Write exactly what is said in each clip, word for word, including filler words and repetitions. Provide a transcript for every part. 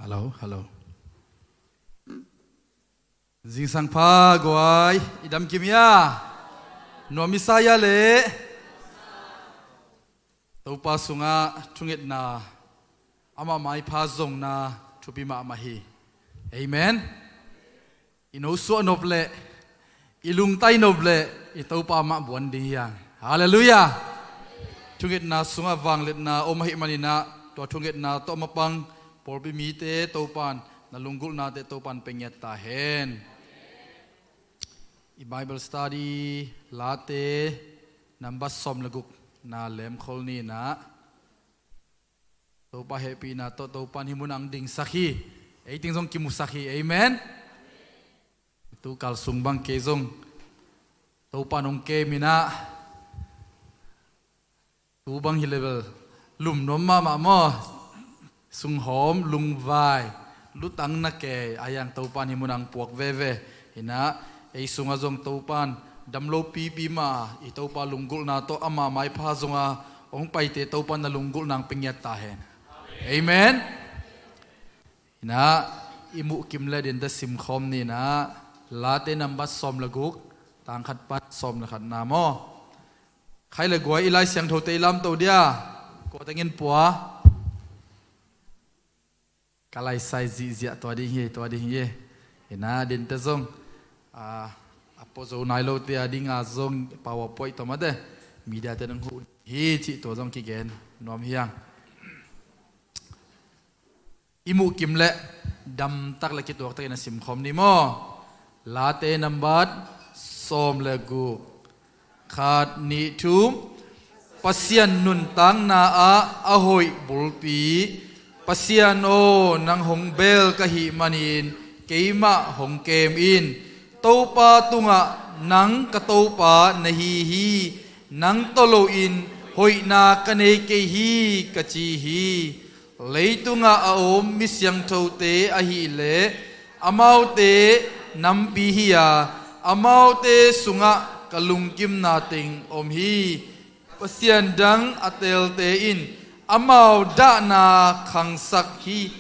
Hello, hello. Zingsang pha guai, i dam kim ia? Nuam i sa ia leh? Topa sungah thungetna, amah maipha zongna thupi mahmah hi. Amen. I nosuah nop leh, i lungtai nop leh, i Topa mah buan ding hi hang. Halleluiah. Thungetna sungah vangliatna om ahih maninah, tua thungetna tawh mapang pawlpi mite Topan na lunggulhnate Topan pia ngiat ta hen. I Bible study Late number sawm le guk na lemkhol ninah, Topa hehpihna tawh Topan hih munah hong dingsak hi. Ei teng zong kimusak hi. Amen. Tu kal sung bang kei zong Topan hong kem inah, tu bang hi level lum nuam mahmah maw? Sunghawm, lungvai, lutang na kei a hiang Topan hih munah hong puak veve. Inah ei sungah zong Topan damlo pipi mah, i Topa lunggulhna tawh ama maipha zongah hong paite Topan na lunggulhna hong pia ngiat ta hen. Amen. Inah i muhkim le dinte simkhawm ninah, Late number sawm le guk, tang khat pan sawm le khatna maw? Khai le guai i Lai Siangthote i lamto dia, kua tengin pua? Ka laisai zihziah tua ding hi, tua ding hi. Inah dinte zong a, a pua zo nai lote a dinga zong PowerPoint tawh mate, media te nong huh hi cih tua zong kigen nuam hi hang. I muhkim le damtak le kituaktakin a simkhawm ni maw? Late number sawm le guk, khat nih thum. Pasian nuntakna ah a hoih bulpi. Pasian aw, nang hong bel ka hih manin keimah hong kem in. Topa tungah, nang ka Topa na hi hi. Nang tawh loin hoihna ka nei kei hi, ka ci hi. Leitungah a om mi siangthote ahileh amaute nampi hi-a, amaute sungah ka lungkimna teng om hi. Pasian dang a teelte in amau dahna khangsak hi.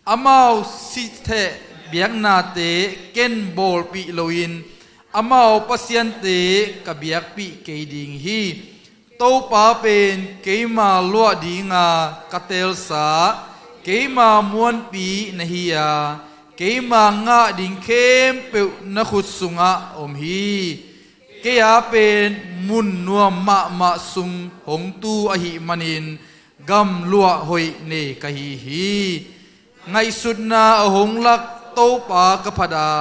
Amau sitheh biaknate ken bawlpih loin amau pasiante ka biakpih kei ding hi. Topa pen keima luah dinga ka teelsa, keima muanpi na hi-a, keima ngah ding khempeuh na khut sungah om hi. Kei-a pen mun nuam mahmah sung hong tu ahih manin gamluah hoih nei ka hi hi. Ngaihsutna a hong lak Topa ka phat a,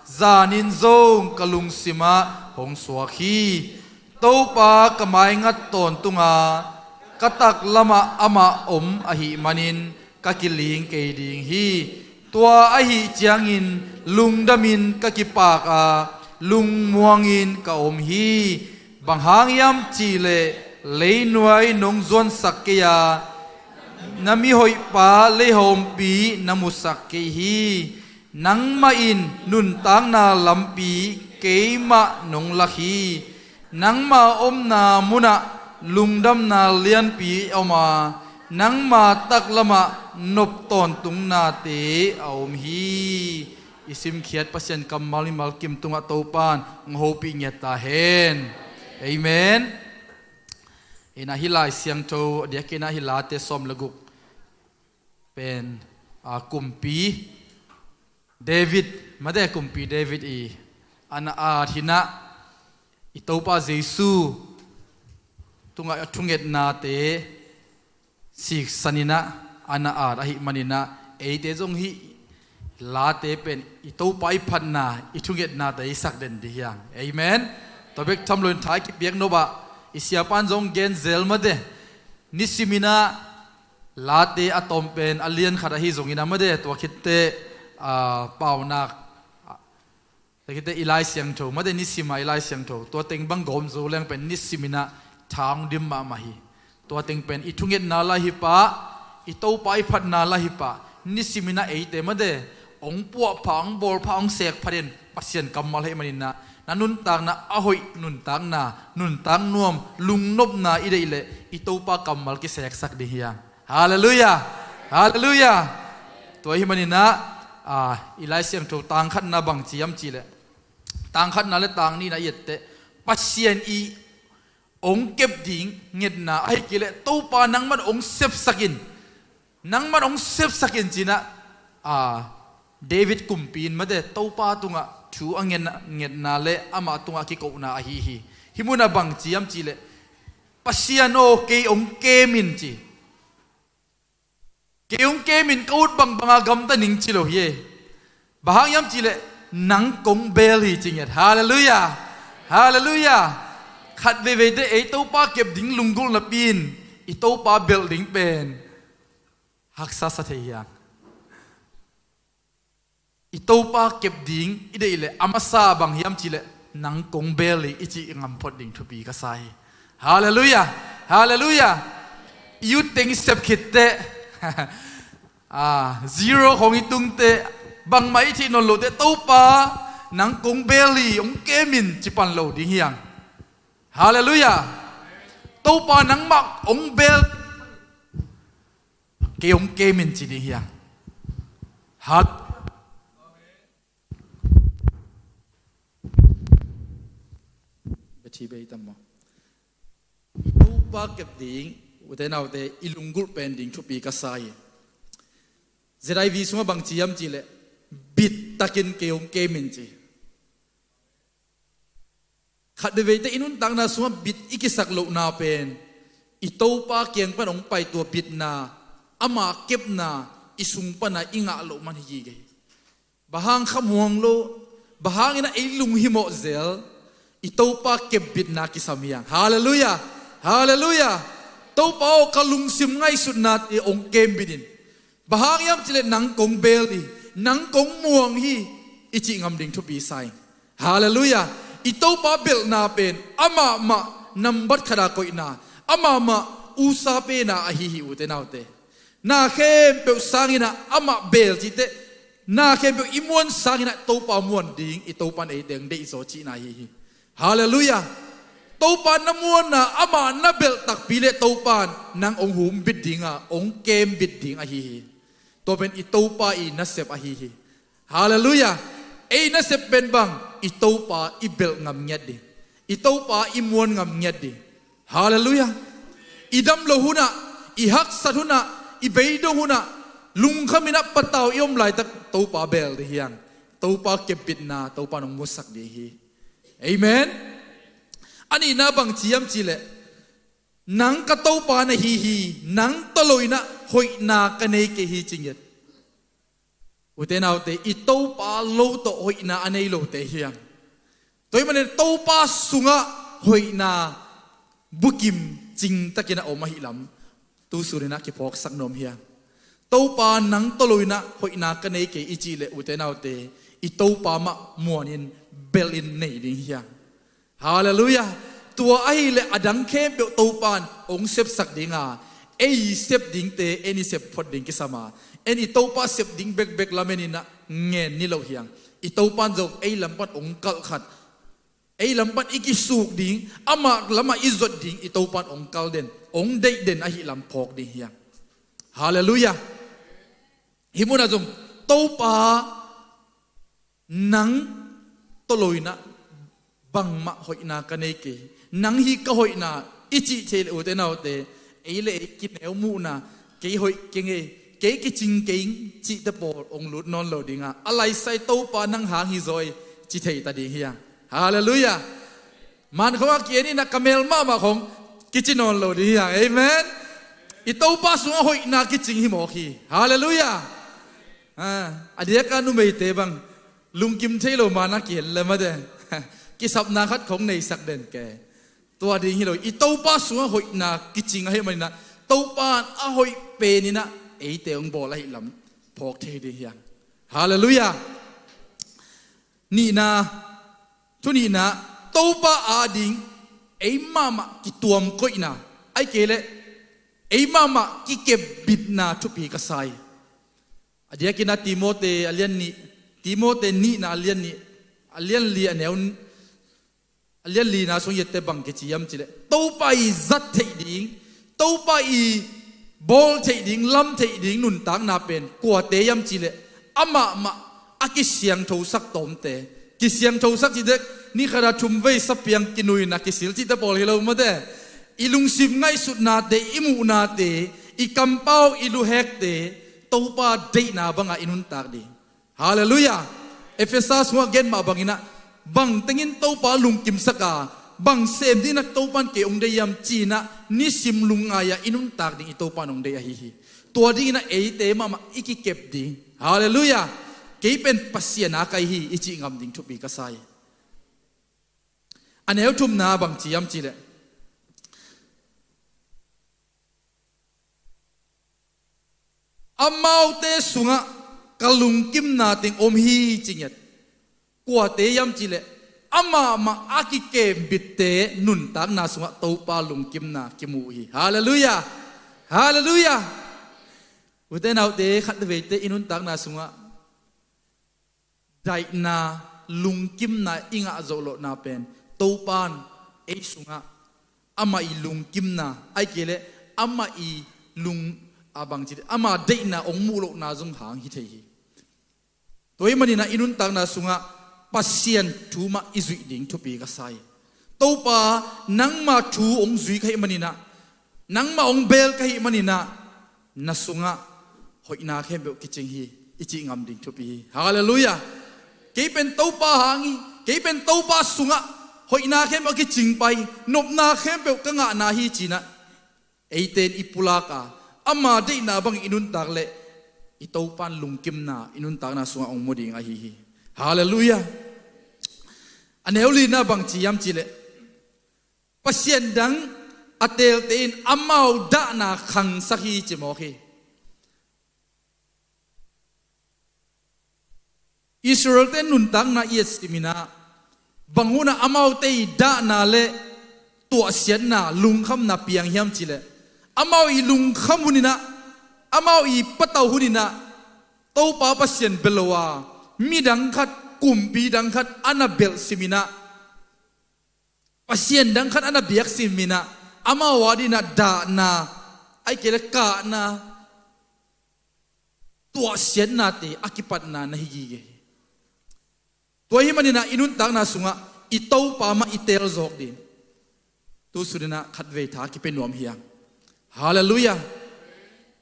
zanin zong ka lungsimah hong suak hi. Topa ka maingat tawntunga, ka taklamah amah om ahih manin ka kiling kei ding hi. Tua ahih ciangin lungdamin ka kipak a, lungmuangin ka om hi. Bang hang hiam cihleh, leinuai nong zuansak kei a, na mihoihpa leihawmpi na musak kei hi. Nangmah in nuntakna lampi keimah nong lak hi. Nangma omna munah lungdamna lianpi a om a, nangma taklamah nop tawntungnate a om hi. I simkhiat Pasian kammal mimal kim tungah Topan hong hopih ngiat ta hen. Amen. Inah hih Lai Siangtho a diakinah hih Late sawm le guk pen a, kumpi David, mate kumpi David i a na at hinah, i Topa Jesu tungah a thungetnate siksaninah a na at ahih maninah, eite zong hih Late pen i Topa i phatna, i thungetnate i sakden dih hiang. Amen. Tua bek tham loin tha i kipiak nopah i siapan zong gen zel mate, nisiminah Late a tawm pen a lian khat ahi zongin a mate, tua khitteh a, paunak, tua khitteh i Lai Siangtho mate, nisima i Lai Siangtho tua teng bang gawm zo leng pen nisiminah tha hong dim mahmah hi. Tua teng pen i thungetna lah hi pah, i Topa i phatna lah hi pah, nisiminah eite mate hong puahpha, hong bawlpha, hong sekpha den Pasian kammal ahih maninah, na nuntakna a hoih nuntakna, nuntak nuam, lungnopna i deih leh i Topa kammal kiseksak ding hiang. Halleluiah. Halleluiah. Tua ahih manin ah, ah, i Lai Siangtho tang khatna bang ci hiam cih leh, tang khatna le tang nihna i et teh, Pasian i hong kep ding ngetna, ahih kei leh Topa nangman hong sepsak in, nangman hong sepsak in ci-in ah, ah, David kumpi in mate Topa tungah thu a ngetna, ngetna le amah tungah a kikohna ahi hi. Hih munah bang ci hiam cih leh, Pasian aw, kei hong kem in ci. Kei hong kem in, ka ut bangbang a gamta ning ci lo hi. Bang hang hiam cih leh, nang kong bel hi ci ngiat. Halleluiah. Halleluiah. Khat veivei teh ei Topa kep ding lunggulh napi in i Topa belh ding pen haksa sa thei hi hang. I Topa kep ding i deih leh a masa bang hiam cih leh, nang kong bel hi i cih ngam phot ding thupi ka sa hi. Halleluiah. Halleluiah. I ut teng i sep khit teh, ah, zero khawng i tung teh, bangmah i theih nawn loh teh, Topa nang kong bel hi, hong kem in ci pan lo ding hi hang. Halleluiah. Topa nangmah hong bel, kei hong kem in ci ding hi hang. Hal- Bethel bei tam maw? I Topa kep ding, ute naute, i lunggulh pen ding thupi ka sa hi. Z I V sungah bang ci hiam cih leh, bit takin kei hong kem in ci. Khat veivei teh i nuntakna sungah bit i kisak lohna pen, i Topa kiang pan hong pai tua bitna, ama kepna i sung pana i ngah loh man hi gige. Bang hang khamuang lo, bang hangin ah ei lunghimawh zel, i Topa kep bitna kisam hi hang. Halleluiah. Halleluiah. Topa aw, ka lungsim ngaihsutnate hong kem bit in. Bang hang hiam cih leh, nang kong bel hi, nang kong muang hi i cih ngam ding thupi sa ing. Halleluiah. I Topa belhna pen amah mah nambat khat a koihna, amah mah usa pena ahi hi, ute naute. Na khempeuh sangin ah amah bel cih teh, na khempeuh i muan sangin ah Topa muan ding, i Topa in ei teng deih zaw cihna ahi hi. Halleluiah. Topa na muanna, amah na belh takpi leh Topa in nang hong humbit ding a, hong kembit ding ahi hi. Tua pen i Topa i nasep ahi hi. Halleluiah. Ei nasep pen bang, i Topa i belh ngam ngiat ding, i Topa i muan ngam ngiat ding. Halleluiah. I dam loh hunah, i haksat hunah, i beidong hunah, lungkham in ah patau i om laitak Topa bel ding hi hang. Topa kepbitna Topa in hong musak ding hi. Amen. A nihna bang ci hiam cih leh, nang ka Topa na hi hi, nang tawh lo in ah hoihna ka nei kei hi ci ngiat. Ute naute, i Topa lo tawh hoihna a nei lote hi hang. Tua ahih manin Topa sungah hoihna bukim cingtakin a om ahih lam tu sunin ah kiphawksak nuam hi hang. Topa nang tawh lo in ah hoihna ka nei kei i cih leh, ute naute, i Topa mah muanin belhin nei ding hi hang. Halleluiah. Tua ahih leh a dang khempeuh Topa in hong sepsak ding a, ei i sep dingte en i sep phot ding kisam a, en i Topa sep ding bekbek lamen in ah ngen ni lo hi hang. I Topa in zong ei lam pan hong kalh khat, ei lam pan i kisuk ding, amah lamah i zot ding, i Topa in hong kalh den, hong deih den ahih lam phawk ding hi hang. Halleluiah. Hih munah zong Topa, nang tawh lo in ah bangmah hoihna ka nei kei hi, nang hi ka hoihna i cih theih leh, ute naute, ei le ei kineu muhna, kei hoih keng ei, kei kicing keng cihte pawl hong lut nawn lo ding a, a laisai Topa nang hang hi zaw ei ci thei ta ding hi hang. Halleluiah. Mankhawng a ki-en in ah ka mel mahmah khawng kici nawn lo ding hi hang. Amen. I Topa sungah hoihna kicing hi mawk hi. Halleluiah. Ah, a diaka numeite bang lungkim thei lo, man a ki-en leh mate, kisapna khat khawng neisak den ke. Tua ding hi lo, i Topa sungah hoihna kicing ahih manin ah, Topa in a hoih pen in ah eite hong bawl ahih lam phawk thei ding hi hang. Halleluiah. Nihna, thu nihna, Topa ading ei mahmah kituam koihna, ahih kei leh ei mahmah kikepbitna thupi ka sa hi. A diakin ah Timote a lian nih, Timote nihna a lian nih, a lian li a neu, a lian lina sung i et teh bang kici hiam cih leh, Topa i zat theih ding, Topa i bawl theih ding, lam theih ding nuntakna pen kuate hiam cih leh amah mah a kisiangthosak tawmte. Kisiangthosak cih dek, ni khat a thum vei sapiang kinuina kisil cihte pawl hi lo mate. I lungsim ngaihsutnate, i muhnate, i kampau, i luhekte Topa deihna banga i nuntak ding. Halleluiah. Efesa sungah gen mah banginah, bang tengin Topa lungkimsak a, bang sem dinah Topan kei hong deih hiam cinah nisim lungngai-ah i nuntak ding i Topan hong deih ahi hi. Tua dinginah eite mahmah i kikep ding. Halleluiah. Kei pen Pasian a kai hi i cih ngam ding thupi ka sa hi. A neu thumna bang ci hiam cih leh, amaute sungah ka lungkimna teng om hi ci ngiat. Kuate hiam cih leh, amah mah a kikembitte nuntakna sungah Topa lungkimna kimu hi. Halleluiah. Halleluiah. Ute naute, khatveite i nuntakna sungah daihna, lungkimna i ngah zawh lohna pen Topan ei sungah amah i lungkimna, ahih kei leh amah i lung, a bang ci, ama deihna hong muh lohna zong hang hi thei hi. Tua ahih maninah i nuntakna sungah Pasian thu mah i zuih ding thupi ka sa hi. Topa, nangma thu hong zui ka hih maninah, nangmah hong bel ka hih maninah, na sungah hoihna khempeuh kicing hi i cih ngam ding thupi hi. Halleluiah. Kei pen Topa hang hi, kei pen Topa sungah hoihna khempeuh a kicing pah hi, nopna khempeuh ka ngahna hi cinah eite in i pulak a, ama deihna bang i nuntak leh i Topan lungkimna i nuntakna sungah hong mu ding ahi hi. Halleluiah. A neu lina bang ci hiam cih leh, Pasian dang a teelte in amau dahna khangsak hi ci mawk hi. Israelte nuntakna i et siminah, bang hunah amaute i dahna le tuahsiatna, lungkhamna piang hiam cih leh, amau i lungkham huninah, amau i patau huninah Topa Pasian bia lo a, midang khat, kumpi dang khat a na belh siminah, Pasian dang khat a na biak siminah, amau a dinah dahna, ahih kei leh kahna, tuahsiatnate a kipatna na hi gige hi. Tua ahih maninah i nuntakna sungah i Topa mah i teelzawk ding. Tu suninah khatvei tha kipia nuam hi hang. Halleluiah.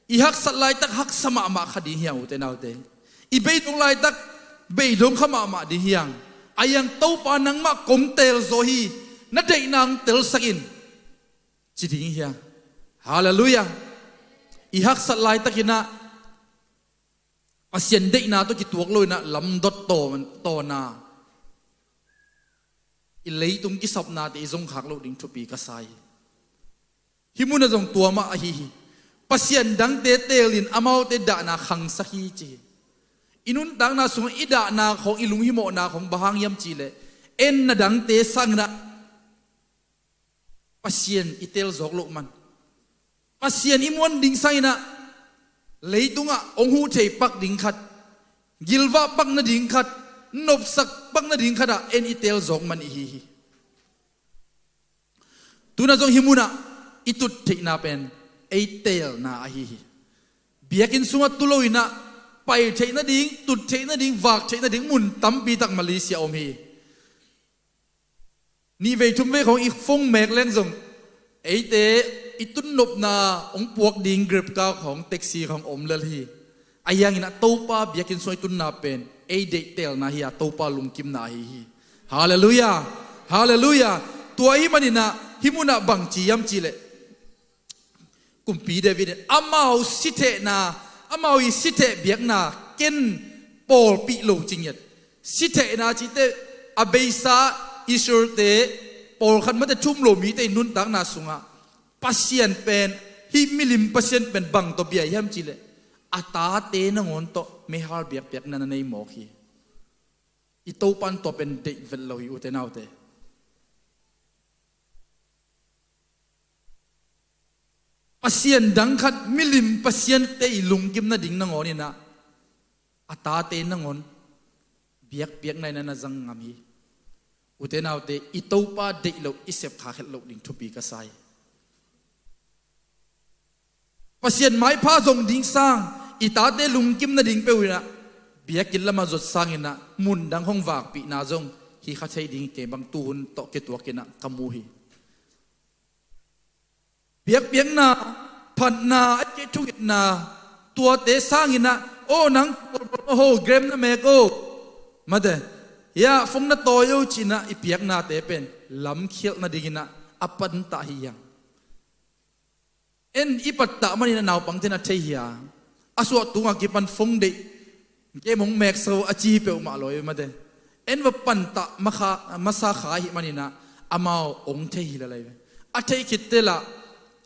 I haksat laitak haksa mahmah kha ding hi hang, ute naute. I bei dong laitak bei dong kha mahmah ding hi hang. Ahi hang, Topa, nangmah kong teelzaw hi, na deihna hong telsak in, ci ding hi hang. Halleluiah. I haksat laitakinah Pasian deihna tawh kituak loinah lamdot tawn, tawna i leitung kisapnate i zongkhak loh ding thupi ka sa hi. Hih munah zong tua mah ahi hi. Pasian dangte teelin amaute dahna khangsak hi ci hi. I nuntakna sungah i dahna khawng, i lunghimawhna khawng bang hang hiam cih leh, en na dangte sanginah Pasian i teelzawk loh man, Pasian i muan ding sanginah leitungah hong huh thei pak ding khat, gilvah pak nading khat, nopsak pak nading khatah en i teelzawk man i hi hi. Tunah zong hih munah i tut theihna pen ei teelna ahi hi. Biakinn sungah tu loinah pai theih nading, tut theih nading, vak theih nading mun tampi tak Malaysia om hi. Nih vei thum vei khawng i phone mek leng zong eite i tunnopna hong puak ding Grab car khawng, taxi khawng om lel hi. Ahi hanginah Topa biakinn sungah i tunna pen ei deihtelna hi a, Topa lungkimna ahi hi. Halleluiah. Halleluiah. Tua ahih maninah hih munah bang ci hiam cih leh, Kumpi David in amau sithehna, amau i sitheh biakna ken pawlpih lo ci ngiat. Sithehna cihte a beisa Israelte pawlkhat mate, thum lo mite i nuntakna sungah Pasian pen, hih milim Pasian pen bang tawh bia hiam cih leh, a tate nangawn tawh meihal biakpiakna na nei mawk hi. I Topan tua pen deih vet lo hi, ute naute. Pasian dang khat, milim pasiante i lungkim nading nangawninah a tate nangawn biakpiakna in na zang ngam hi. Ute naute, i Topa deih loh i sep khak het loh ding thupi ka sa hi. Pasian maipha zong ding sang, i tate lungkim nading peuh inah, biakinn lamah zot sanginah mundang hong vakpihna zong hi kha thei ding hi. Kei bang tuhun tawh kituakinah ka mu hi. Biakpiakna, phatna, a kei thungetna, tuate sanginah, "Aw, nang ho, gram na mek o, mate, ya, fong na tawi o," cinah i piaknate pen lamkhialh nadinginah a pantah hi hiang. En i pattah maninah naupangte na thei hia? A suah tungah kipan fong deih, kem hong meksa o a ci hi peuhmah lo hi mate. En va pantah makha, masa kha hi maninah amau hong thei hi lalai ve. A theih khit teh lah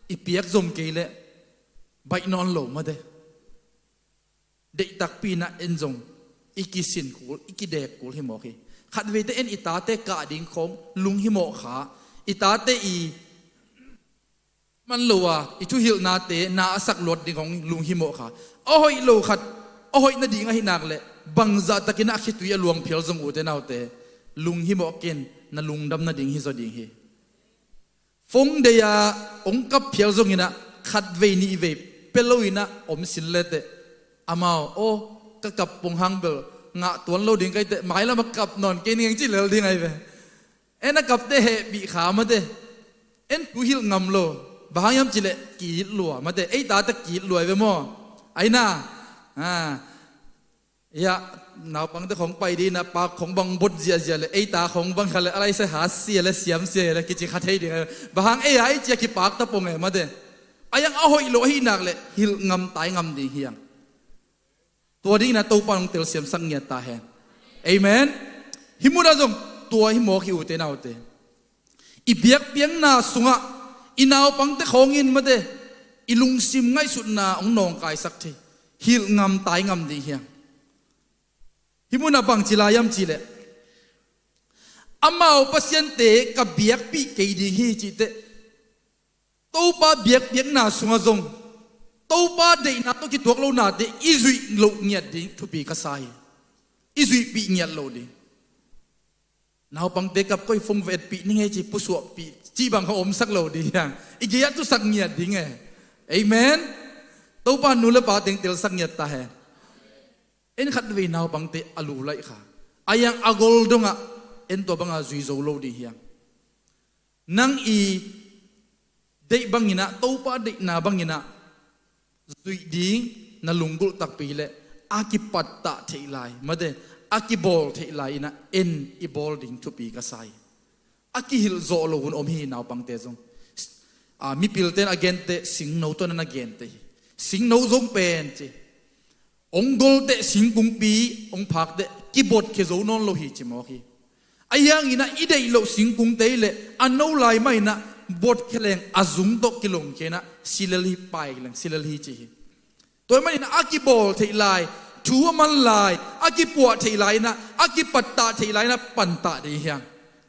i piak zom kei leh baih nawn lo mate. Deih takpi inah en zong i kisin kul, i kidek kul hi mawk hi. Khatveite en i tate kah ding khawng lunghimawh kha, i tate i man lo a, i thuhilhnate na a sak luat ding hong lunghimawh kha. A hoih lo khat, a hoih nading ahi nak leh bangzah takinah a khitui a luang phial zong, ute naute, lunghimawh ken, na lungdam nading hi zaw ding hi. Fong deih a hong kap phial zonginah khatvei nihvei pia loinah om sin leteh, amau, "Aw, ka kap pong hang bel ngah tuan lo ding ka hi teh, mailam a kap nawn kei ning," ci lel ding ahi ve. En a kapte hehpih kha mate. En thuhilh ngam lo. Bang hang hiam cihleh ki-it lua mate. Ei tate ki-it lua hi ve maw? Aina. Ah. Ya, naupangte khong pai dinah pa khong bang bot ziahziah le, ei ta khong bang kha le, a lai se ha sia le, siam sia le, kici kha thei ding. Bang hang ei a ei cia kipak ta pong e mate. A hiang a hoih lo ahi nak le hilh ngam tai ngam ding hiang. Tua dingin a Topa nong telsiamsak ngiat ta hen. Amen. Hih munah zong tua hi mawk hi, ute naute. I biakpiakna sungah i naupangte khawngin mate, i lungsim ngaihsutna hong nawngkaisak thei. Hilh ngam tai ngam ding hiang. Hih munah bangci lai hiam cihleh, amau pasiante ka biakpih kei ding hi cihteh, Topa biakpiakna sungah zong Topa deihna tawh kituak lonate i zuih loh ngiat ding thupi ka sa hi. I zuihpih ngiat lo ding. Naupangte kap koi phone va etpih ning ei ci, pusuahpih cih bang kha omsak lo ding hiang. I gei-ah tusak ngiat ding e. Amen. Topa nu le pa teng telsak ngiat ta hen. En khatvei naupangte a lu laih kha, a hiang a gol dongah en tua banga zui zo lo ding hiang. Nang i deih banginah, Topa deihna banginah zuih ding na lunggulh takpi le a kipattah theih lai mate, a kibawl theih lai inah en i bawl ding thupi ka sa hi. A kihilh zawh lo hun om hi naupangte zong. A, mipilte in a gente singno tawh na na gente hi. Singno zong pen ci, hong gol teh singkungpi hong phak teh kibotkhia zo nawn lo hi ci mawk hi. A hianginah i deih loh singkungte le a no lai mah inah botkhia leng a zung tawh kilongkhia inah silel hi, pai leng silel hi ci hi. Tua hi maninah a kibawl theih lai, thu a man lai, a kipuah theih lai inah, a kipattah theih lai inah pantah ding hiang.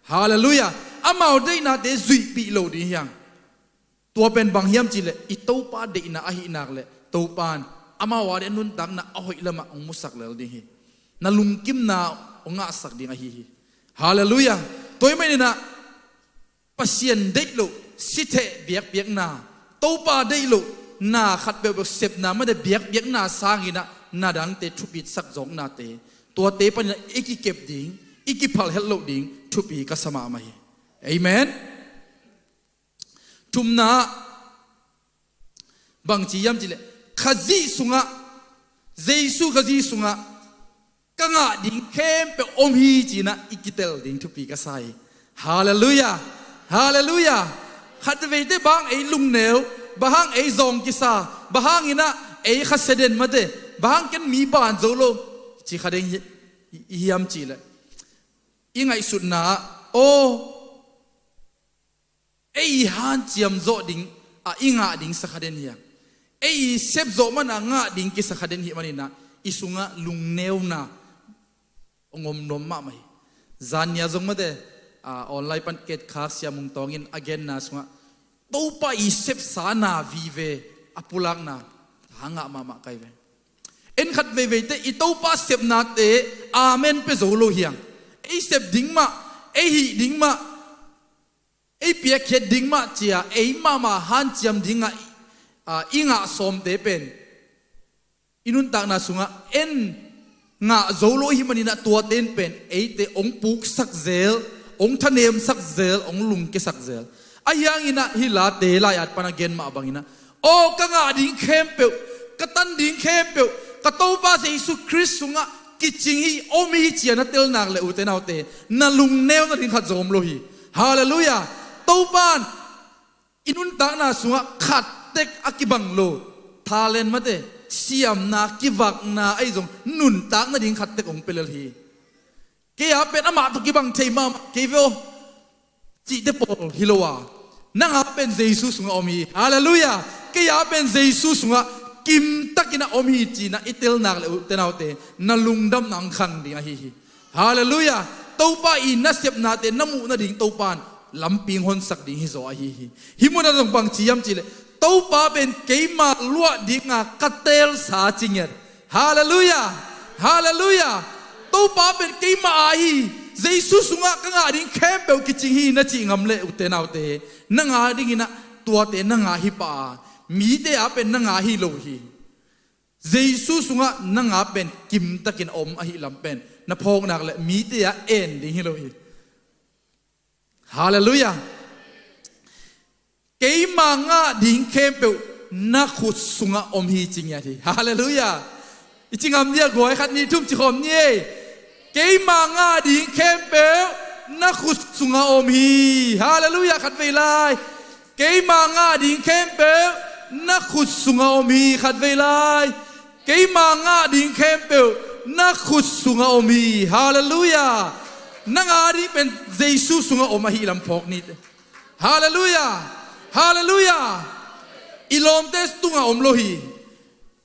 Halleluiah. Amau deihnate zuihpih lo ding hiang. Tua pen bang hiam cihleh i Topa deihna ahi nak le Topa in amau a dih a nuntakna a hoih lamah hong musak lel ding hi. Na lungkimna hong ngahsak ding ahi hi. Halleluiah. Tua hi maninah Pasian deih loh sitheh biakpiakna, Topa deih loh na khat peuhpeuh sepna mate biakpiakna sanginah na dangte thupitsak zawknate, tuate paninah i kikep ding, i kiphalh het loh ding thupi ka sa mahmah hi. Amen. Thumna bangci hiam cihleh, Khazih sungah, Jesu Khazih sungah ka ngah ding khempeuh om hi cinah i kitel ding thupi ka sa hi. Halleluiah. Halleluiah. Khatveite bang ei lungneu, bang hang ei zawng kisa, bang hanginah ei khasia den mate, bang hang ken mi ban zo lo ci kha ding hi, hiam cihleh, i ngaihsutna ah, aw, ei i hanciam zawh ding a i ngah ding sa kha den hiang. Ei i sep zawh mana ngah ding kisa kha den hi maninah i sungah lungneuna hong om nuam mahmah hi. Zannia zong mate, a, online pan ketkhak Sia Mung Tawng in a genna sungah Topa i sepsa na vive a pulakna tha ngah mahmah kai ve. En khat veiveite i Topa sepnate amen pia zo lo hiang. Ei sep ding mah, ei hih ding mah, ei piakkhiat ding mah cia ei mahmah hanciam dingah a, i ngah sawmte pen i nuntakna sungah en ngah zo lo i hih maninah tuate in pen eite hong puksak zel, hong thanemsak zel, hong lungkiasak zel. Ahi hanginah hih late lai-at pana gen mah banginah, aw ka ngah ding khempeuh, ka tan ding khempeuh ka Topa Jesu Khrist sungah kicing hi, om hi ci-a na telnak le ute naute, na lungneu nading khat zong om lo hi. Halleluiah. Topa in i nuntakna sungah khattek a kibang lo talent mate, siamna, kivakna ahi zong nuntak nading khattek hong pia lel hi. Kei a pen amah tawh kibang thei mahmah kei ve aw cihte pawl hi lo a, nang a pen Jesu sungah om hi. Halleluiah. Kei a pen Jesu sungah kimtakin a om hi cinah i telnak le ute naute, na lungdamna hong khang ding ahi hi. Halleluiah. Topa i nasepnate na muh nading Topa in lampi hong honsak ding hi zaw ahi hi. Hih munah zong bang ci hiam cihleh, Topa pen keima luah dinga ka teelsa ci ngiat. Halleluiah. Halleluiah. Topa pen keima a hi. Jesu sungah ka ngah ding khempeuh kicing hi na cih ngam le ute naute, nang a dinginah tuate nang a hi pah a, mite a pen nang a hi lo hi. Jesu sungah nang a pen kimtakin a om ahi lam pen na phawknak le mite a en ding hi lo hi. Halleluiah. Keima ngah ding khempeuh na khut sungah om hi ci ngiat hi. Halleluiah. I ci ngam ni a guai, khat nih thum ci khawm ni ei. Keima ngah ding khempeuh na khut sungah om hi. Halleluiah. Khat vei lai. Keima ngah ding khempeuh na khut sungah om hi. Khat vei lai. Keima ngah ding khempeuh na khut sungah om hi. Halleluiah. Nang a ding pen Jesu sungah om ahi lam phawk ni te. Halleluiah. Halleluiah. I lawmte tungah om lo hi.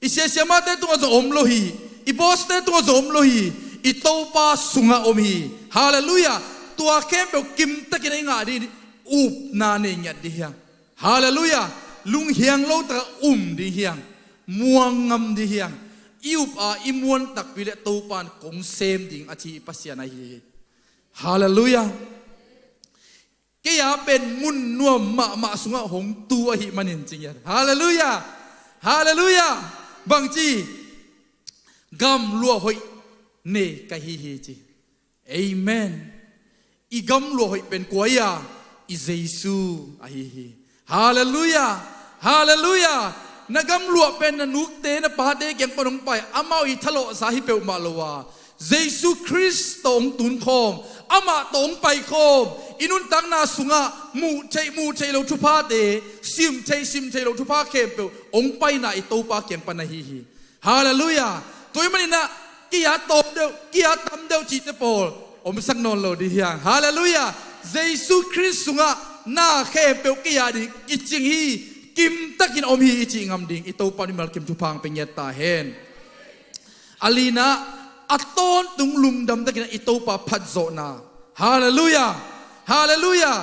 I siasiamate tungah zong om lo hi. I bawste tungah zong om lo hi. I Topa sungah om hi. Halleluiah. Tua khempeuh kimtakin a i ngah ding upna nei ngiat ding hiang. Halleluiah. Lunghiang lo takah um ding hiang. Muang ngam ding hiang. I up a i muan takpi le Topa in kong sem ding a ci i Pasian ahi hi. Halleluiah. Kei a pen mun nuam mahmah sungah hong tu ahi manin ci ngiat. Halleluiah. Halleluiah. Bangci, gamluah hoih nei ka hi hi ci. Amen. I gamluah hoih pen kua ia? I Jesu ahi hi. Halleluiah. Halleluiah. Na gamluah pen na nukte na pate kiang pan hong pai, amau i thalawhsa hi peuhmah lo a, Jesu Khrist tawh hong tunkhawm, amah tawh hong paikhawm, i nuntakna sungah muh theih muh theih lo thuphate, sim theih sim theih lo thupha khempeuh hong paina i Topa kiang pan ahi hi. Halleluiah. Tua ahih maninah kei a tawm deuh, kei a tam deuh cihte pawl omsak nawn lo ding hiang. Halleluiah. Jesu Khrist sungah na khempeuh kei a ding kicing hi, kimtakin om hi i cih ngam ding i Topa in i mimalkim thupha hong pia ngiat ta hen. A linah a tawntung lungdam takin i Topa phatzawhna. Halleluiah. Halleluiah.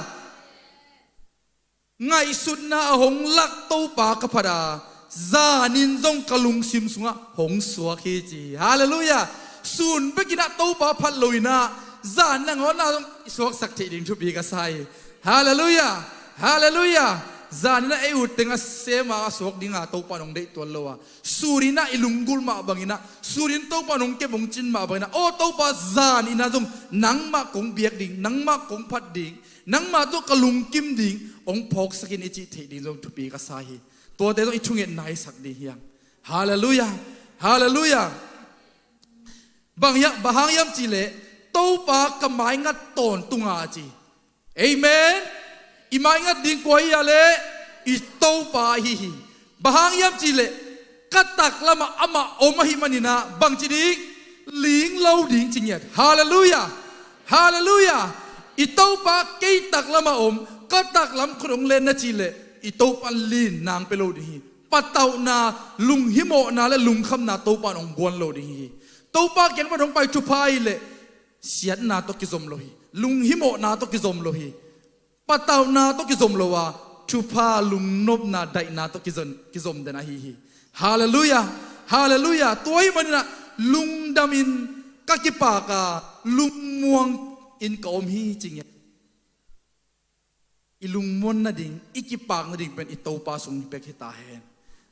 Ngaihsutna a hong lak Topa ka phat a, zanin zong ka lungsim sungah hong suak hi ci hi. Halleluiah. Sun bekinah Topa phat loinah zan nangawnah zong i suaksak theih ding thupi ka sa hi. Halleluiah. Halleluiah. Zaninah ei ut tengah sema a suak dinga Topa in hong deih tuan lo a, suninah i lunggulh mah banginah, sunin Topa in hong kep hong cin mah banginah, aw Topa, zaninah zong nangmah kong biak ding, nangmah kong phat ding, nangmah tawh ka lungkim ding hong phawksak in i cih theih ding zong thupi ka sa hi. Tuate zong i thungetna i sak ding hiang. Halleluiah. Halleluiah. Bang hiam, bang hang hiam cihleh, Topa ka maingat tawntunga a ci. Amen. I maingat ding kua hi a leh, i Topa ahi hi. Bang hang hiam cihleh, ka taklamah amah om ahih maninah bangci ding, ling lo ding ci ngiat. Halleluiah. Halleluiah. I Topa kei taklamah om, ka taklam khut hong len na cihleh, i Topa in lin nang pia lo ding hi. Patauhna, lunghimawhna le lungkhamna Topa in hong guan lo ding hi. Topa kiang pan hong pai thupha hileh siatna tawh kizom lo hi. Lunghimawhna tawh kizom lo hi. Patauhna tawh kizom lo a, thupha, lungnopna, daihna tawh kizom, kizom den ahi hi. Halleluiah. Halleluiah. Tua ahih maninah lungdamin ka kipak a, lungmuangin ka om hi ci ngiat. I lungmuan nading, i kipak nading pen i Topa sung bek hi ta hen.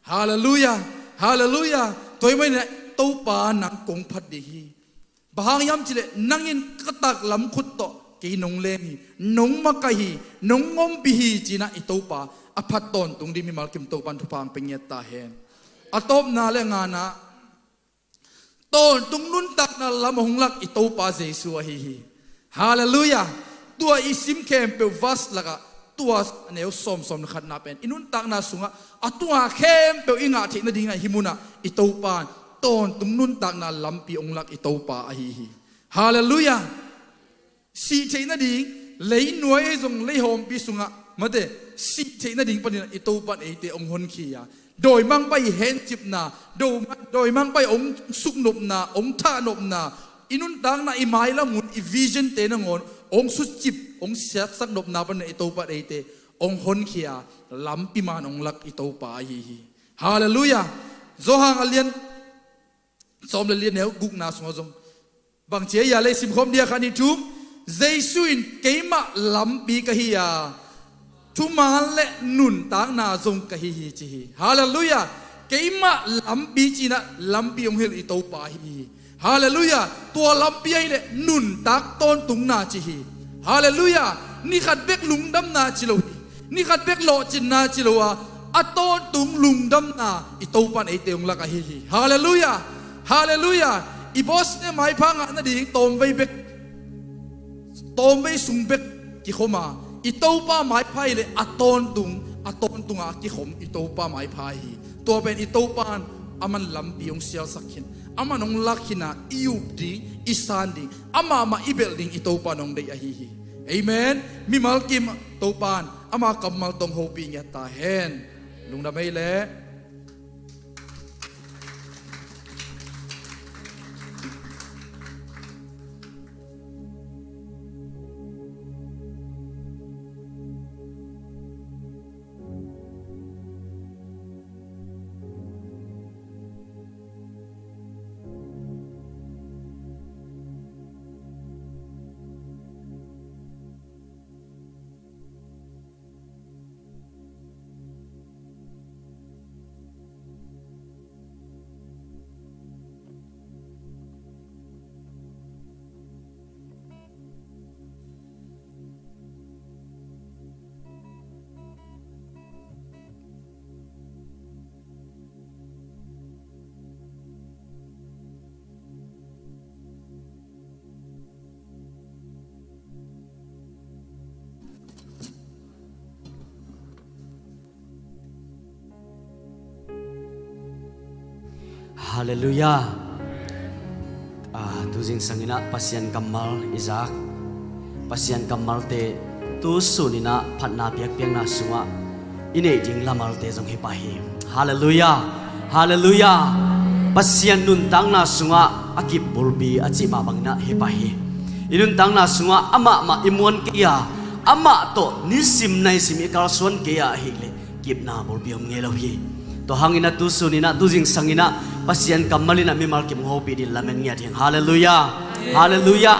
Halleluiah. Halleluiah. Tua ahih manin Topa nang kong phat ding hi. Bang hang hiam cih leh nang in ka taklam khut tawh kei nong leng hi, nong makaih hi, nong ompih hi ci-in i Topa a phat tawntung ding mimal kim Topa in thupha hong pia ngiat ta hen. A tawpna le a ngana, tawntung nuntakna lam hong lak i Topa Jesu ahi hi. Halleluiah. Tua i sim khempeuh verse lakah tua a neu sawmsawm le khatna pen i nuntakna sungah a tua khempeuh i ngah theih nadingah hih munah i Topa in tawntung nuntakna lampi hong lak i Topa ahi hi. Halleluiah. Sih theih nading, leinuai ahi zong leihawmpi sungah, mate, sih theih nading panin i Topa in eite hong honkhia. Dawimangpa i hencipna, daw-, dawimangpa i hong suknopna, hong thahnopna, i nuntakna, i mailam hun, i vision te nangawn hong sucip, hong siatsak nopna panin i Topa in eite hong honkhia, lampi man hong lak i Topa ahi hi. Halleluiah. Johan a lian sawm le li a neu gukna sungah zong bang ci hiam cih leh, sim khawm ding a, khat, nih, thum, Jesu in, "Keimah lampi ka hi a, thuman le nuntakna zong ka hi hi," ci hi. Halleluiah. Keimah lampi ci-in lampi hong hilh i Topa ahi hi. Halleluiah. Tua lampi ahih leh nuntak tawntungna ci hi. Halleluiah. Ni khat bek lungdamna ci lo hi. Ni khat bek lawhcinna ci lo a, a tawntung lungdamna i Topa in eite hong lak ahi hi. Halleluiah. Halleluiah. I boss ne maipha ngah nading tawmvei bek, tawmvei sung bek kikhom a, i Topa maipha ahih leh a tawntung, a tawntung a kikhom i Topa maipha hi. Tua pen i Topa in aman lampi hong sialsak khin, aman hong lak khin a, i up ding, i san ding, amah mah i belh ding i Topa in hong deih ahi hi. Amen. Mimal kim Topa in ama kammal tawh hong hopih ngiat ta hen. Lungdam ei leh. Halleluiah. Ah, tu zingsang in ah Pasian kammal i zak, Pasian kammalte tu sun in ah phatna biakpiakna sungah i neih ding lamalte zong hi pah hi. Halleluiah. Halleluiah. Pasian nuntakna sungah a kip bulpi a cih mah bangin ah hi pah hi. I nuntakna sungah amah mah i muan kei a, amah tawh nisim naisim i kalsuan kei a ahih leh kipna bulpi om ngei lo hi. Tua hangin ah tu sun in ah, tu zingsang in ah Pasian kammal in ah mimal kim hong hopih ding lamen ngiat hi hang. Halleluiah. Halleluiah.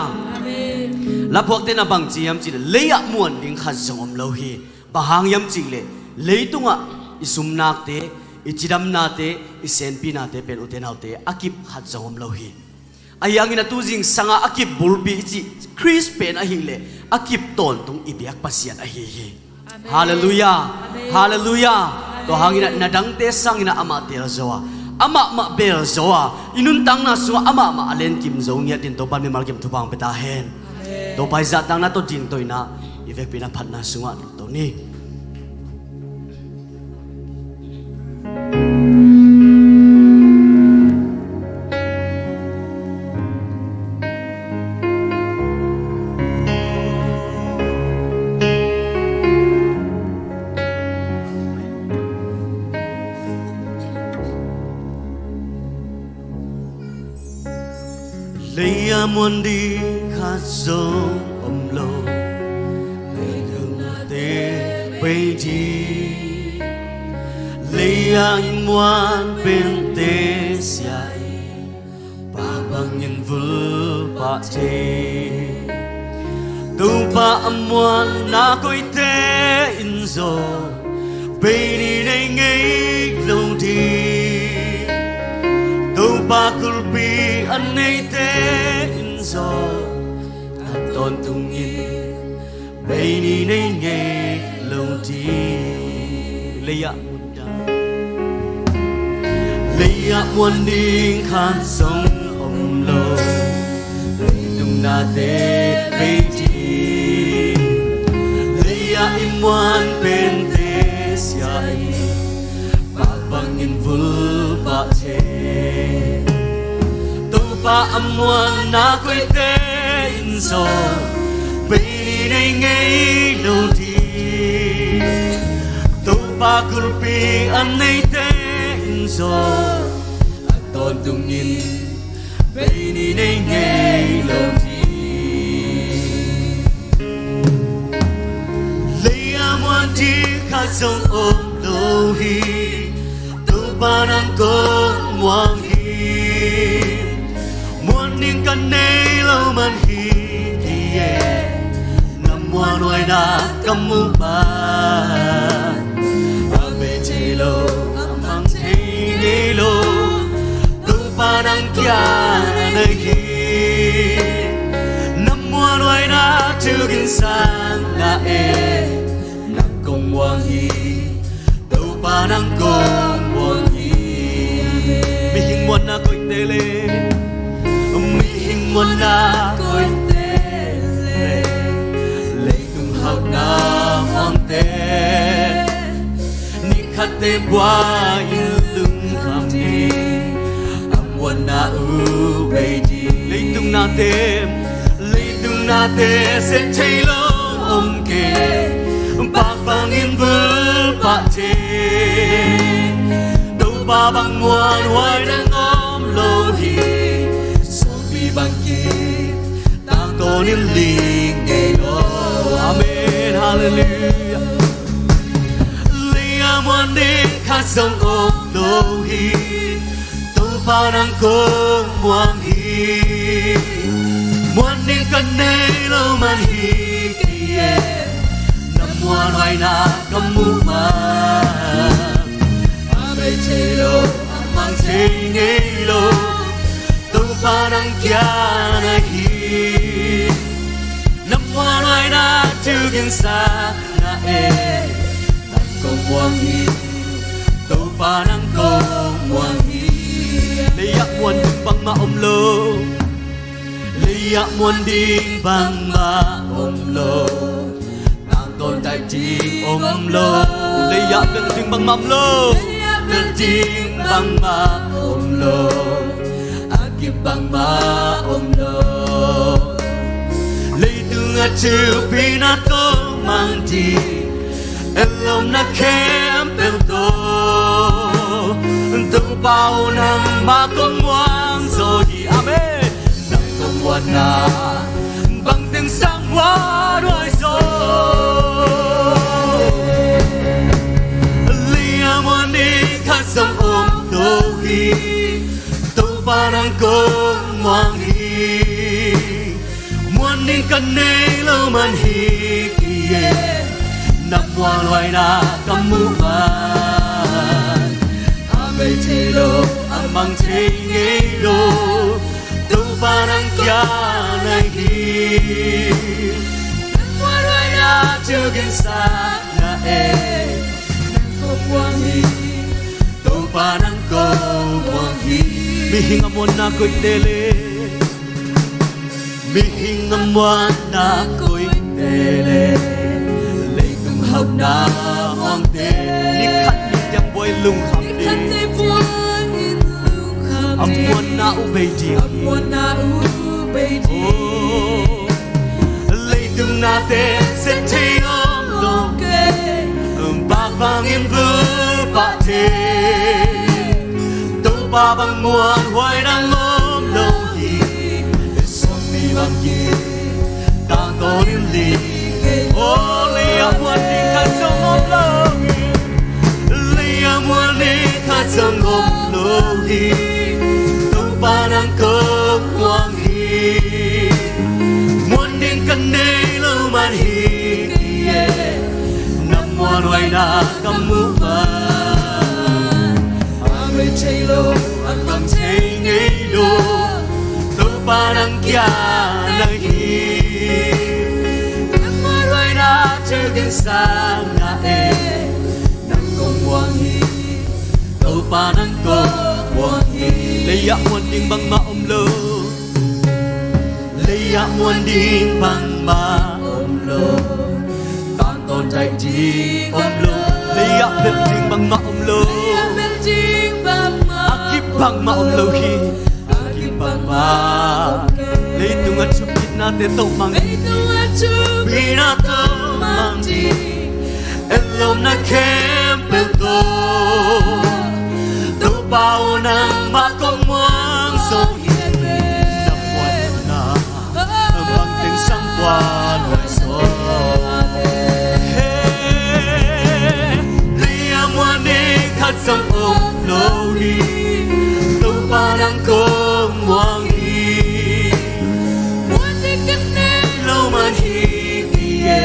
Laphuakte in ah bang ci hiam cih leh, lei ah muan ding khat zong om lo hi. Bang hang hiam cih leh, leitungah i sumnakte, i cidamnate, i senpinate pen, ute naute, a kip khat zong om lo hi. Ahi hangin ah tu zingsang ah a kip bulpi i cih Khrist pen ahih leh a kip tawntung i biak Pasian ahi hi. Halleluiah. Halleluiah. Tua hangin ah na dangte sangin ah amah teel zo a, amah mah beel zo a, i nuntakna sungah amah mah a lenkim zo ngiat dingin Topa in mimal kim thupha hong pia ta hen. Topa i zahtakna tawh dingto in ah i vekpi in ah phatna sungah to ni. Lei a muan ding khat zong om lo, lei deuhnate bei ding. Lei a i muan pente sia in, pa bangin vul pah thei. Topa a muanna koite in zong Bei nih nei ngei lo ding. Topa kulhpi a neite in zong a tawntungin bei nih nei ngei lo ding. Lei-ah muan ding, lei-ah muan ding khat zong om lo. Leitung nate bei ding, lei-ah i muan pente sia in, pak bangin vul pah thei. Topa a muanna koihte in zong bei nih nei ngei lo ding. Topa kulhpi a neite in zong a tawntungin bei nih nei ngei lo ding. Lei-ah muan ding khat zong om lo hi. Topa nang kong muang hi. Muan ding ka nei lo man hi kei e. Na muanhuaina ka muh man, a bei thei lo, a mang thei ngei lo. Topa nang kiang na hi. Na muanhuaina thukin sang na e. Nang kong muang hi. Topa nang kong muang hi. Mihing muanna koihte le, mihing muanna koihte le, leitung hauhna muangte, ni khatte buai in lungkham ding, a muanna uh bei ding. Leitung nate, leitung nate seh thei lo om kei, pak bangin vul pah thei. Topa bang muanhuai nang om lo hi. Sawlpi bang kip, tangtawn in ling ngei lo. Amen. Halleluiah. Lei-ah muan ding khat zong om lo hi. Topa nang kong muang hi. Muan ding ka nei lo man hi kei e. Na muanhuaina ka muh man, a bei thei lo, a mang thei ngei lo. Topa nang kiang na hi. Na muanhuaina thukin sang na e. Nang kong muang hi. Topa nang kong muang hi. Lei-ah muan ding bangmah om lo. Lei-ah muan ding bangmah om lo. Tangtawn dai ding om lo. Lei-ah belh ding bangmah om lo. Lei-ah belh ding bangmah om lo. A kip bangmah om lo. Leitung a thupina tawh mang ding, et lomna khempeuh tawh, Topa aw nangmah kong muang zaw hi. Amen. Nang kong muanna bang teng sang muanhuai zaw. Lei-ah muan ding khat zong om lo hi. Topa nang kong muang hi. Muan ding ka nei lo man hi kei e. Na muanhuaina ka muh man, a bei thei lo, a mang thei ngei lo. Topa nang kiang na hi. Na muanhuaina thukin sang na e. Nang kong muang hi. Topa nang kong muang hi. Mihing a muanna koihte le, mihing a muanna koihte le, leitung hauhna muangte, ni khat ni ciang buai lungkham ding. A muanna uh bei ding. Oh. Leitung nate seh thei om lo kei, pak bangin vul pah thei. Topa bang muanhuai nang om lo hi. Sawlpi bang kip, tangtawn in ling ngei lo. Oh, lei-ah muan ding khat zong om lo hi. Lei-ah muan ding khat zong om lo hi. Topa nang kong muang hi. Muan ding ka nei lo man hi kei e. Na muan Nuaina ka muh man a bei thei lo, a bang thei ngei lo, Topa nang kiang na hi. Nangma nuaina thil kin sang na e, nang kong muang hi. Topa nang kong muang hi. Lei-ah muan ding bangmah om lo. Lei-ah muan ding bangmah om lo. Tangtawn taih ding om lo. Lei-ah belh ding bangmah om lo. Lei-ah belh ding bangmah a kip bangmah om lo hi. A kip bangmah. Leitung a thupitnate tawh mang ding. Leitung a thupitna tawh mang ding. Etlawmna khempeuh tawh Topa aw, nangmah kong muang sawm hi. Na muanna a bang teng sang pua nuai sawm. He, lei-ah muan ding khat zong om lo hi. Topa nang kong muang hi. Muan ding ka nei lo man hi kei e.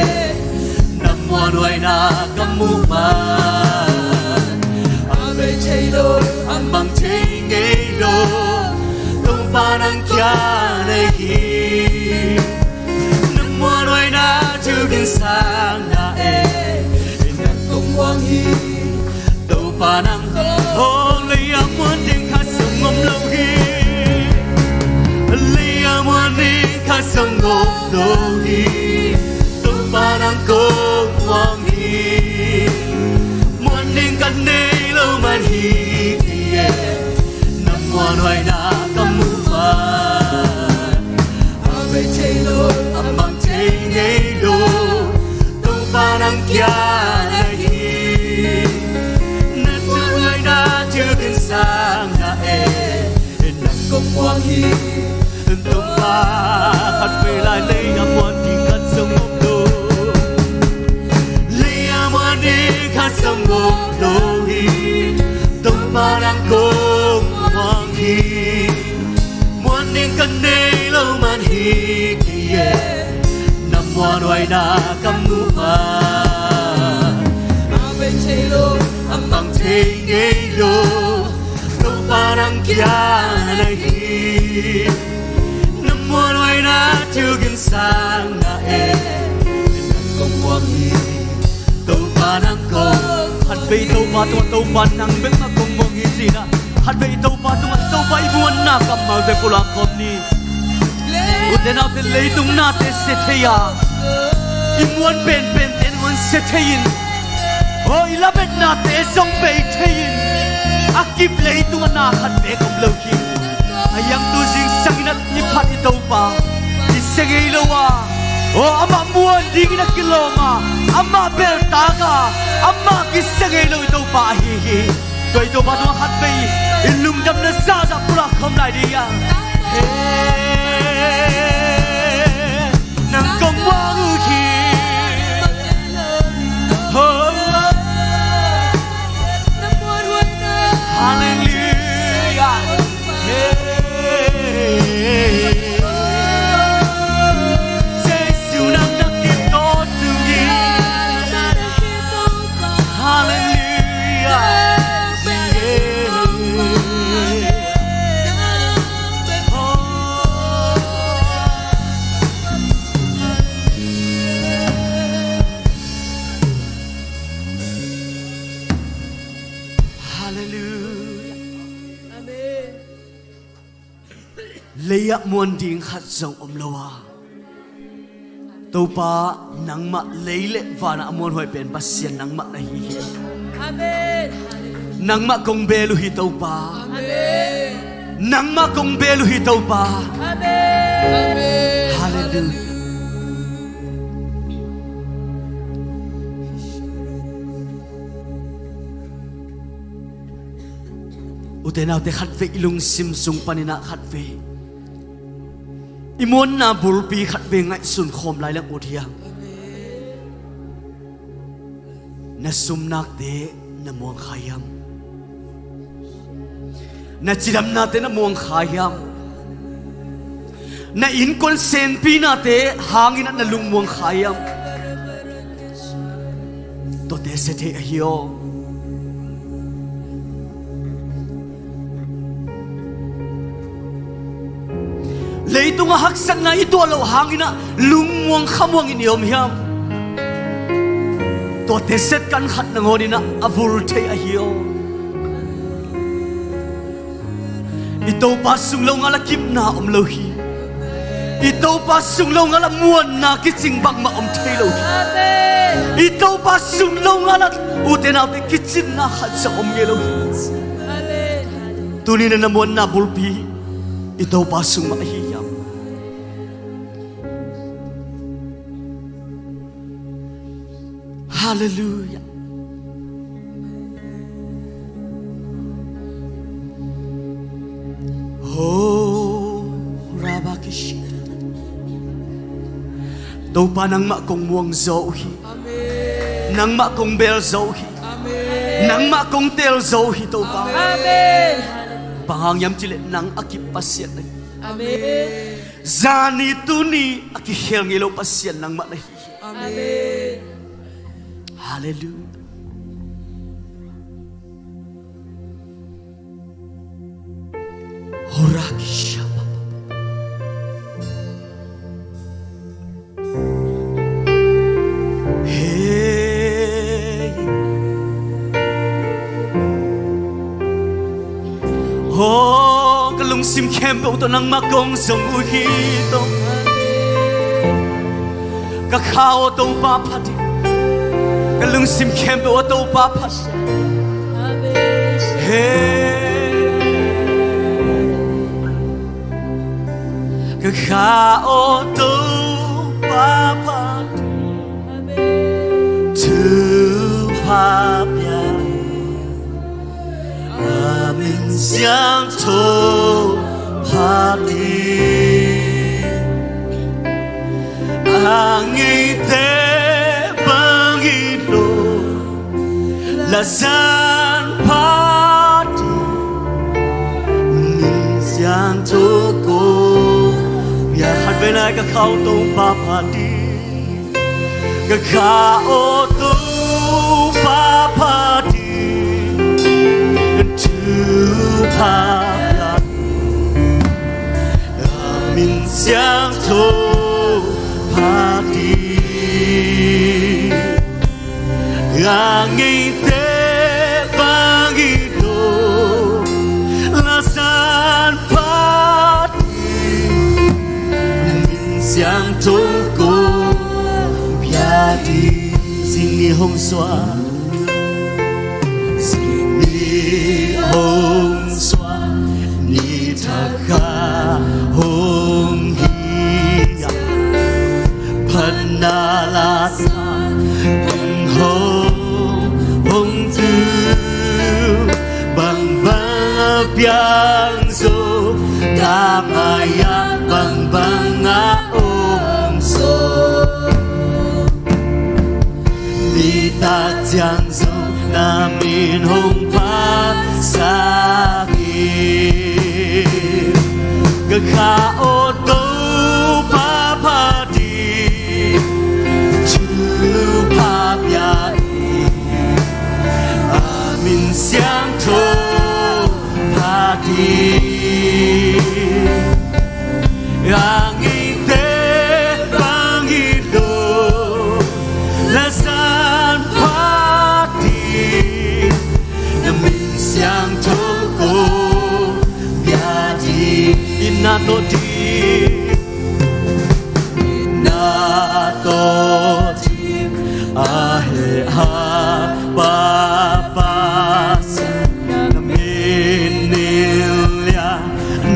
Nangma nuaina ka muh man a bei thei lo, a bang thei ngei lo, Topa nang kiang na hi. Nangma nuaina thil kin sang na e, nang kong muang hi. Topa nang kong, oh, lei-ah muan ding khat zong om lo hi. Lei-ah muan ding khat zong om lo hi. Topa nang kong muang hi. Muan ding ka nei lo man hi kei e. Nangma nuaina ka muh man a bei thei lo, a bang thei ngei lo, Topa nang kiang na hi. Nangma nuaina thil kin sang na e, nang kong muang hi. Topa, khat vei lai lei-ah muan ding khat zong om lo. Lei-ah muan ding khat zong om lo hi. Topa nang kong muang hi. Muan ding ka nei lo man hi kei e. Nangma nuaina ka muh man a bei thei lo, a bang thei ngei lo, Topa nang kiang na hi. Nangma nuaina thil kin sang na e, nang kong muang hi. Topa nang kong, khat vei Topa tungah, Topa nang bek mah kong muang hi ci-in ah, khat vei Topa tungah, Topa i muanna kammalte pulak khawm ni. Ute naute, leitung nate sia thei a, i muan penpente in muan sia thei in, aw, i lametnate zong bei thei in, a kip leitung ah na khat bek om lo hi. A hiang tu zingsang in ah i phat i Topa i sia ngei lo a, aw, amah muan dingin a kilawm a, amah belhtak a, amah kisia ngei lo i Topa ahi hi. Tua i Topa tungah khat vei i lungdamna zahzah pulak khawm lai ding a. He, nang kong muang uh hi. Ho, ho. Hallelujah. Hey. Jesu nang na kip tawh tung hi. Hallelujah. Yeah. Oh. Hallelujah. Amen. Lei-ah muan ding khat zong om lo a, Topa, nangmah lei le vanah a muanhuai pen Pasian nangmah na hi hi. Amen. Nangmah kong bel uh hi, Topa. Amen. Nangmah kong bel uh hi, Topa. Amen. Hallelujah. Ute naute, khatvei i lungsim sung panin ah khatvei i muanna bulpi khatvei ngaihsun khawm lai leng ut hiam? Na sumnakte na muang kha hiam? Na cidamnate na muang kha hiam? Na innkuan senpinate hangin ah na lungmuang kha hiam? Tuate Ese thei ahi aw. Leitungah haksatna i tuah loh hangin ah lungmuang khamuangin i om hiam? Tuate set kan khat nangawn in ah a vul thei ahi aw. I Topa sung lo ngal a kipna om lo hi. I Topa sung lo ngal a muanna kicing bangmah om thei lo hi. I Topa sung lo ngal a ute naute kicinna khat zong om ngei lo hi. Tuni na na muanna bulpi i Topa sung mah hi hiam? Halleluia. Oh, Rabakishita. Topa nangmah kong muang zaw uh hi. Nangmah kong bel zaw uh hi. Nangmah kong tel zaw uh hi Topa. Bang hang hiam cih leh nang a kip Pasian na hi. Zani tuni a kikhel ngei lo Pasian nangmah na hi. Amen. Halleluia. Horakishapa. Hey. Oh, ka lungsim khempeuh tawh nangmah kong zong uh hi Topa. Ka kha aw Topa phat in. Ka lungsim khempeuh aw Topa phat in. Hey. Ka kha aw Topa phat in. Thupha pia in. A min siangtho phat in. A ngeite bang hi lo. Lasan phat in. Min siangtho ko pia in. Khat vei lai. Ka kha aw Topa phat in. Ka kha aw Topa phat in. Thupha pia in. A min siangtho phat in. A ngeite bang hi lo. Lasan phat in. Min siangtho ko pia in. Zing ni hong suak. Zing ni hong suak. Ni thak kha hong hi a. Phatna la sa hong hong hong tu. Bangbang a piang zo. Ka mai a bangbang a om zo. Nitak ciang zong na min hong phatsak hi. Ka kha aw Topa phat in. Thupha pia in. A min siangtho phat in. A ngeite bang hi lo. Lasan phat in. Na min siangtho ko pia in. Itna tawh ding. Itna tawh ding. A he a Papa, na min in lian,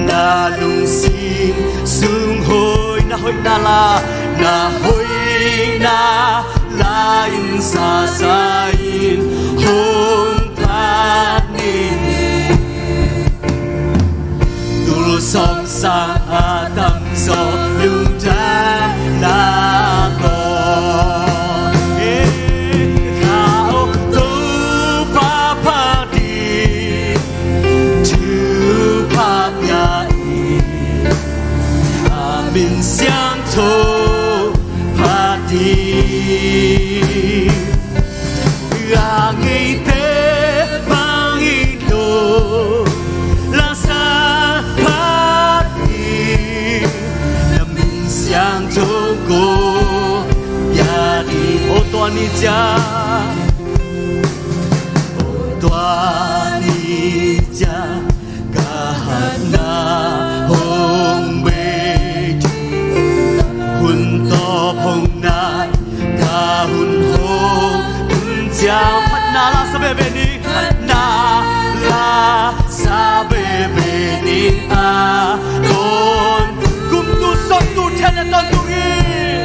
na lungsim sung hoihna, hoihna la, na hoihna la in sasa in hong phat ni. Tul sawm sang a tamzaw lungdamna tawh. Ka kha aw Topa phat in. Thupha pia in. A min siangtho phat in. Siangtho ko pia ding. O tua ni ciang, o tua ni ciang ka hatna hong bei ding. Hun tawp hong nai, ka hun hong tun ciang phatna la sa veve ni. Phatna la sa veve ni a, tawntung. Kum tul sawm tul then le tawntung hi.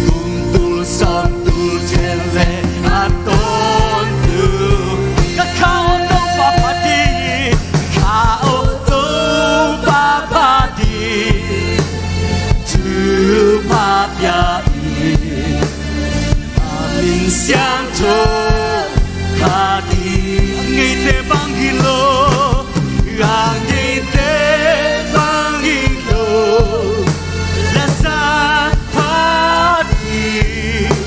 Kum tul sawm tul then le a tawntung. Ka kha aw Topa phat ding, kha aw Topa phat ding. Thupha pia in, a min siangtho phat ding. A ngeite bang hi lo, a ngeite bang hi lo, la zat phat ding.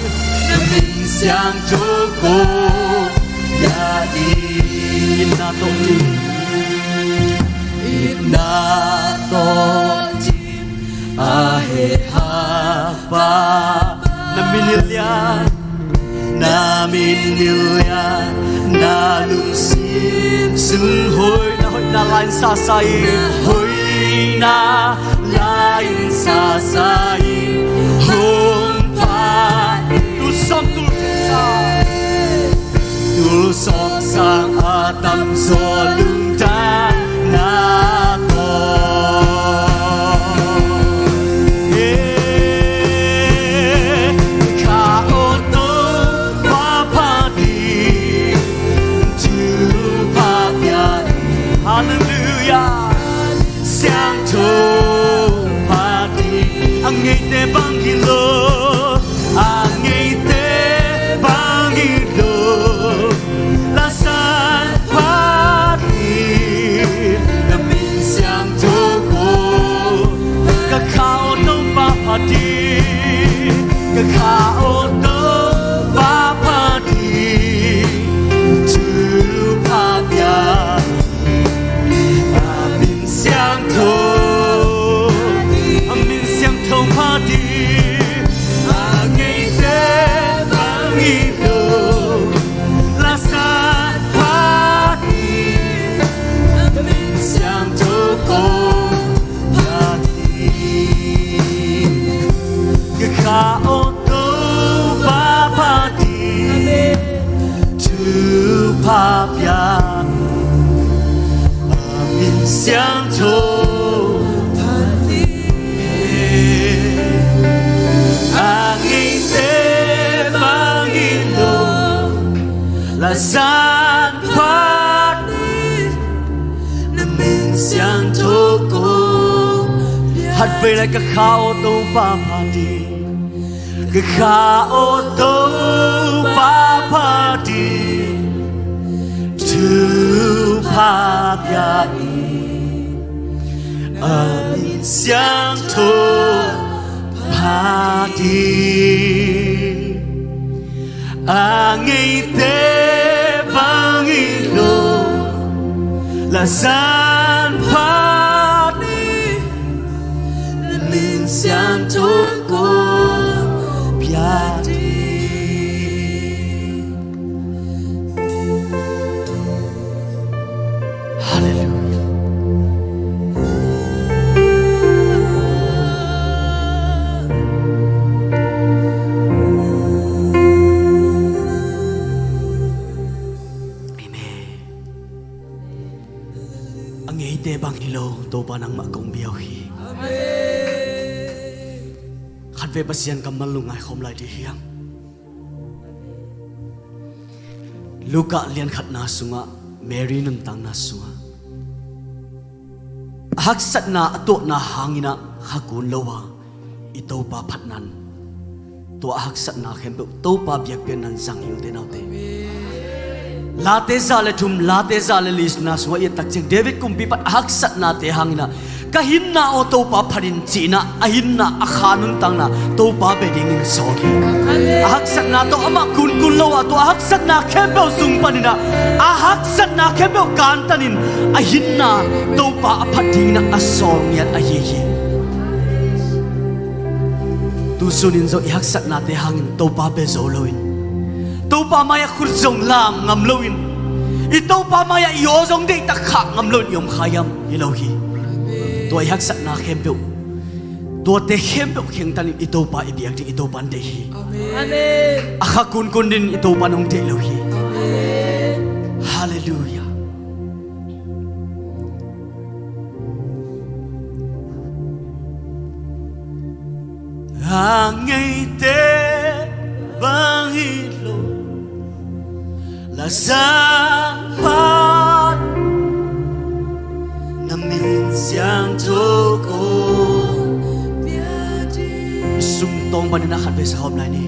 Na min siangtho ko pia ding. Itna tawh ding, itna tawh ding. A hehhapa, na min i lian, na min i lian, na lungsim sung hoihna, hoihna la-in sasa in, hoihna la-in sasa in hong phat. Tul sawm tul then sang, tul sawm sang a tamzaw lungdamna tawh. Eh, kha aw Topa phat ding, thupha pia ding. Hallelujah. Siangtho phat ding. A ngeite bang hi lo, a ngeite bang hi lo, la zat phat ding. Na min siangtho ko, ka kha aw Topa phat ding, ka kha aw Topa phat ding. Thupha pia, a min siangtho, a min siangtho phat ding. A ngeite bang hi lo, la zat phat ding. A min siangtho ko phat ding. Ka kha aw Topa phat ding, thupha pia, a min siangtho phat ding. A ngeite bang hi lo, la zat phat ding. Na min siangtho ko pia. Khatvei lai, ka kha aw Topa phat ding, ka kha aw Topa phat ding. Thupha pia in, a min siangtho phat ding. A ngeite bang hi lo, la zat phat ding. Na min siangtho ko pia ding. Halleluia. Amen. A ngeite bang hi lo, Topa nangmah kong bia uh hi. Amen. Khatvei Pasian kammal lungngai khawm lai dih hiam? Luka lian khatna sungah, Mary nuntakna sungah, a haksatna a tuahna hangin ah kha kun lo a, i Topa phatna in tua a haksatna khempeuh Topa biakpiakna in zang hi ute naute. Late za le thum, Late za le lina sungah i et tak ciang David kumpipa a haksatnate hangin ah, "Ka hinna aw Topa phat in," ci-in ah a hinna, a kha nuntakna Topa bia dingin sawl hi. A haksatna tawh amah kunkun lo a, tua a haksatna khempeuh sung panin ah, a haksatna khempeuh kantanin a hinna Topa a phat dingin ah a sawl ngiat ahi hi. Tu sun in zong i haksatnate hangin Topa bia zo loin, Topa mai-ah khut zong lam ngam loin, i Topa mai-ah i aw zong deihtak khah ngam loin i om kha hiam? Hi lo hi. Tua i haksatna khempeuh, tuate khempeuh khengtanin i Topa i biak ding, i Topa in deih hi. Amen. A kha kunkun dingin i Topa in hong deih lo hi. Amen. Halleluiah. A ngeite bang hi lo, la san phat, na min siangtho kong pia ding. I sungtawng panin a khat vei sa khawm lai ni.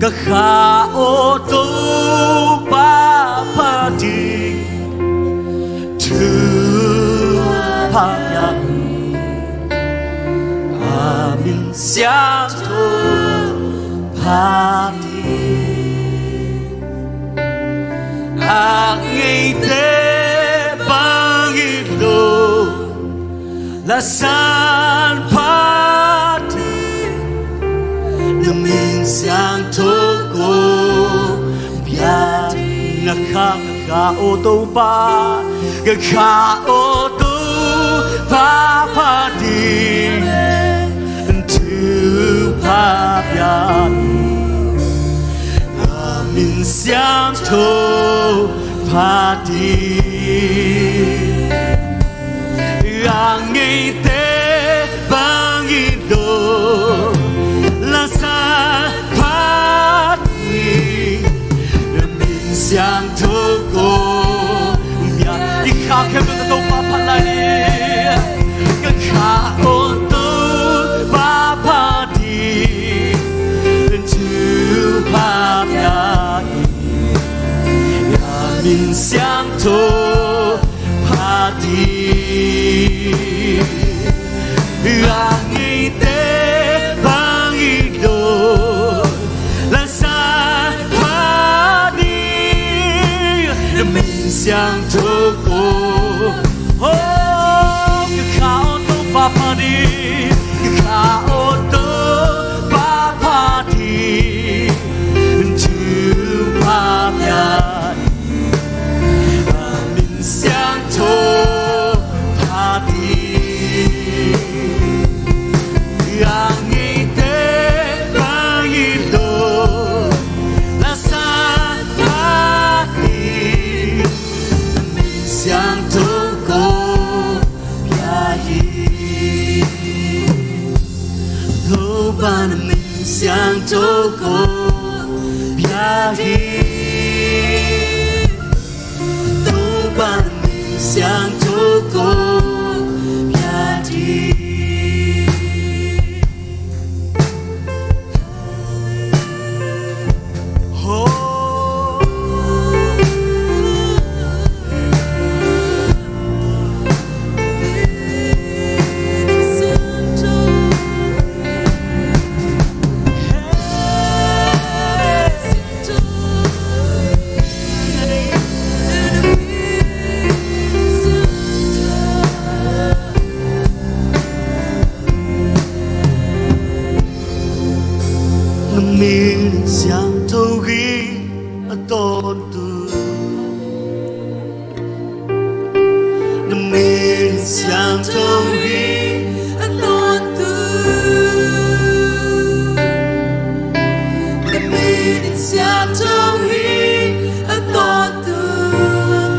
Ka kha aw Topa phat ding, thupha pia in, a min siangtho phat ding. A ngeite bang hi lo, la san phat ding, na min siangtho kong pia ding. Ka kha, ka kha aw Topa, ka kha aw Topa phat ding, thupha pia in, na min siangtho phat ding. A ngeite bang hi lo, la san phat ding, na min siangtho kong pia. I kha khempeuh tawh Topa phat lai ni. Ka kha aw Topa phat ding, thupha pia in, na min siangtho phat ding. A ngeite bang hi lo, la san phat ding, na min siangtho kong. Oh, ka kha aw Topa phat ding, ka kha aw Topa phat ding, thupha pia in, na min siangtho phat ding. A ngeite bang hi lo, la san phat ding, na min siangtho kong pia hi. Topa na min siangtho kong pia hi. Topa na min siangtho kong pia hi. Na min siangtho hi a tawntung. Na min siangtho hi a tawntung. Na min siangtho hi a tawntung.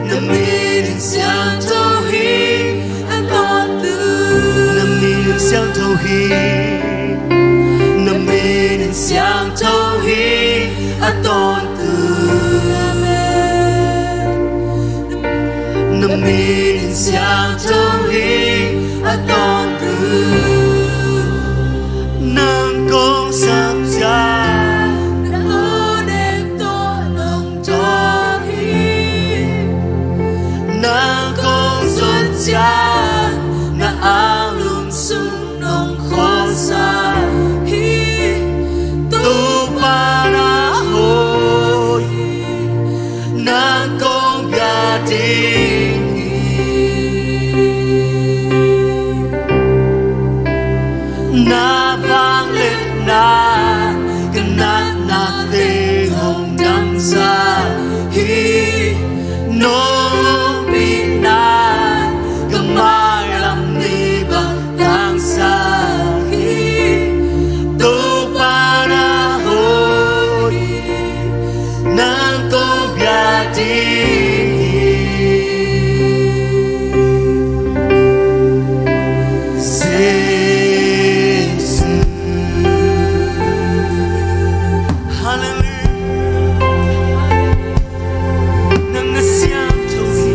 Na min siangtho hi a tawntung. Na min siangtho hi. Na min siangtho hi a tawntung. Na min siangtho hi a tawntung. Nang kong sap ciang, na aw dek tawh nong tawng hi. Nang kong zon ciang, na anglum sung nong khuasa hi. Topa na hoih, nang kong pia ding hi. Na vangliatna ka natnate hong damsak hi. Nong ompihna ka mailam ni bang tangsak hi. Topa na hoih hi. Nang kong pia ding hi. Jesu. Halleluiah. Nang na siangtho hi.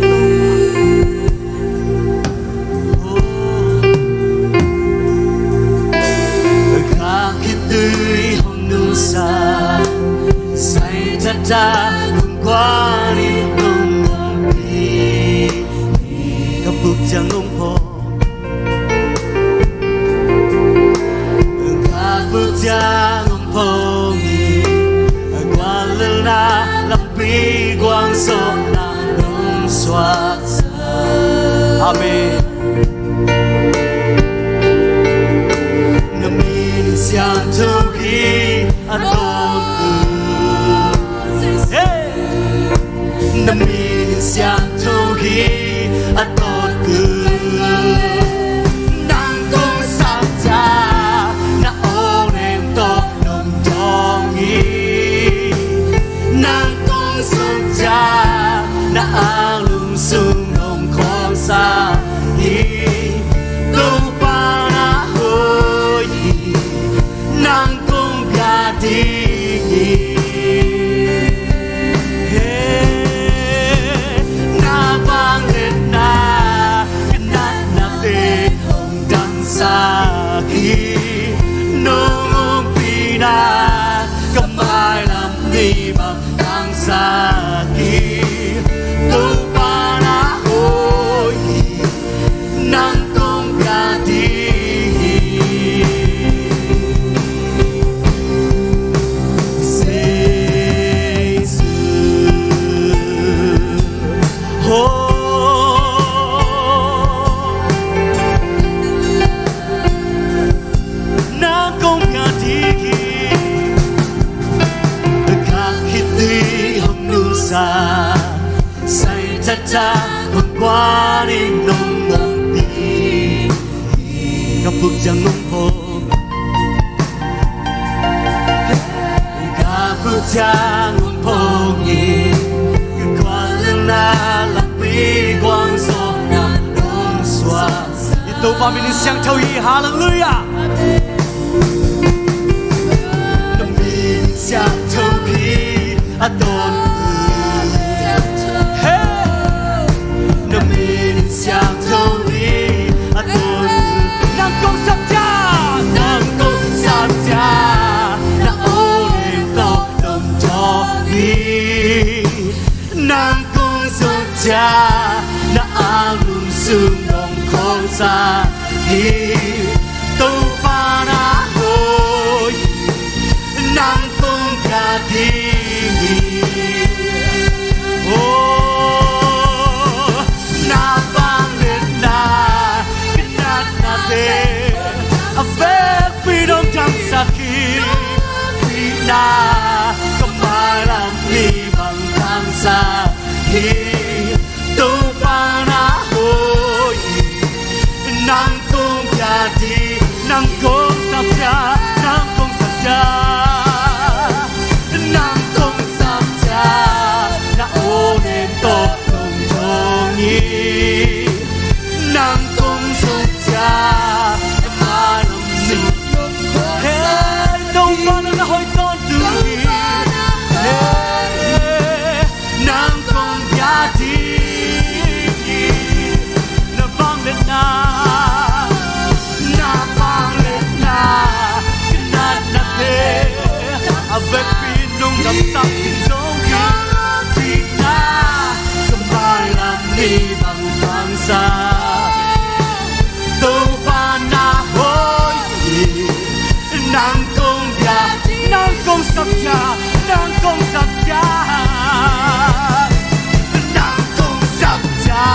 Ka khitui hong nusia, sai tata hong guan in nong ompih. Ka buk ciang hong phong, ka buk ciang hong phong in, guallelhna lampi guangzawhna nong suak. Amen. Na min siangtho hi a tawpna. Hey! Na min siangtho hi a tawpna. Nang kong sapcia na aw nem tawh nong dawng hi. Nang kong sapcia na anglum sung nong khawlsak hi. Topa na hoih hi. Nang kong pia ding hi. Hey, na vangliatna ka natnate hong damsak hi. Nong ompihna ka mailam ni bang tangsak hi. Topa na hoih hi. Nang kong pia ding hi. Jesu. Oh. Nang kong pia ding hi. Ka khitui hong nusia, sai tata hong guan in nong ompih. Ka buk ciang hong phong, ka buk ciang hong phong in, guallelhna lampi guangzawhna nong suak. I Topa min in siangtho hi. Halleluiah. Na min siangtho hi a tawpna. Hey! Na min siangtho hi a tawpna. Nang kong sapcia, nang kong sapcia na aw nem tawh nong dawng hi. Nang kong sapcia na anglum sung nong khawlsak hi. Topa na hoih hi. Nang kong pia ding hi. Oh, na vangliatna ka natnate a vekpi nong damsak hi. Ompihna ka mailam ni bang tangsak hi. Topa na hoih hi. Nang kong pia ding, nang kong sapcia, nang kong sapcia, nang kong sapcia na aw nem tawh nong dawng hi. Nang kong sapcia na mailam ni. Hey, Topa na hoih tawntung hi. Hey, nang kong pia ding hi. Na vangliatna, na vangliatna ka natnate a vekpi nong damsak hi zong hi. Ompihna ka mailam ni bang tangsak. Topa na hoih hi. Nang kong pia, nang kong sapcia, nang kong sapcia, nang kong sapcia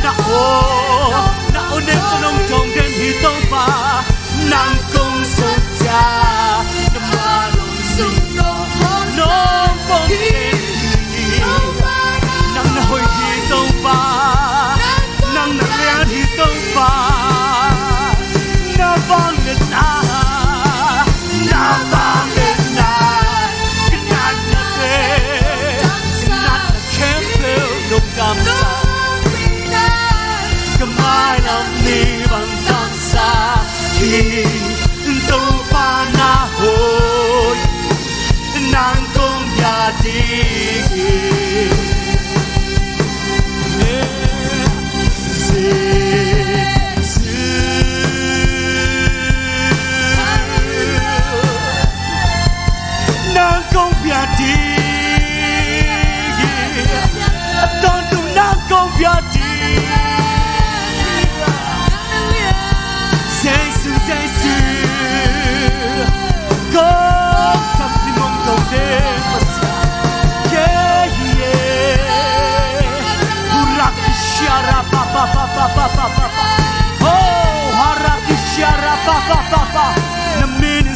na aw, na aw nem tawh nong dawng den hi Topa. Nang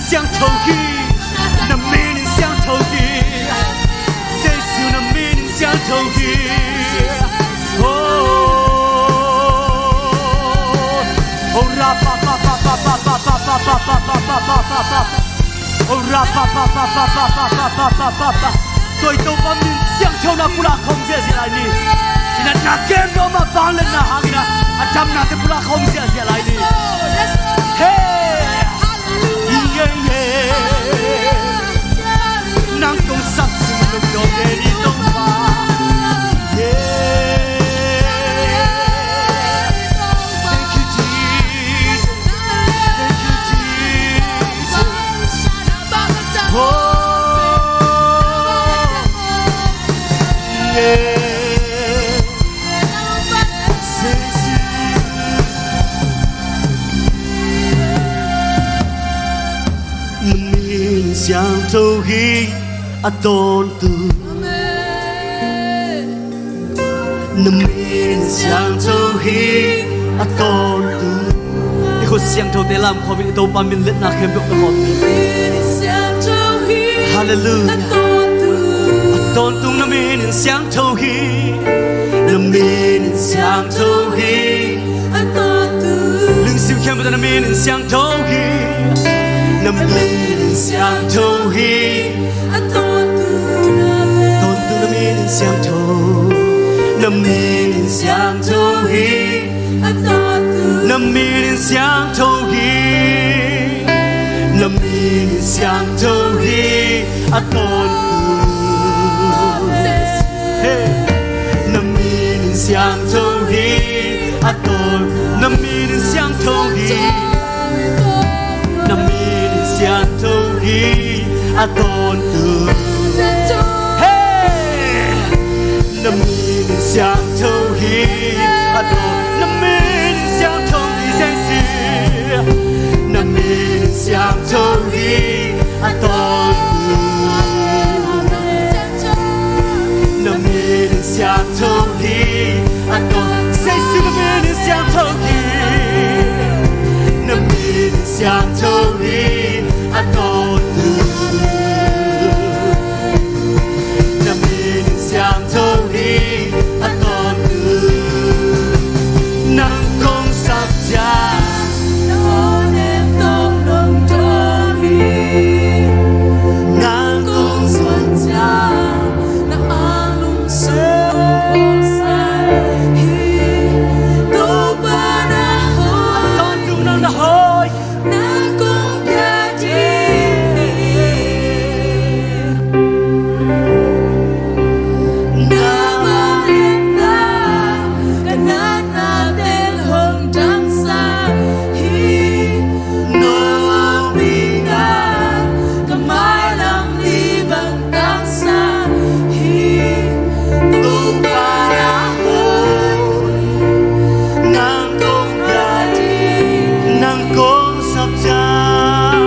Siangtho hi. Na min in siangtho hi. Jesu, na min in siangtho hi. Oh. Oh, ra pa pa pa. Oh, ra pa pa pa. Tua i Topa min siangtho na pulak khawm ziahziah lai ni. I natna kem nuam a, vangliatna hangin a, a damnate pulak khawm ziahziah lai ni. Hey! Yeah, yeah. Nang kong sak sung lungdawh gen hi Topa. Yeah. Thank you, Jesus. Thank you, Jesus. Oh. Yeah. Na min siangtho hi a tawntung. Na min siangtho hi a tawntung. I khut siangthote lam khawm in i Topa min liatna khempeuh ka khawm ni. Hallelujah. A tawntung na min in siangtho hi. Na min in siangtho hi. Lungsim khempeuh tawh na min in siangtho hi. Na min in siangtho hi. Tawntung na min in siangtho. Na min in siangtho hi. Na min in siangtho hi. Na min in siangtho hi. A tawntung. Hey. Na min in siangtho hi. A tawn. Na min in siangtho hi. Na min in siangtho hi. A tawntung. Hey. Na min in siangtho hi. A tawn. Na min in siangtho hi, Jesu. Na min in siangtho hi. A tawntung. Na min in siangtho hi. A tawn. Jesu, na min in siangtho hi. Na min in siangtho hi. A tawntung. Na min in siangtho hi. A tawntung. Nang kong sap ciang. Nang kong zuat ciang. Na anglum sung kong sa hi. Topa na hoih. Tawntung nang na hoih. Nang kong pia ding hi. Na vangliatna, ka natna teng hong damsa hi. Nong ompihna, ka mailam ni bang tangsa hi. Topa na hoih. Nang kong pia ding. Nang kong sap ciang.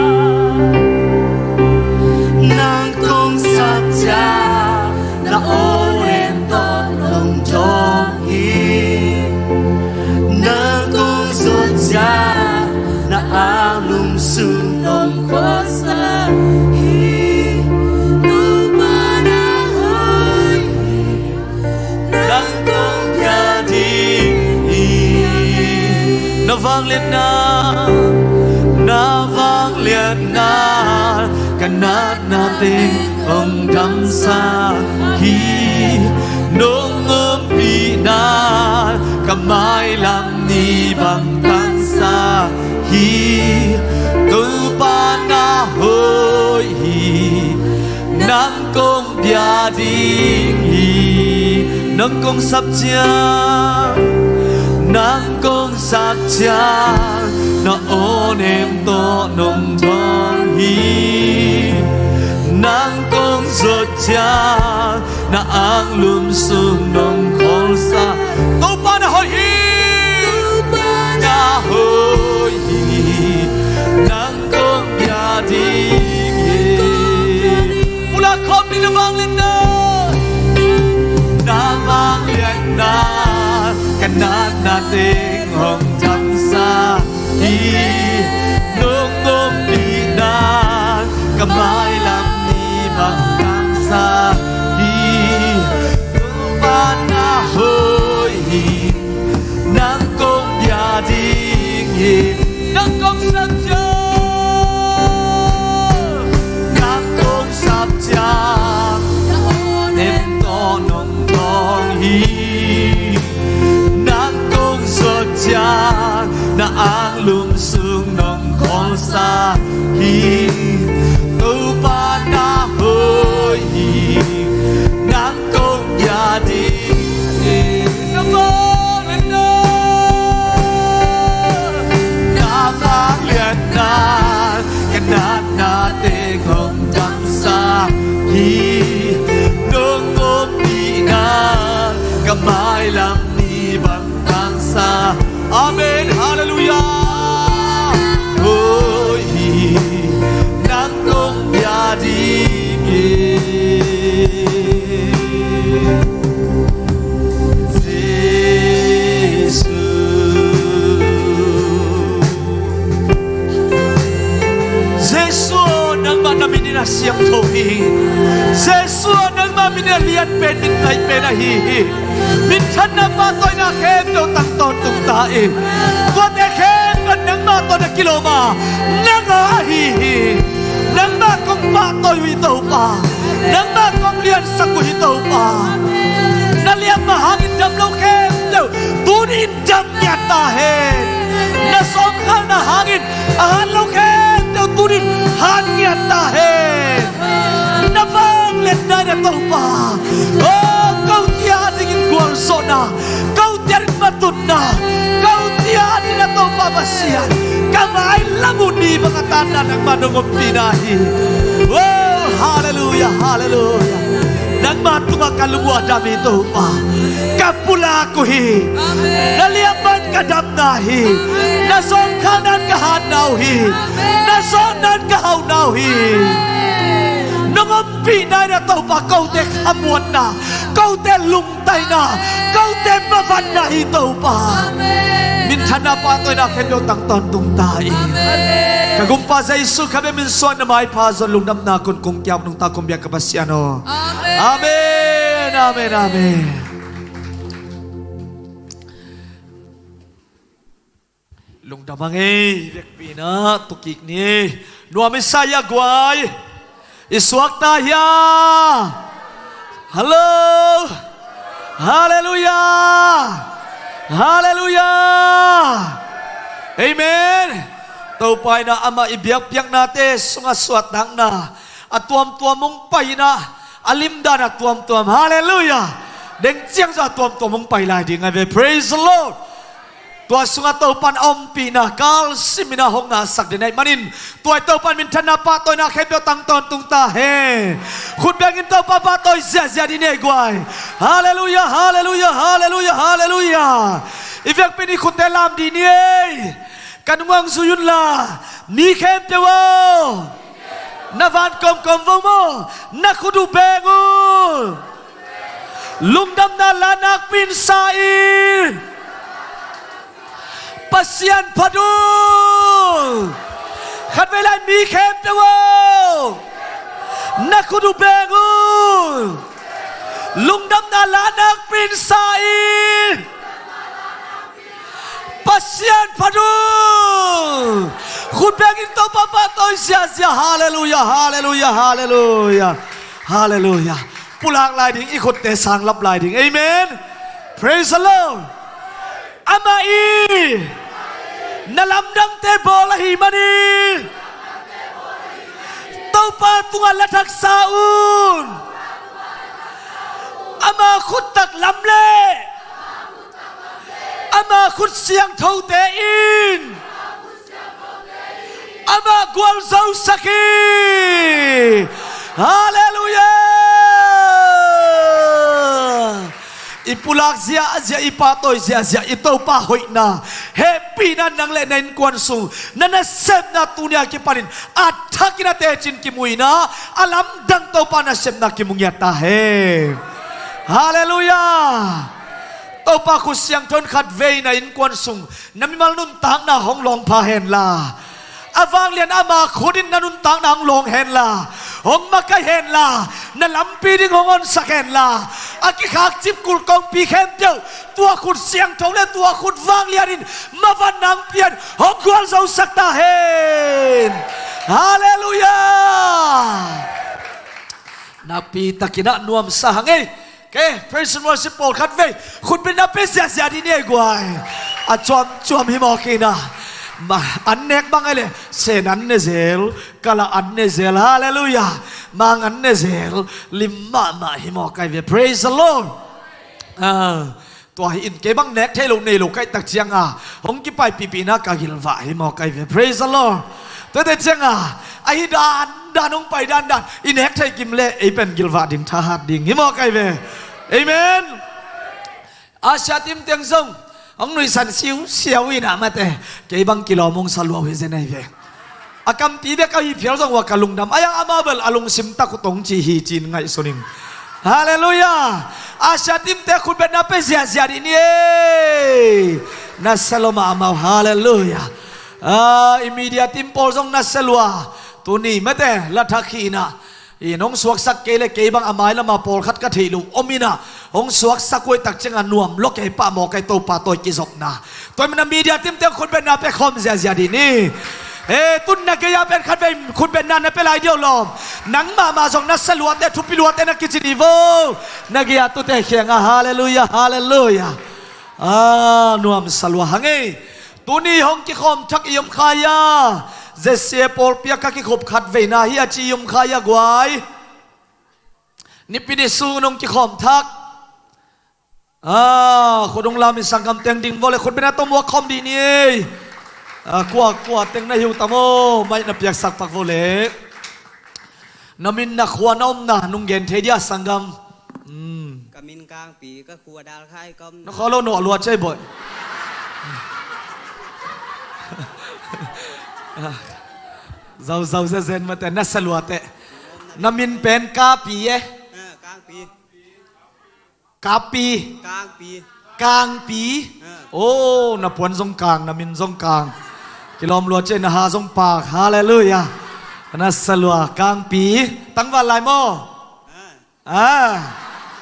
Nang kong sap ciang. Na aw lem tawh nong dawng hi. Nang kong zuat ciang. Na anglum sung nong khuasa hi. Topa na hoih hi. Nang kong pia ding hi. Na vangliatna, na vangliatna, ka natna teng hong damsa hi. Nong ompihna, ka mailam ni bang tangsa hi. Topa na hoih hi. Nang kong pia ding hi. Nang kong sap ciang. Nang kong sap ciang. Na aw nem tawh nong dawng hi. Nang kong zuat ciang. Na anglum sung nong khuasa. Topa na hoih hi. Topa na hoih hi. Nang kong pia ding hi. Pulak khawm ni na vangliatna. Na vangliatna, ka natna teng hong damsa hi. Nong ompihna, Nang kong sap ciang, nang kong sap ciang, na aw nem tawh nong dawng hi. Nang kong zuak ciang, na anglum sung nong khawl sa hi. Topa na hoih hi. Nang kong bia ding hi. Na vangliatna, na vangliatna, ka natna teng hong damsa hi. Nong ompihna, ka mailam ni bang tangsa. Amen. Halleluiah. Hoih hi, nang kong bia ding hi. Jesu. Jesu aw, nangmah na min in a siangtho hi. Jesu aw, nangmah min in a lian pen, min ngaih pen ahi hi. Minthanna pahtawina khempeuh tang tawntung ta in. Tuate khempeuh nangmah tawh na kilawm a, nang a ahi hi. Nangmah kong pahtawi uh hi Topa. Nangmah kong liansak uh hi Topa. Na liamma hangin dam lo khempeuh tuni in dam ngiat ta hen. Na sawmkhalna hangin a hat lo khempeuh tuni in hat ngiat ta hen. Na vangliatna in a Topa, oh, kote adingin gualzawhna, kote adingin matutna, kote adingin a Topa Pasian, ka mailam uh ni bang a taanna nangmah nong ompihna hi. Oh, halleluiah, halleluiah. Nangmah tungah ka lung uh a dam hi Topa. Ka pulak uh hi. Na liamma in ka damna hi. Na sawmkhalna in ka hatna uh hi. Na zawhna in ka hauhna uh hi. Nong ompihna in a Topa, kote khamuanna, kote lungtaina, kote mavanna hi Topa. Minthanna pahtawina khempeuh tang tawntung ta in. Ka Gumpa Jesu Khazih min suang na maipha zong lungdamna kong kong kiap nungta kong biak ka Pasian aw. Amen, amen, amen. Lungdam a ngei, vekpi-in ah tu kik ni. Nuam i sa hia guai? I suakta hia? Hallo. Halleluiah. Halleluiah. Amen. Topa in ah amah i biakpiaknate sungah suahtakna a tuamtuam hong pai in ah, a limdan a tuamtuam. Halleluiah. Deng ciang zong a tuamtuam hong pai lai ding ahi ve. Praise the Lord. Tua sungah Topa in a ompihna kalsim in ah hong ngahsak den ahih manin, tua i Topa in minthanna pahtawina khempeuh tang tawntung ta hen. Khut bengin Topa pahtawi ziahziah dih ni ei guai. Halleluiah, halleluiah, halleluiah, halleluiah. I vekpi-in i khutte lam dih ni ei. Ka nungah zui unla, mi khempeuh aw, na van kawmkawm vo maw, na khut uh beng un. Lungdamna la nakpi-in sa in. Pasian phat un. Khatvei lai, mi khempeuh aw, na khut uh beng un. Lungdamna la nakpi-in sa in. Pasian phat un. Khut bengin Topa pahtawi ziahziah. Halleluiah, halleluiah, halleluiah, halleluiah. Pulak lai ding, i khutte sanglap lai ding. Amen. Praise the Lord. Amah i na lamdangte bawl ahih manin, Topa tungah la thak sa un. Ama khut taklam le ama khut siangthote in amah gualzosak hi. Halleluiah. I pulak ziahziah, i pahtawi ziahziah, i Topa hoihna, hehpihna nang le na innkuan sung, na nasepna tuni a kipanin a thakin a tecin kimu in ah, a lamdang Topa nasepna kimu ngiat ta hen. Halleluiah. Topa khut siangtho in khatvei na innkuan sung na mimal nuntakna hong lawngpha henla, a vanglian ama khut in na nuntakna hong lawng henla, hong makaih henla, na lampi ding hong honsak henla, a kikhakcip kulh kongpi khempeuh tua khut siangtho le tua khut vanglian in mavanna hong pia in hong gualzosak ta hen. Halleluiah. Nakpi takin ah nuamsa hang ei. Ke, praise and worship pawlkhat vei khutbetna pe ziahziah dih ni ei guai. A cuamcuam hi mawk hi na. Ma, an nek bang ei le, sen an ne zel, kala an ne zel. Halleluiah. Mang an ne zel. Lim mahmah hi mawk ei ve. Praise the Lord. Ah, tua hi in kei bang nek thei lo nei lo kaih tak cianga hong kipaipihpihna ka gilvah hi mawk ei ve. Praise the Lord. Tuate cianga ahi dandan hong pai dandan i nek thei kim le ei pen gilvah ding thahat ding hi mawk ei ve. Amen. Asia team teng zong hong nuihsan siusiau inah mate kei bang kilawm hong sa luau hi zen ei ve. A kampi bek a hi phial zong ua ka lungdam. Ai-ang amau bel a lungsim tak uh tong ci hi ci-in ngaihsun ing. Halleluiah. Asia team te khutbetna pe ziahziah dih ni ei. Nasa lua mahmah uh. Halleluiah. Ah, i media team pawl zong nasa lua. Tuni mate la thak hi inah in hong suaksak kei le kei bang a mai lama pawlkhat ka theih loh om inah hong suaksak uh ei tak cianga nuam lua kei pah mawk ei Topa tawh i kizopna. Tua hi mana media team teng khutbetna pe khawm ziahziah dih ni. He, tun na gei-a pen khatvei khutbetna na pe lai dih uh lawm. Nang mahmah zong nasa luate thupi luate na kici dih vo. Na gei-a tute khiangah halleluiah, halleluiah. Ah, nuamsa lua hang ei. Tuni hong kikhawm thak i om kha ia. Z C A pawlpi ah ka kikhop khatveina hi a ci i om kha ia guai. Nipi ni sung hong kikhawm thak. Ah, khut hong lam in sanggam teng ding vo le khutbetna tawh muak khawm dih ni ei. Ah, kua kua teng na hi uh tam aw, maih na piaksak pak vo le. Na min na khua na omna nong gen thei dia sanggam. Hmm. Ka min Kangpi, ka khua Dalkhai ka om. Na khua lo nawh lua cei boih. Zauzau zezen mate nasa luate. Na min pen Kapi e. Ah, Kangpi. Kapi. Kangpi. Kangpi. Ah. Oh, na puan zong kang, na min zong kang. Kilawm lua cei, na ha zong pak. Halleluiah. Nasa lua Kangpi. Tangval lai maw? Ah. Ah,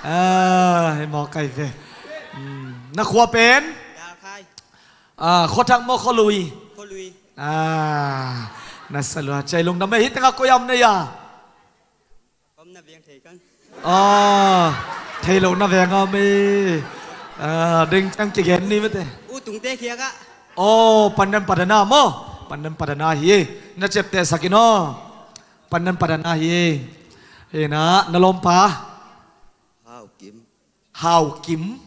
ah, hi mawk ei ve. Hmm, na khua pen? Dalkhai. Ah, khua thak maw khua lui? Khua lui. Ah, nasa lua cei, lungdam ei. Hi tengah koi a om na ia? Om na veng thei kang. Ah, thei lo na veng a om ei. Ah, ding ciang kigen ni mate. U Tungte khiakah. Oh, Pandan Padana maw? Pandan Padana hi ei. Na ciaptehsak in aw. Pandan Padana hi ei. Hi na, na lawmpa? Hau Kim. Hau Kim.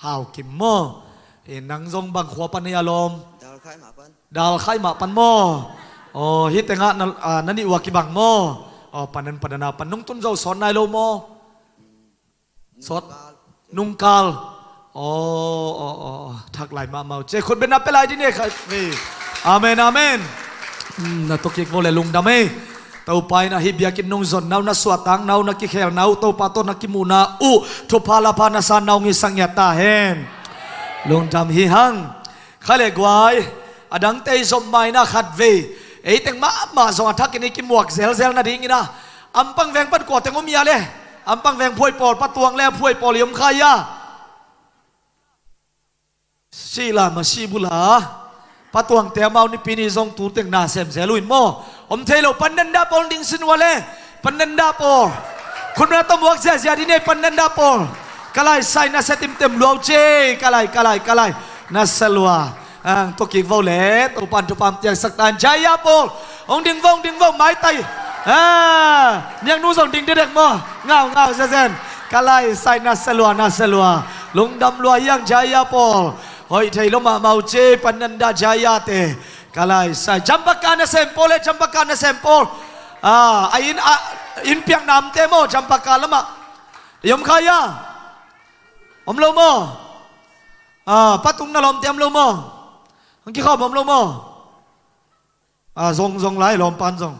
Hau Kim maw? Hi nang zong bang khua pan na ia lawm? Dalkhai mah pan. Dalkhai mah pan maw? Oh, hi tengah na, ah, na nih ua kibang maw? Oh, Pandan Padana pan nong tun zo sawt nai lo maw? Sawt nungkal. Oh, oh, oh, oh. Thak lai mahmah uh cei, khutbetna pe lai dih ni ei kha. Amen, amen. Hmm, na tawkik vo le lungdam ei. Topa in ah hih biakinn nong zonna uh, na suahtakna uh, na kikhelna uh, Topa tawh na kimuhna uh thupha lapha na sanna uh hong hisak ngiat ta hen. Lungdam hi hang. Kha le guai, a dangte i zom ma in ah khatvei ei teng mahmah zong a thakin i kimuak zelzel nadingin ah Ampang veng pan kua teng om ia le? Ampang veng phuai pawl, Pa Tuang le a phuai pawl i om kha ia? Sih la ma sih bula. Pa Tuangte amau nipi ni zong tu teng na sem zel uh in maw? Om thei lo, Pandan dah pawl ding sin ua le. Pandan dah pawl. Khutbetna tawh muak ziahziah dih ni ei, Pandan dah pawl. Ka lai sai, na sia timtem lua uh cei. Ka lai, ka lai, ka lai. Nasa lua. Ang tawkik vo le Topan thupha piaksak ta hen. Jaya pawl. Hong ding vo, hong ding vo, maitai. Ah, miaknu zong ding dekdek maw? Ngau, ngau zezen. Ka lai sai, nasa lua, nasa lua. Lungdam lua hi hang Jaya pawl. Hoih thei lua mahmah uh cei, Pandan dah Jaya te. Ka lai sai. Jampaka nasem pawl le, Jampaka nasem pawl. Ah, a inn, a inn piakna omte maw, Jampaka lamah? I om kha ia? Om lo maw? Ah, Pa Tung na lawmte om lo maw? Hong kikhawm om lo maw? Ah, zong, zong lai, lawmpan zong.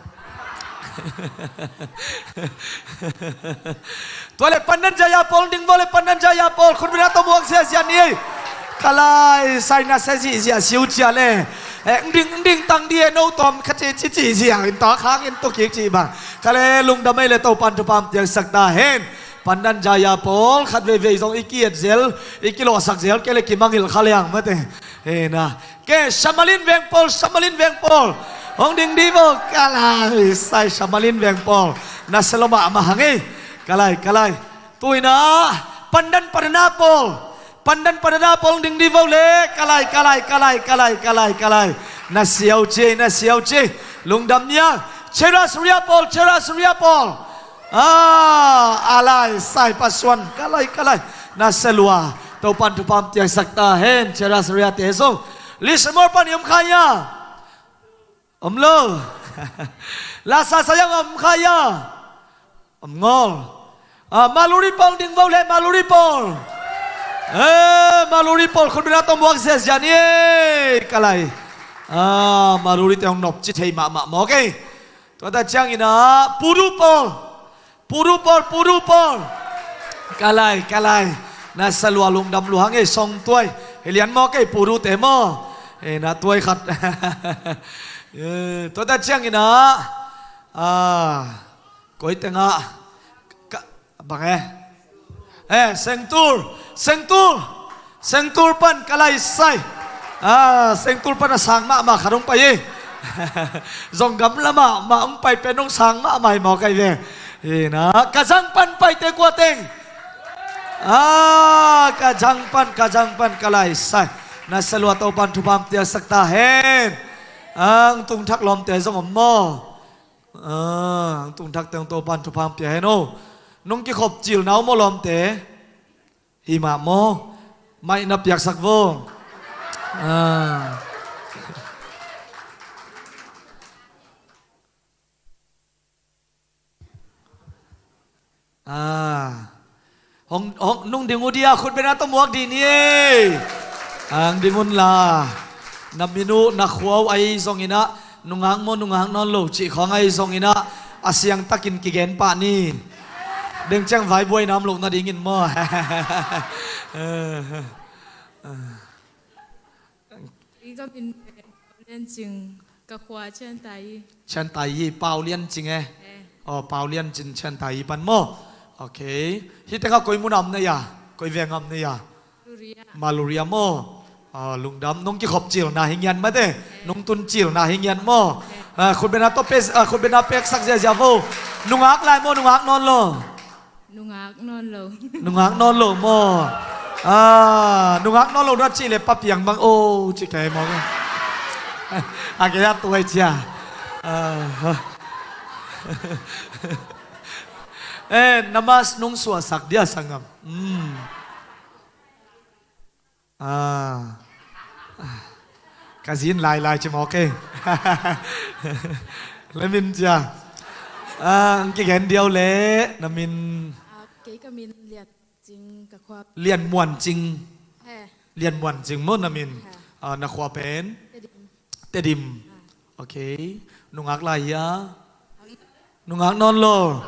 Tua le Pandan Jaya pawl, ding vo le Pandan Jaya pawl, khutbetna tawh muak ziahziah ni ei. Ka lai sai, na sia zihziah siu cia le. Eh, ding, ding tang di e, no tawm kha ci, ci, ci ziah in, ta khang in tawkik ci bang. Ka le lungdam ei le Topan thupha piaksak ta hen. Pandan Jaya pawl khat veivei zong i ki-et zel, i kilawhsak zel kei le kimangngilh kha liang mate. Hena. Ke Shamalin veng pawl, Shamalin veng pawl. Hong ding di vo, ka lai sai Shamalin veng pawl. Na sia lua mahmah hang ei. Ka lai, ka lai. Tuina, Pandan Padana pawl. Pandan Padana pawl hong ding di vo le. Ka lai, ka lai, ka lai, ka lai, ka lai, ka lai. Na siau ci, na siau ci. Lungdam nia. Chera Suria pawl, Chera Suria pawl. Ah, a lai sai Pasuan. Ka lai, ka lai. Na sia lua. Topan thupha piaksak ta hen. Chera Suria te zong. Lismore pan i om kha ia. Om lo. Lasa sayang om kha ia. Om ngol. Ah, Maluri pawl ding vo le, Maluri pawl. Eh, Maluri pawl khut bena tawh muak ziazia ni ei. Ka lai. Ah, Maluri te hong nop ci thei mahmah mawk ei. Tua ta ciangin ah, Puru pawl. Puru pawl, Puru pawl. Ka lai, ka lai. Na sia lua lungdam lua hang ei song tuai. Hei lian mawk ei Puru te maw. Eh, na tuai khat. Eh, tua ta ciangin ah. Ah, koi tengah. Ka, bang eh. Eh, Sengtur. Sengtur. Sengtur pan ka lai sai. Ah, Sengtur pan a sang mahmah khat hong pai hi. Zong gamla mahmah hong pai pen hong sang mahmah hi maw kai ve. Hena, Kajang pan paite kua teng. Ah, Kajang pan, Kajang pan ka lai sai. Na sia lua Topan thupha piaksak ta hen. Ang tung thak lawmte zong om maw. Ah, ang tung thak teng Topan thupha pia hen o. Nong kikhop cil nau maw lawmte. Hi mah maw. Mai na piaksak vo. Ah. Ah. Hong, hong, nung ding uh dia khut bena tawh muak dih ni ei. Ang ding un la. Na min uh, na khua uh ahi zongin ah, nungak maw, nungak nawn lo cih khawng ahi zongin ah, a siangtakin kigen pah ni. Deng ciang vaibuai nam loh nadingin maw. I ka min pen Pau Lian Cing, ka khua Chiantai. Chiantai, Pau Lian Cing eh. Eh. Oh, Pau Lian Cing Chiantai pan maw. Ok. Hih tengah koi mun a om na ia? Koi veng a om na ia? Luria. Maluria maw. Ah, lungdam, nong kikhop cil na hi ngian mate. Eh. Nong tun cil na hi ngian maw. Eh. Ah, khut bena tawh pes, ah, khut bena peksak ziazia vo. Nungak lai maw, nungak nawn lo. Nungak nawn lo. Nungak nawn lo maw. Ah, nungak nawn lo na cih le papiang bang o cih kei maw. A kei a tuai cia. Ah. Eh, namas nung suahsak dia sangam. Hmm. Ah. Ka zin lailai ci mawk ei. Na min cia. Ah, ang kigen diau le, na min. Ah, kei ka min Lian Cing ka khua. Lian Muan Cing. He. Lian Muan Cing maw na min. He. Ah, na khua pen. Tedim. Tedim. Ah. Ok. Nungak lai hia? Nungak nawn lo.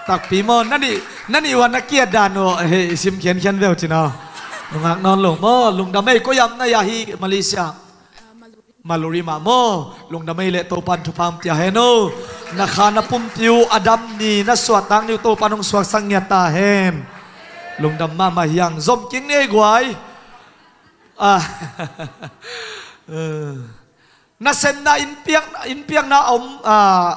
Takpi maw, na nih, na nih wan na kiat dan uh, hei, sim khiankhian veu cin aw. Nungak nawn lo maw, lungdam ei, koi am na ia hi Malaysia. Maluri mah maw, lungdam ei le Topan thupha pia hen uh. Na kha na pumpi uh a dam ni, na suahtak ni uh Topan hong suaksak ngiat ta hen. Lungdam mahmah hi ang, zom kik ni ei guai. Ah. Eh. Nasepna innpiak, innpiakna a om, ah,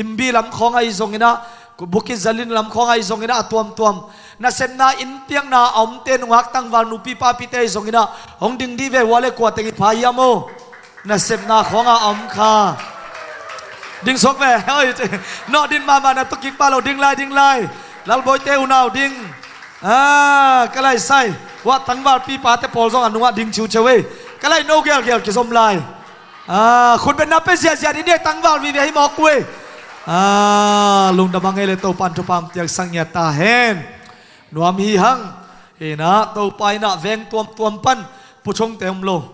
Imbi lam khawng ahi zongin ah, Bukit Jalil lam khawng ahi zongin ah, a tuamtuam. Nasepna innpiakna a omte nungak tangval nupi papite ahi zongin ah, hong ding dih ve ua le kua teng i pha hiam aw. Nasepna khawngah a om kha. Ding suak ve. Oi, nawh din mahmah na tuk kik pah lo, ding lai, ding lai. Lalbawite unau ding. Ah, ka lai sai. Uah tangvalpi pate pawl zong a nungah ding ciuciu ei. Ka lai no gelgel kizom lai. Ah, khutbetna pia ziahziah dih ni ei, tangval vive hi mawk uh ei. Ah, lungdam a ngei le Topan thupha piaksak ngiat ta hen. Nuam hi hang. Hinah Topa innah veng tuamtuam pan puchungte um lo.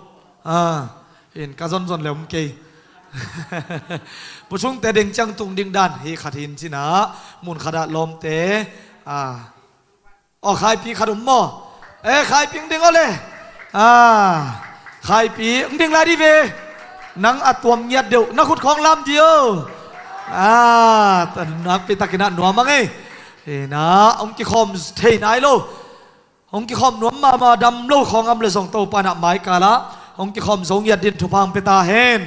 Ah, hin ka zonzon le um kei. Puchungte ding ciang tung ding dan hi khat hin cinah mun khatah lawmte. Ah, aw, khaipi khat um maw? Eh, khaipi ding aw le. Ah, khaipi ding lai dih ve. Nang a tuam ngiat deuh na khut khawng lam dih aw. Ah, nakpi takinah nuam a ngei. Hina hong kikhawm thei nai lo, hong kikhawm nuam mahmah dam lo khawng om le zong Topa in ah maikal ah hong kikhawm zo ngiat dingin thupha hong pia ta hen.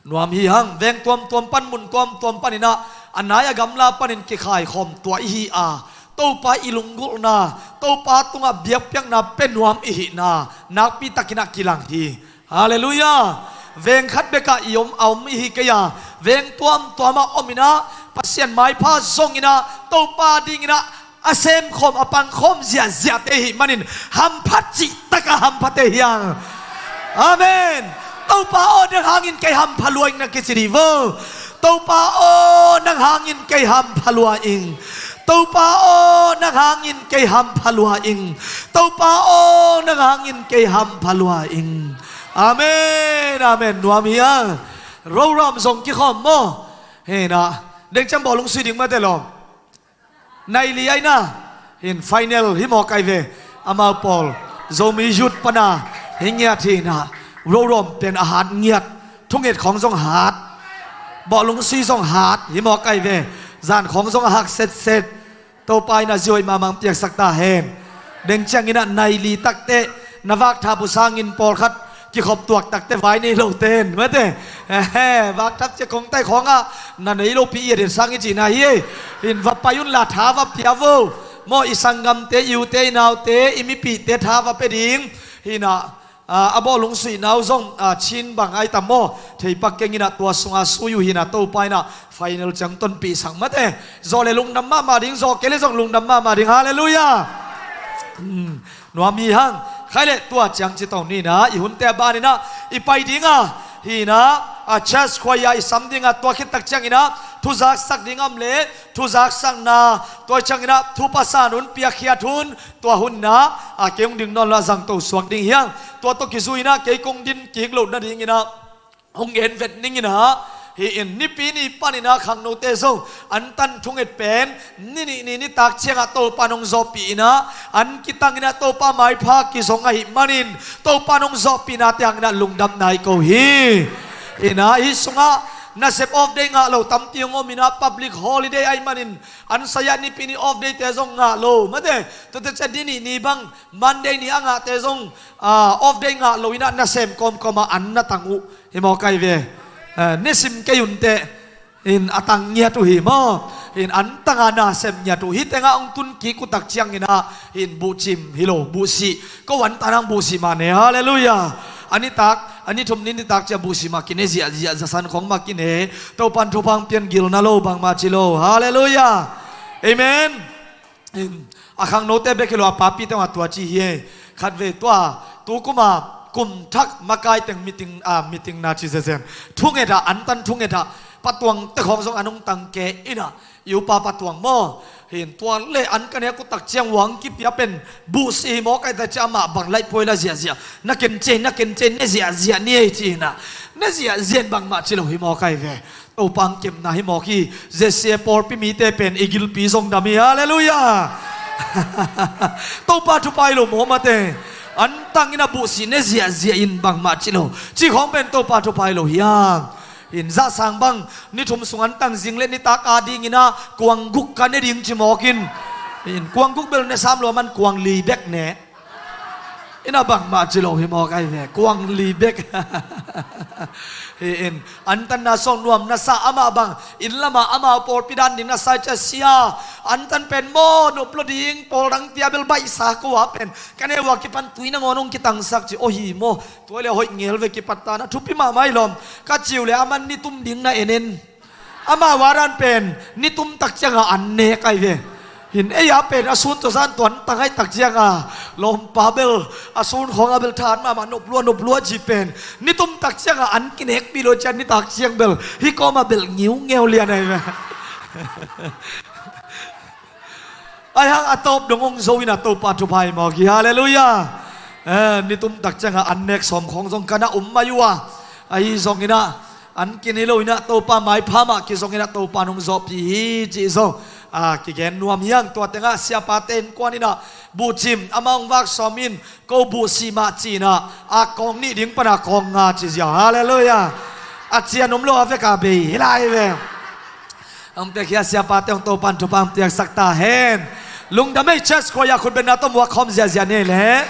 Nuam hi hang, veng tuamtuam pan, mun tuamtuam panin ah, a nai a gamla panin kikhaikhawm tua i hi a, Topa i lunggulhna, Topa tungah biakpiakna pia nuam i hihna nakpi takin ah kilang hi. Halleluiah. Veng khat bekah i om, a om i hi kei a, veng tuamtuamah om in ah, Pasian maipha zongin ah, Topa dingin ah a semkhawm, a pangkhawm ziahziahte i hih manin hamphat cihtakah hamphate hi hang. Amen. Topa aw, nang hangin kei hampha lua ing, na kici dih vo. Topa aw, nang hangin kei hampha lua ing. Topa aw, nang hangin kei hampha lua ing. Topa aw, nang hangin kei hampha lua ing. Amen, amen. Nuam hi a. Roram zong kikhawm maw? Hina deng ciang bawlung sui ding mate lawm. Nai li aina, hin final hi mawk ai ve. Amau pawl Zomi Youth pana hi ngiat hina, roram pen a hat ngiat, thunget khawng zong hat, bawlung sui zong hat hi mawk ai ve. Zan khawng zong a hak setset. Topa in a zioi mahmah piaksak ta hen. Deng ciangin ah nai li takte, na vak thap uh sangin pawlkhat kikhop tuak takte vai nei lo ten mate. Ehe, vak thap cia kong tai khawngah na nei lo pi i a den sang i cihna hi. Hin va pai un la tha va pia vo. Maw, i sanggamte, i ute, i naute, i mipihte tha va pia ding. Hina, a, a bawlung suihna uh zong, a, Chin bang ai tam maw, theipak kengin ah tua sunga sui uh hina, Topa in ah final ciang tonpih sang mate. Zaw le lungdam mahmah ding, zaw kei le zong lungdam mahmah ding. Halleluiah. Hmm, nuam hi hang. Khai le tua ciang ci to nina, i hunte a banin ah i pai ding a, hina, a, church choir i sam ding a, tua khit tak ciangin ah thuzaksak ding om le, thuzaksakna, tua ciangin ah thupasan hun, piakkhiat hun, tua hun in ah, a, kei hong ding nawn lo a zangto suak ding hi hang. Tua tawh kizui in ah kei kong din kik loh nadingin ah hong en vet ning in ah, hi in, nipi ni panin ah khangnote zong antan thunget pen ni nih ni nitak ciangah Topa in hong zawhpih in ah, an kitang in ah Topa maipha kizong ahih manin, Topa in hong zawhpihna te hangin ah lungdam nai ko hi. Hi in ah, hi sungah nasep off day ngah lo tampi hong om in ah, public holiday ahih manin an saya nipi ni off day te zong ngah lo mate. Tuate ciang ni nih ni bang Monday ni a ngahte zong, ah, off day ngah lo in ah nasem kawmkawm ah an na tang uh hi mawk ai ve. Ah, ne sim kei un teh, in a tang ngiat uh hi maw. In an tang a nasem ngiat uh hi tengah hong tun kik uh tak ciangin ah, in buhcim hi lo, buhsih. Ko an tanang buhsih mah ne. Halleluiah. A nitak, a ni thum ni nitak cia buhsih mah kine, ziahziah zasan khawng mah kine. Topa in thupha hong pian gilna lo bangmah ci lo. Halleluiah. Amen. In, a khangnote bek hi lo a, papite mah tua ci hi e. Khat ve tua, tu kuma kum thak makai teng meeting, a, meeting na ci zenzen. Thunget ah, antan thunget ah, patuang te khawng zong an hong tang kei in ah, i upa patuang maw. Hin tua le an ka nek uh tak ciang hong kipia pen buhsih hi mawk ai ta cia, amah bang laih puai la ziahziah. Na ken cei, na ken cei, ne ziahziah ni ei ci in ah. Ne ziahziah in bangmah ci lo hi mawk ai ve. Topa hong kemna hi mawk hi. Z C A pawlpi mite pen i gilpi zong dam hi. Halleluiah. Topa thupha hi lo maw mate. An tang in ah buhsih ne ziahziah in bangmah ci lo. Ci khawng pen Topa thupha hi lo hiam. In zahsang bang ni thum sung an tang zing le nitak a dingin ah kuang guk ka ne ding ci mawk in. In kuang guk bel ne sam lo a, man kuang li bek ne. In ah bangmah ci lo hi mawk ai ve, kuang li bek. Hi in, antanna song nuam na sa amah bang, inn lamah amau pawlpi dan ding na sa cia sia. Antan pen maw, nop lo ding, pawl dang tia bel baihsa ko a pen. Ka ne ua kipan tui nangawn hong kitangsak ci, aw hi maw. Tua le hoih ngel ve kipat ta na, thupi mahmah hi lawm. Ka ciu le aman ni tum ding na en en. Amau a dan pen ni tum tak ciangah an nek ai ve. Hin ei a pen a sun tawh zan tuan tang ai tak ciangah lawmpa bel a sun khawngah bel than mahmah, nop lua, nop lua ci pen ni tum tak ciangah an kinek pi lo cian nitak ciang bel hi kawmah bel ngiungeu lian ai ve. Ai hang a tawp dong hong zo in ah Topa thupha hi mawk hi. Halleluiah. Eh, ni tum tak ciangah an nek sawm khawng zong ka na um mai uh a, ahi zongin ah an kine lo in ah Topa maipha mah kizong in ah Topa in hong zawhpih hi cih zong, ah, kigen nuam hi hang. Tua tengah siapate innkuan in ah buhcim amah hong vak sawm in, ko buhsih mah ci in ah, a kawng nih ding pana kawng nga ci ziau. Halleluiah. A cian om lo a vek a bei hi lai ve. Hong piakhia siapate hong Topan thupha hong piaksak ta hen. Lungdam ei. Church choir khut bengna tawh muak khawm ziahziah ni ei leh.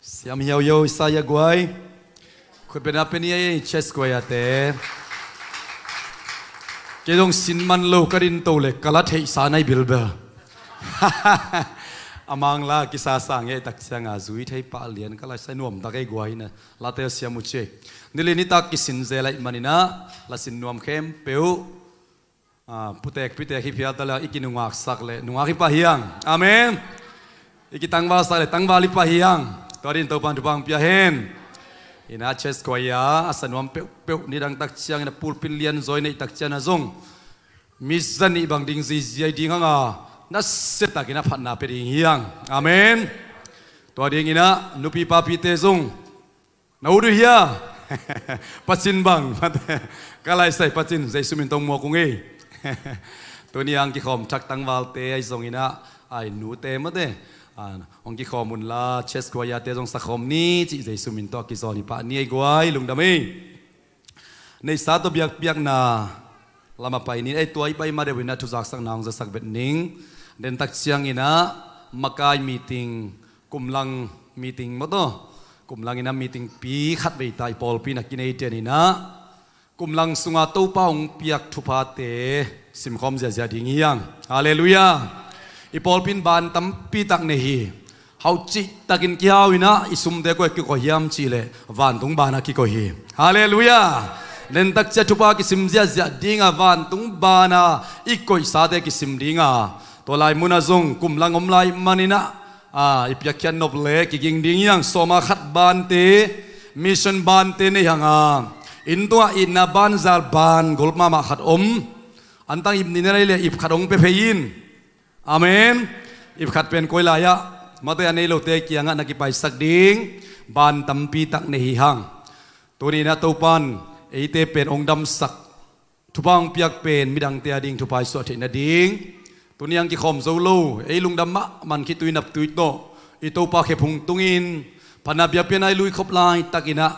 Siam hiau yo, Isaiah guai. Khutbetna pia ni ei, church guai ate. Kei zong sin man lo ka din to le ka la theihsa nai bilbel. A mang la kisa sang ei tak cianga zui thei pah lian ka lai sai nuam tak ei guai na. Late siam uh ci. Nili nitak kisin zel ahih maninah la sin nuam khempeuh. Ah, putek pitek hi phial ta le i kinungaksak le nungak hi pah hiang. Amen. I kitangvalsak le tangval hi pah hiang. Tua din Topan thupha hong pia hen. Ina church choir a sa nuam peuhpeuh nidang tak ciang ina pulpit lian zawi neih tak ciang a zong mi zanih bang ding ziziai ding hanga nasia takin a phatna pia ding hiang. Amen. Tua ding ina nupi papite zong na ut uh hia? Pacin bang. Ka laisai pacin Jesu min tong muak ung ei. Tuni ang kikhawm thak tangvalte ai zong ina ai nute mate. Ah, hong kikhawm unla church choir te zong sakhawm ni cih Jesu min tawh a kizawn hi pah ni ei guai lungdam ei. Neihsa tawh biakpiakna lama pai ni ei tua i pai ma deuh ina thuzaksakna hong zasak vet ning. Den tak ciang ina makai meeting kumlang meeting mawtaw. Kumlang ina meeting pi khat vei ta i pawlpi na kinei tian ina kumlang sunga Topa hong piak thuphate simkhawm ziazia ding hiang. Halleluiah. I pawlpin ban tampi tak nei hi. Hauh cihtakin kihau ina i sumte kua kikoih hiam cihleh vantung bana kikoih hi. Halleluiah. Nentak cia thupha kisim ziahziah dinga vantung bana i koihsate kisim dinga tua lai muna zong kumlang om lai manina a i piakkhiat nop le kiging ding hiang sawma khat bante mission bante nei hanga inn tungah itna banzal ban golp mahmah khat om. Antang ip nina lei le ip khat hong pia phei in. Amen. Ip khat pen koi lai-ah mate a nei lote kiangah na kipaisak ding ban tampi tak nei hi hang. Tuni-in ah Topan eite pen hong damsak thupha hong piak pen midangte a ding thupha i suah theih nading. Tuni ang kikhawm zo lo ei lungdam mahmah khitui naptui tawh i Topa khephung tungin phatna biakpiakna i luikhop laitakin ah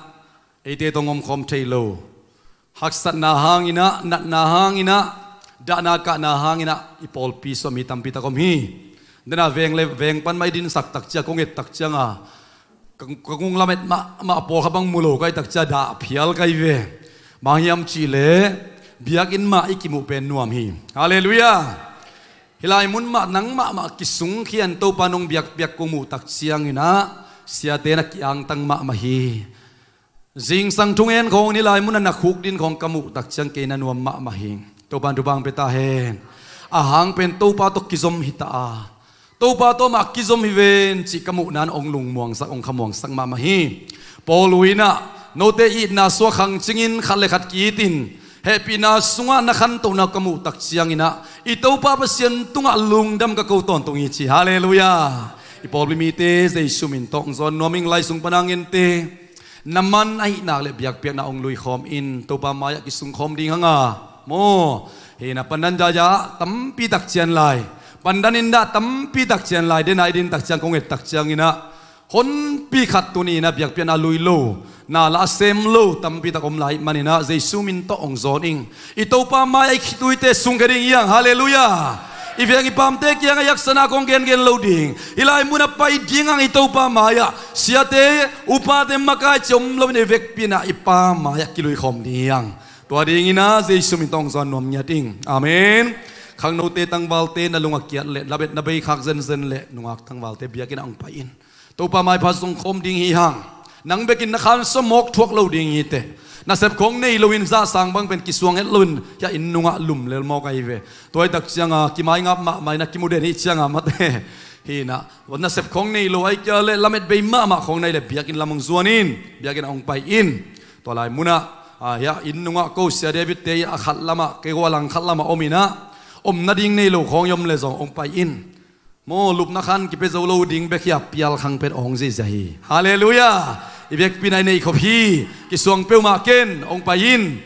eite tawh hong omkhawm thei lo. Haksatna hangin ah natna hangin ah dahna kahna hangin ah i pawlpi sua mi tampi tak om hi. Dena veng le veng pan mah i dinsak tak cia kong et tak cianga ka, ka kong lamet mahmah pawl kha bang mu lo kai tak cia dah phial kai ve. Bang hiam cihleh biakinn mah i kimuh pen nuam hi. Halleluiah. Hih lai mun mah nang mahmah kisung khian Topa nong biakpiak kong muh tak ciangin ah siate na kiangtang mahmah hi. Zingsang thungen khawng ni lai muna na khuk din khawng ka muh tak ciang kei na nuam mahmah hi. Topan thupha hong pia ta hen. A hang pen Topa tawh kizom hi ta a Topa tawh mah kizom hi ven cih ka muhna in hong lungmuangsak hong khamuangsak mahmah hi. Paul uh in ah note itna suak khang cingin khat le khat ki-itin hehpihna sungah na khantohna ka muh tak ciangin ah i Topa Pasian tungah lungdam ka ko tawntung hi ci. Halleluiah. I pawlpi mite Jesu min tawh hong zawn nuam ing. Lai sung pana ngente na man ahih nak le biakpiakna hong luikhawm in. Topa mai-ah kisungkhawm ding hanga maw hina pandan jaja tampi tak cian lai pandan in dah tampi tak cian lai dena i din tak ciang kong et tak ciangin ah honpi khat tuni-in ah biakpiakna lui lo na la a sem lo tampi tak om lai manin ah Jesu min tawh hong zawn ing. I Topa mai-ah i khituite sungkhia ding hiang. Halleluiah. I veng i pamte kiangah i haksatna kong gengen lo ding. Hih lai munah pai ding ang i Topa mai-ah siate upate makai ci om loin i vekpi-in ah i Pa mai-ah kiluikhawm ding hiang. Tua dingin ah Jesu min tawh hong zawn nuam ngiat ing. Amen. Khangnote tangvalte na lung a kiat leh labet na bei khak zenzen leh nungak tangvalte biakinn ah hong pai in. Topa maipha sungkhawm ding hi hang. Nang bekin na khansa mawk thuak lo ding hi teh. Nasep khawng nei loin zahsang bang pen kisuang het loin hia inn nungah lum lel mawk ahi ve. Tua hi tak cianga kimaingap mahmah ina kimu den hi cianga mate. Hina nasep khawng nei lo ai kia le lamet bei mahmah khawng nai le biakinn lam hong zuan in biakinn ah hong pai in. Tua lai munah a hia inn nungah ko sia David te a khat lamah kei ko a lang khat lamah om inah om nading nei lo khawng i om le zong hong pai in. Maw lupna khan kipia zo lo ding bek hi a pialkhang pen awng zihziah hi. Halleluiah. I biakpi nai nei khop hi. Kisuang peuhmah ken hong pai in.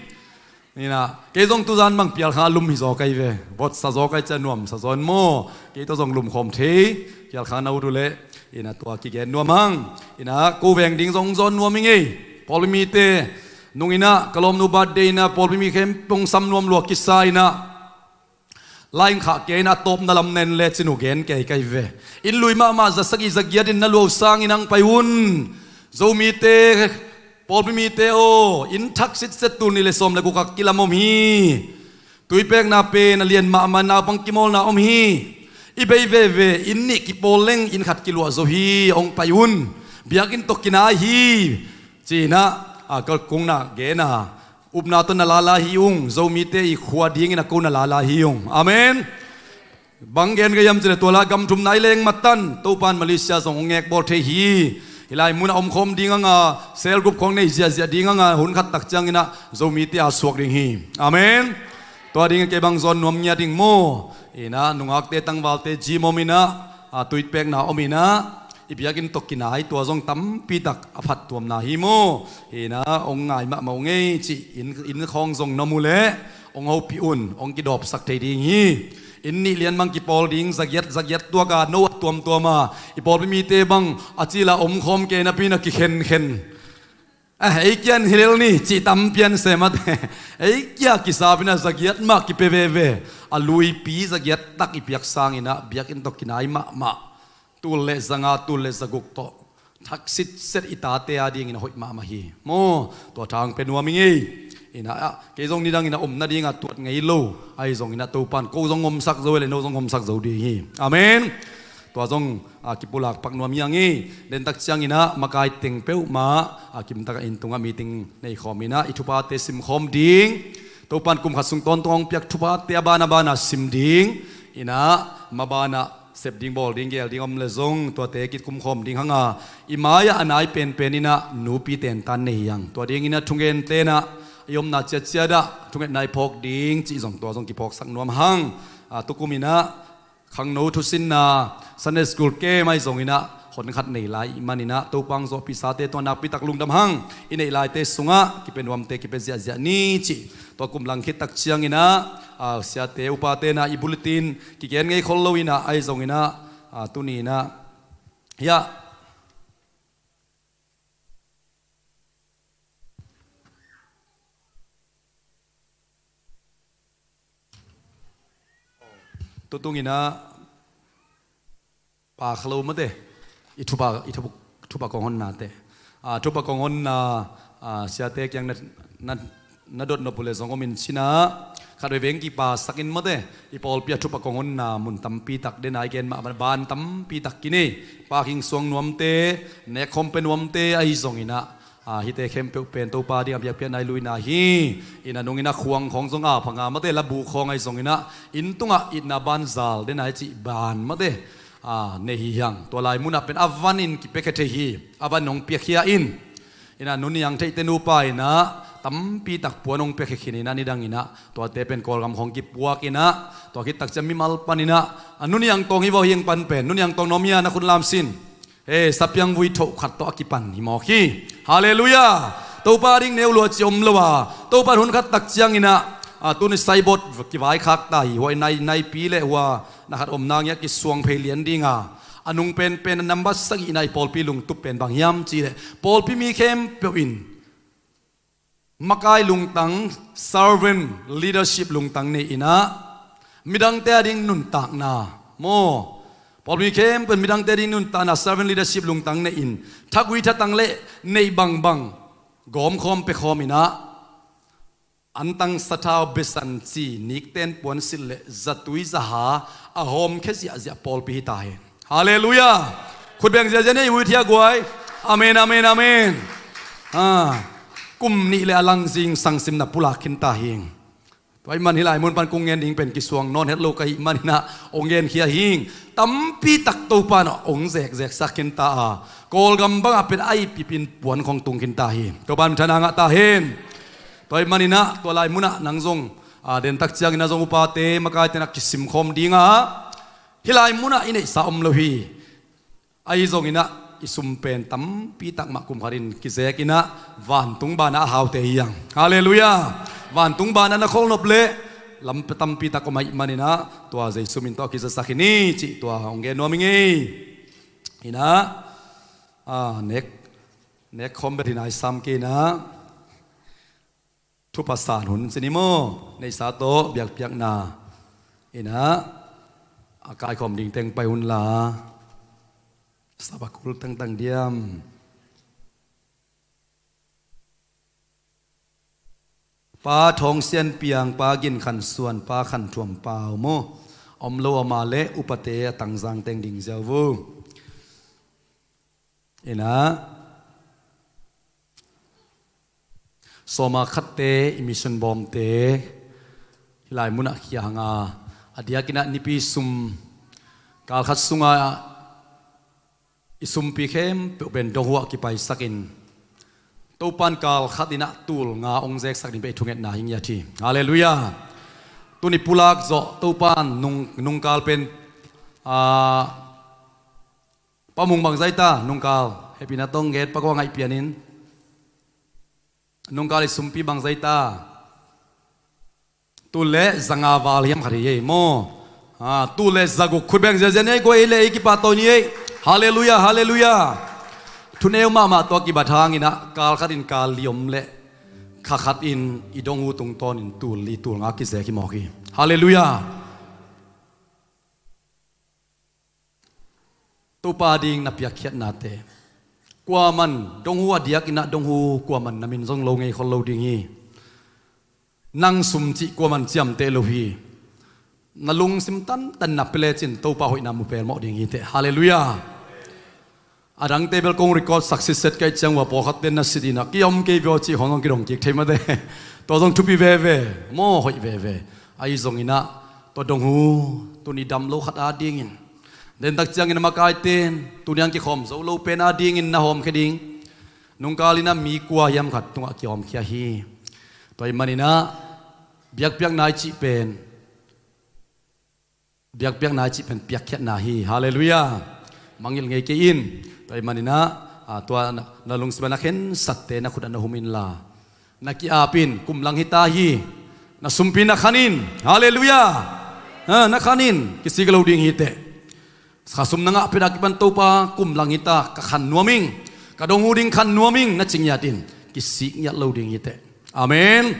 Nina kei zong tuzan bang pialkhang a lum hi zaw kai ve. Votsa zaw kai cia nuamsa zaw in maw kei tawh zong lumkhawm thei. Pialkhang na ut uh leh ina tua kigen nuam hang. Ina ko veng ding zong zawn nuam i ngei. Pawlpi mite nung ina ka lawmnu birthday ina pawlpi mi khempeuh sam nuam lua kisa ina Laing khah kei in a tawpna lam nen le cin uh gen kei kai ve. Inn lui mahmah za sagih za giat in na luah uh sangin hong pai un. Zomite, pawlpi mite aw, inn thak sitset tul nih le sawm le guk ah kilam om hi. Tuipekna pen a lian mahmah, naupang kimawlna om hi. I bei veve, inn nih kipawl leng inn khat kiluah zo hi, hong pai un. Biakinn tawh kinai hi. Ci-in ah, a, kalkungna gen a, upna tawh na lala hi ung, Zomite i khua dingin a ko na lala hi ung. Amen. Bang gen ka hiam cih leh tua lai gam thumna i leng matan, Topa in Malaysia zong hong ngekbawl thei hi. Hih lai munah omkhawm ding hang a, cell group khawng nei ziahziah ding hang a, hun khat tak ciangin ah Zomite a suak ding hi. Amen. Tua dingin kei bang zawn nuam ngiat ding maw. In ah nungakte tangvalte gym om in ah, a, tuitpekna om in ah, i biakinn tawh kinai tua zong tampi tak a phattuamna hi maw. Hi in ah hong ngai mahmah ung ei cih, inn, inn khawng zong na mu leh hong hopih un, hong kidawpsak thei ding hi. Inn nih lian bang kipawl ding, zagiat, zagiat tuak a, no a tuamtuam a, i pawlpi mite bang a cil a omkhawm kei napi in a kikhenkhen. A, ei kia in hi lel ni cih tam pian se mate. Ei kia kisap in ah zagiat mah kipia veve. A luipi zagiat tak i piak sangin ah biakinn tawh kinai mahmah. Tul le za nga, tul le za guk tawh thak sitset i tate a dingin a hoih mahmah hi. Maw, tua tha hong pia nuam ing ei. In ah, kei zong nidangin a om nading a tuat ngei lo. Ahi zongin ah Topa in ko zong omsak zo hi leh no zong omsak zo ding hi. Amen. Tua zong, a, kipulak pak nuam hi hang hi. Dentak ciangin ah makai teng peuhmah, a, kimtak a inn tungah meeting nei khawm in ah i thuphate sim khawm ding. Topa in kum khat sung tawntung hong piak thuphate a ban a ban a sim ding. In ah maban ah sep ding, bawl ding, gel ding om leh zong tuate kikum khawm ding hang a, i mai-ah a nai penpen in ah nupi tentan nei hi hang. Tua dingin ah thungente in ah i omna ciatciat ah thungetna i phawk ding cih zong tua zong kiphawksak nuam hang. A, tukum in ah khangno thusinna, Sunday school camp ahi zongin ah hon khat nei lai ahih manin ah Topa hong zawhpih sate tungah nakpi tak lungdam hang. I neih laite sungah kipia nuamte kipia ziahziah ni cih. Tua kum lang khit tak ciangin ah, a, siate upate in ah i bulletin kigen ngei khol lo in ah, ahi zongin ah, a, tuni in ah, hiah tutung in ah pa kha lo mate, i thupa, i thupa, thupa kong honna te. A, thupa kong honna, a, siate kiang na, na, na dot nop uh leh zong om in cin ah, khat vei veng kipasak in mate, i pawlpi ah thupa kong honna mun tampi tak den a i gen mah ban tampi tak kinei. Pa khing suang nuamte, nek khawm pia nuamte ahi zongin ah, a, hihte khempeuh pen Topa ding a biakpiakna i luina hi. In ah nungin ah khuang khawng zong a phanga mate, labu khawng ahi zongin ah inn tungah itna banzal den a i cih ban mate, a, nei hi hang. Tua lai munah pen a vanin kipiakhia thei hi. A van hong piakhia in. In ah nuniang theihte nupa in ah tampi tak puan hong piakhia khin in ah nidang in ah tuate pen Kawlgam khawng kipuak in ah, tua khit tak ciang mimal pan in ah, a, nuniang tawng hi vaw hiang pan pen, nuniang tawng nuam hia, na khun lam sin. He, sapiang vui thoh khat tawh a kipan hi mawk hi. Halleluiah. Topa ding neu lua ci om lo a, Topa hun khat tak ciangin ah, a, tuni saibot kivaikhak ta hi. Huai nai, naipi le hua na khat om nang hiah kisuang phei lian ding a, a nung penpen a nambat sagihna i pawlpi lungtup pen bang hiam cih leh pawlpi mi khempeuh in makai lungtang, servant leadership lungtang nei in ah, midangte a ding nuntakna, maw, pawlpi khempeuh in midangte a ding nuntakna, servant leadership lungtang nei in, thagui thatang le neih bangbang gawmkhawm piakhawm in ah, antang sathau besan ci nikten puansilh le zatui zaha a hawmkhia ziahziah pawlpi hi ta hen. Halleluiah. Khut beng ziahziah ni, i vuithiak guai. Amen, amen, amen. A, kum nih le a lang zingsang simna pulak khin ta hing. Tua ahih man hih lai mun pan kong ngen ding pen kisuang nawn het lo ka hih manin ah hong genkhia hing. Tampi tak Topa in ah hong zekzeksak khin ta a, Kawlgam bangah pen a ipipin puan khawng tung khin ta hi. Topa in thana ngah ta hen. Tua ahih manin ah tua lai munah nang zong, a, dentak ciangin ah zong upate makaite in ah kisimkhawm ding a, hih lai munah i neihsa om lo hi. Ahi zongin ah i sum pen tampi tak mah kum khatin kizek in ah vantung banah a haute hi hang. Halleluiah. Vantung banah na kholnop leh lam tampi tak om ahih manin ah tua Jesu min tawh a kizasak hi ni cih tua hong gen nuam ing ei. In ah, a, nek, nek khawm bek hi nai sam kei in ah. Thupha san hun ci ni maw, neihsa tawh biakpiakna Inah a kaikhawm ding teng pai unla, sabakul tangtang diam. Pa Thawng Sian Piang, Pa Gin Khan Suan, Pa Khan Thuam Pau maw, om lo ama le upate a tangzang teng ding ziau vo. Inah sawma khatte i mission bawmte hih lai munah khia hanga a diakinah nipi sum kal khat sunga i sumpi khempeuh pen donghu ah kipaisakin Topan kal khat inah tul nga ong zeksak ding pen i thungetna hi ngiat hi. Halleluiah. Tuni pulak zawh Topan nung, nungkal pen, ah, Pa Mung bangzai ta nungkal, hehpihna tawh nget, Pa Kua ngaih pianin. Nungkal i sumpi bangzai ta. Tul le zanga val hiam khat hi ei maw. Ah, tul le zaguk, khut beng ziazia ni ei, kua ei le ei kipahtawi ni ei. Halleluiah, halleluiah. Thuneu mahmah tua kibat hanginah kal khatin kal li om le kha khatin i donghu tungtawnin tul li tul nga kizek hi mawk hi. Halleluiah. Topa ding na piakkhiatnate, kuaman donghu a diakinah donghu kuaman na min zong lo ngei khol lo ding hi. Nang sum cih kuaman ciamteh lo hi. Na lungsim tantan na pia lecin Topa hoihna mu pelmawh ding hi teh. Halleluiah. A dangte bel kong record success set ka hih ciang ua pawlkhatte na sit inah ki-om kei vio cih khong zong kidong kik thei mate. Tua zong thupi veve maw, hoih veve. Ahi zonginah tua donghu tuni dam lo khat adingin, dentak ciangin a makaite in tuni ang kikhawm zo lo pen adingin na hawmkhia ding. Nungkal inah mi kua hiam khat tungah kihawmkhia hi. Tua ih maninah biakpiakna i cih pen, biakpiakna i cih pen piakkhiatna hi. Halleluiah. Mangngilh ngei kei in. Tua ih maninah, ah, tua na, na lungsim a na khensatte na khut ah na hum inla, na ki-ap in, kum lang hita hi. Na sumpi na khan in. Halleluiah. Ha, na khan in, kisik lo ding hi teh. Kha sum na ngah pen a kipan Topa kum lang hita, ka khan nuam ing, ka donghu ding khan nuam ing na ci ngiat in, kisik ngiat lo ding hi teh. Amen.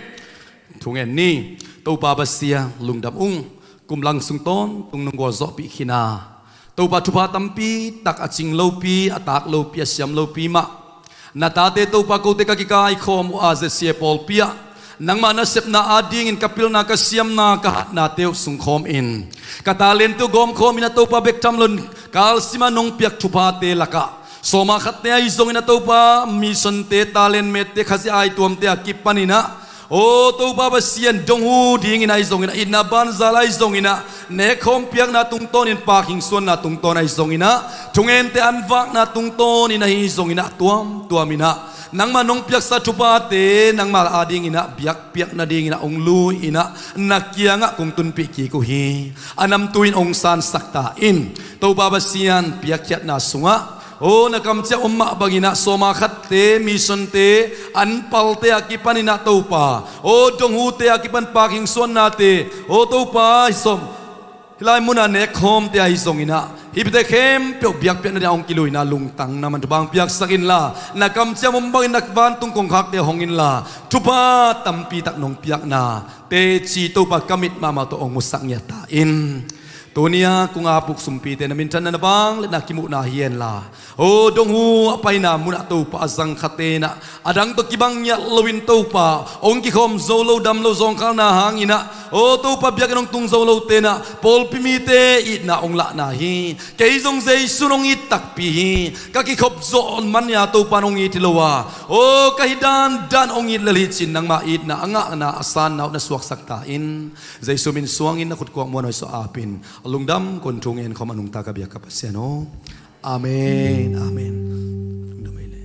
Thungen ni. Topa Pasian lungdam ung. Kum lang sung tawntung nong gualzawhpih khin a, Topa thupha tampi tak a cing lopi, a tak lopi, a siam lopi mah na tate Topa kote ka kikaikhawm uh a Z C A pawlpi ah nangmah nasepna adingin ka pilna, ka siamna, ka hatnate uh sungkhawm in, ka talente uh gawmkhawm inah Topa bek tham loin kalsima nong piak thuphate lakah sawma khatte ahi zonginah Topa missionte, talent mette, Khazih aituamte a kipaninah, aw Topa Pasian, donghu dingin ahi zonginah, itna banzal ahi zonginah, nekkhawm piakna tungtawnin, pakhingsuanna tungtawn ahi zonginah, thungente an vakna tungtawnin ahi zonginah, tuamtuaminah nangmah nong piaksa thuphate nangmah adinginah biakpiak nadinginah hong lui inah na kiangah kong tunpih kik uh hi. A namtui in hong sansak ta in. Topa Pasian, piakkhiatna sungah, aw na kamciam om mah banginah sawma khatte, missionte, an palte a kipaninah Topa, aw donghute a kipan pakhingsuannate, aw Topa, i sawm hih lai munah nekkhawmte ahi zonginah hihte khempeuh biakpiak nadingah hong kiluina lungtang na man thupha hong piaksak inla, na kamciam om bangin na vantung kongkhakte hong inla, thupha tampi tak nong piakna teci Topa ka mit mahmah tawh hong musak ngiat ta in. Tuni-a kong ap uh sumpite na minthanna na vang le na kimuhna hi henla, aw donghu a paina munah Topa a zangkhate inah a dang tawh kibang ngiat loin Topa hong kikhawm zo lo, dam lo, zawngkhalna hanginah, aw Topa biakinn hong tung zo lote inah pawlpi mite itna hong lahna hi. Kei zong Jesu in hong it takpi hi. Ka kikhop zawh man-a Topa in hong it hi lo a, aw ka hih dandan hong it lel hi ci-in nangmah itna a ngahna a sanna uh na suaksak ta in. Jesu min suangin na khutkuak muanhuai sawh apin a lungdam kong thu ngen khawm a nungta ka biak ka Pasian aw. Amen. Amen. Lungdam ei le.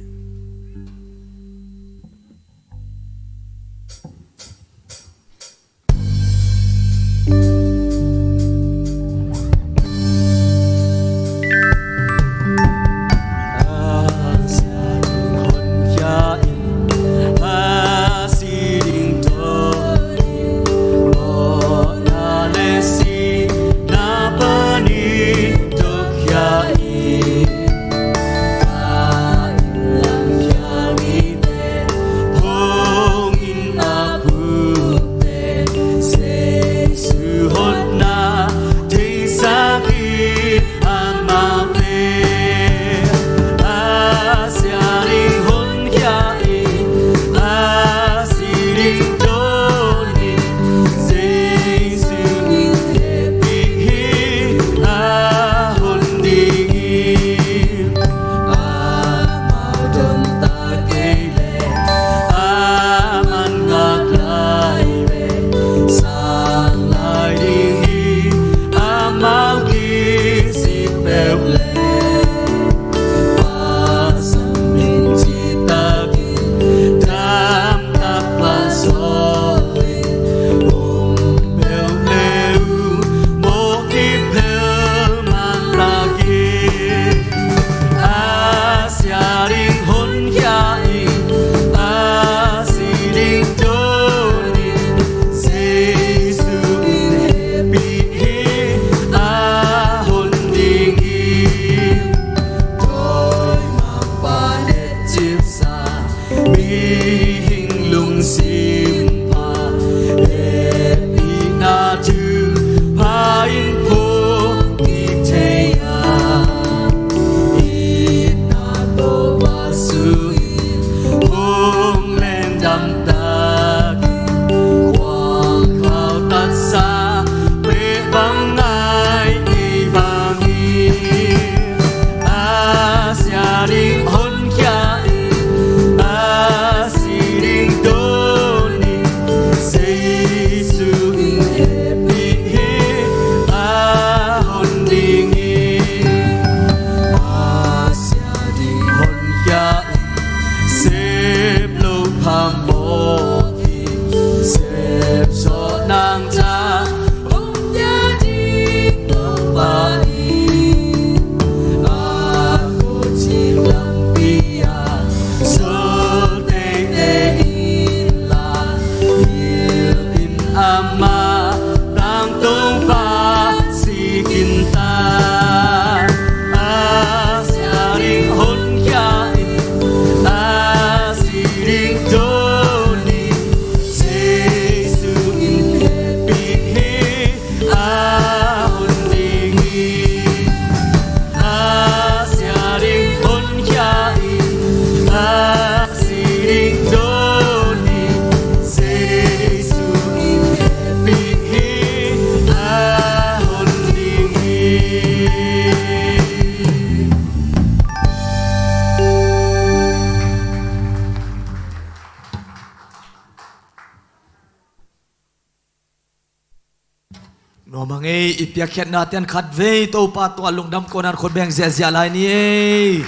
Nuam hang ei, i piakkhiatna ten khatvei Topa tungah lungdam ko-in khut beng ziahziah lai ni ei.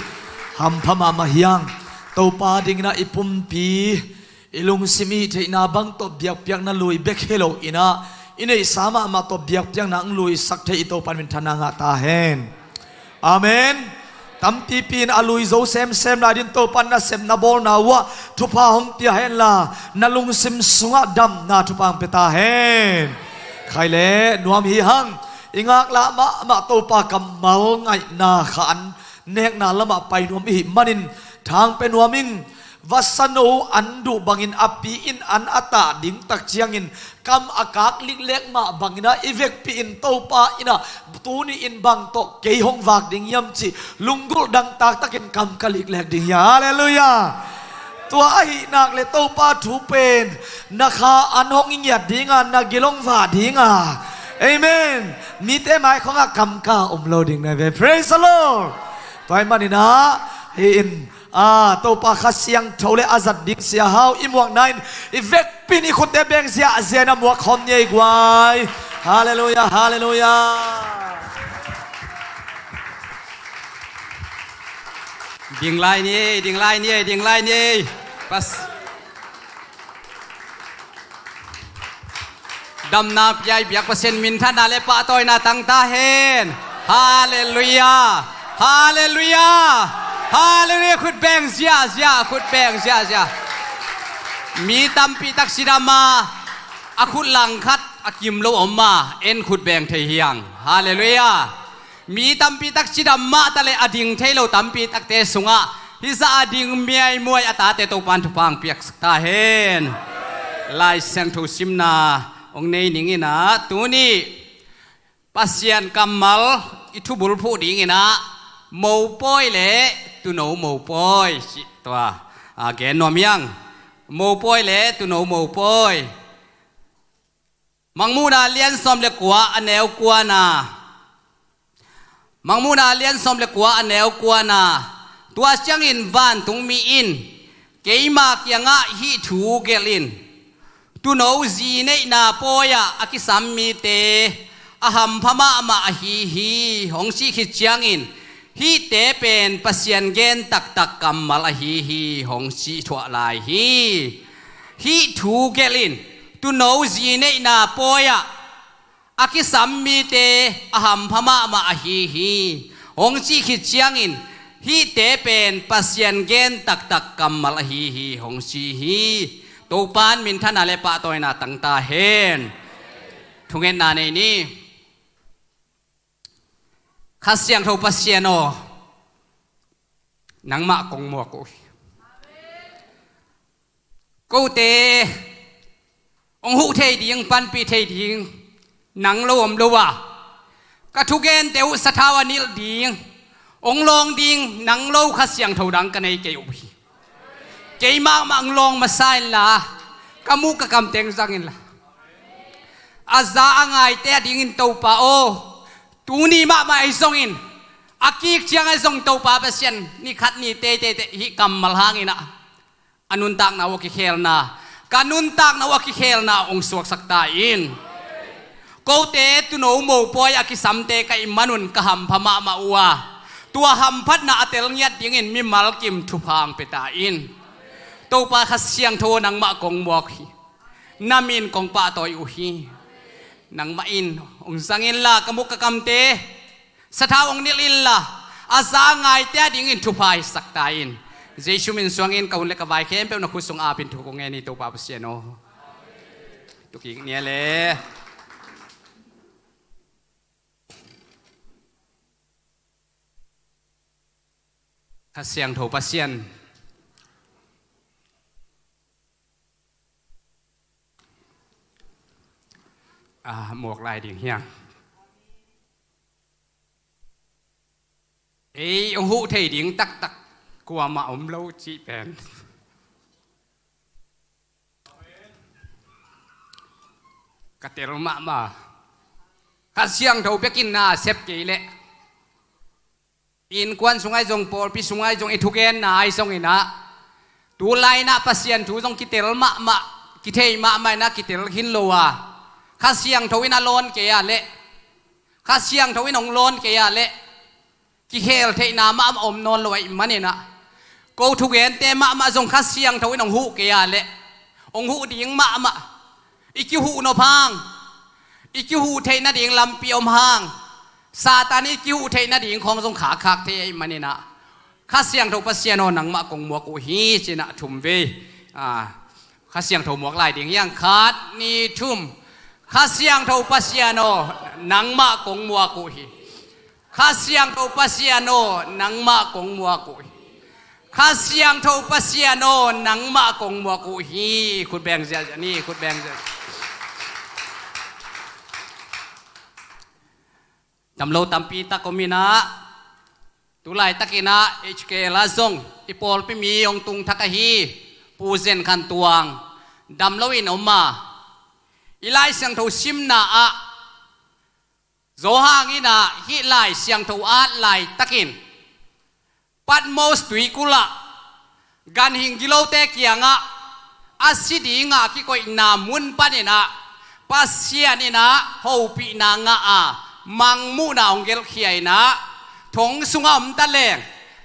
Hampha mahmah hi hang. Topa dingin ah i pumpi, i lungsim i hih theihna bang tawh biakpiakna lui bek hi lo-in ah, i neihsa mahmah tawh biakpiakna hong luisak thei i Topa in minthanna ngah ta hen. Amen. Tampipi in a lui zo semsem lai dingin Topa in nasepna bawlna uh ah thupha hong pia hen la, na lungsim sungah damna thupha hong pia ta hen. Khai leh nuam hi hang. I ngaklah mahmah Topa kammal ngaihna kha an nekna lamah pai nuam i hih manin thang pia nuam ing. Vasano an duh bangin a pi in an a tah ding tak ciangin kam a kak liklek mah bangin ah i vekpi in Topa in ah tuni in bang tawh kei hong vak ding hiam cih lunggulh dangtak takin kam ka liklek ding hi. Halleluiah. Tua ahih nak leh Topa thu pen na kha an hong i ngiat ding a, na gil hong vah ding a. Amen. Mite mai khawngah kam ka om lo ding na ve. Praise the Lord. Tua ahih manin ah hih in, a, Topa Kha Siangtho le a zat ding sia hau i muakna in i vekpi in i khutte beng ziahziah in a muak khawm ni ei guai. Halleluiah, halleluiah. Ding lai ni ei, ding lai ni ei, ding lai ni ei. Pas- Damna pia i biak Pasian minthanna le pahtawina tang ta hen. Halleluiah. Halleluiah. Halleluiah. Khut beng ziahziah, khut beng ziahziah. Mi tampi tak cidam a, a khut langkhat a kim lo om a, en khut beng thei hi hang. Halleluiah. Mi tampi tak cidam mah ta leh a ding thei lo tampi takte sungah hih zah a ding miaimuai a tate Topa in thupha hong piaksak ta hen. Lai Siangtho simna hong nei ning in ah, tuni Pasian kammal i thubulphuh ding in ah, mopawi le tuuno mopawi cih tua, a, gen nuam hi hang. Mopawi le tuuno mopawi. Mangmuhna lian sawm le kua a neu kuana. Mangmuhna lian sawm le kua a neu kuana. Tua ciangin vantungmi in keima kiangah hih thu gelh in. Tuuno zi neihna pawi-ah a kisam mite a hampha mahmah ahi hi, hong cih khit ciangin, hihte pen Pasian gen taktak kammal ahi hi, hong cih thuah lai hi. Hih thu gelh in, tuuno zi neihna pawi-ah a kisam mite a hampha mahmah ahi hi, hong cih khit ciangin, hihte pen Pasian gen taktak kammal ahi hi, hong ci hi. Topa in minthanna le pahtawina tang ta hen. Thungetna nei ni. Kha Siangtho Pasian aw, nangmah kong muak uh hi. Kote hong huh thei ding, panpih thei ding nang lo om lo a, ka thugente uh sathau a nilh ding, hong lawng ding nang lo Kha Siangtho dang ka nei kei uh hi. Keimah mah hong lawng masa inla, ka muh ka kamte hong zang inla, a za a ngaite a dingin Topa aw, tuni mahmah ahi zongin, a kik ciang ahi zong Topa Pasian, ni khat ni teitei teh hih kammal hangin ah a nuntakna uh a kikhelna, ka nuntakna uh a kikhelna hong suaksak ta in. Kote tuuno mopawi a kisamte ka hih manun ka hampha mahmah uh a, tua hamphatna a tel ngiat dingin mimal kim thupha hong pia ta in. Topa Kha Siangtho aw, nangmah kong muak hi. Na min kong pahtawi uh hi. Nangmah in hong zang inla, ka muh ka kamte sathau hong nilh inla, a za a ngaite a dingin thupha hisak ta in. Jesu min suangin ka hun le ka vai khempeuh na khut sung apin thu kong ngen hi, Topa Pasian aw. Tu kik ni a le. Kha Siangtho Pasian. A, muak lai ding hi hang. Ei hong huh thei ding taktak kuamah om lo cih pen ka tel mahmah. Kha Siangtho bekin na sep kei leh, innkuan sungah zong, pawlpi sungah zong, i thugenna ah zong inah, tu lai-in ah Pasian thu zong kitel mahmah, kithei mahmah inah kitel khin lo a, Kha Siangtho in a lawn kei a leh Kha Siangtho in hong lawn kei a leh kikhel theihna mahmah om nawn lo ahih manin ah, ko thugente mahmah zong Kha Siangtho in hong huh kei a leh hong huh ding mahmah. I kihuh nop hang, i kihuh theih nading lampi om hang, Satan i kihuh theih nading khawng zong khakkhak thei ahih manin ah, Kha Siangtho Pasian aw, nangmah kong muak uh hi, ci-in ah thum vei, ah, Kha Siangtho muak lai ding hi hang. Khat, nih, thum. Kha Siangtho Pasian aw, nangmah kong muak uh hi. Kha Siangtho Pasian aw, nangmah kong muak uh hi. Kha Siangtho Pasian aw, nangmah kong muak uh hi. Khut beng ziahziah ni, khut beng ziahziah. Damlo tampi tak om in ah, tu laitakin ah H K L ah zong i pawlpi mi hong tung thak ahi Pu Zen Khan Tuang damlo in om a, i Lai Siangtho simna ah Johan in ah hih Lai Siangtho at laitakin Patmos tuikulh ah ganhing gilote kiangah a si dingah a kikoihna mun panin ah Pasian in ah hopihna ngah a, mangmuhna hong gelhkhia in ah, thong sungah om taleng,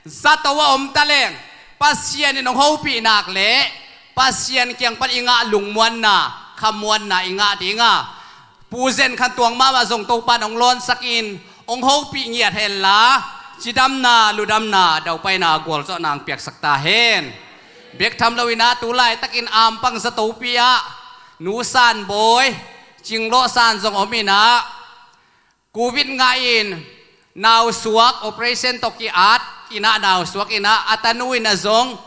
zato ah om taleng, Pasian in hong hopih nak leh Pasian kiang pan i ngah lungmuanna, khamuanna i ngah ding a, Pu Zen Khan Tuang mahmah zong Topa'n hong lawnsak in, hong hopih ngiat hen la, cidamna, ludamna, daupaina, gualzawhna hong piaksak ta hen. Bek tham lo in ah tu laitakin Ampang zatopi ah Nu San Bawi, Cing Lawh San zong om in ah, Covid ngah in, nausuak operation tawh ki-at in ah, nausuak in ah, a tanu in ah zong,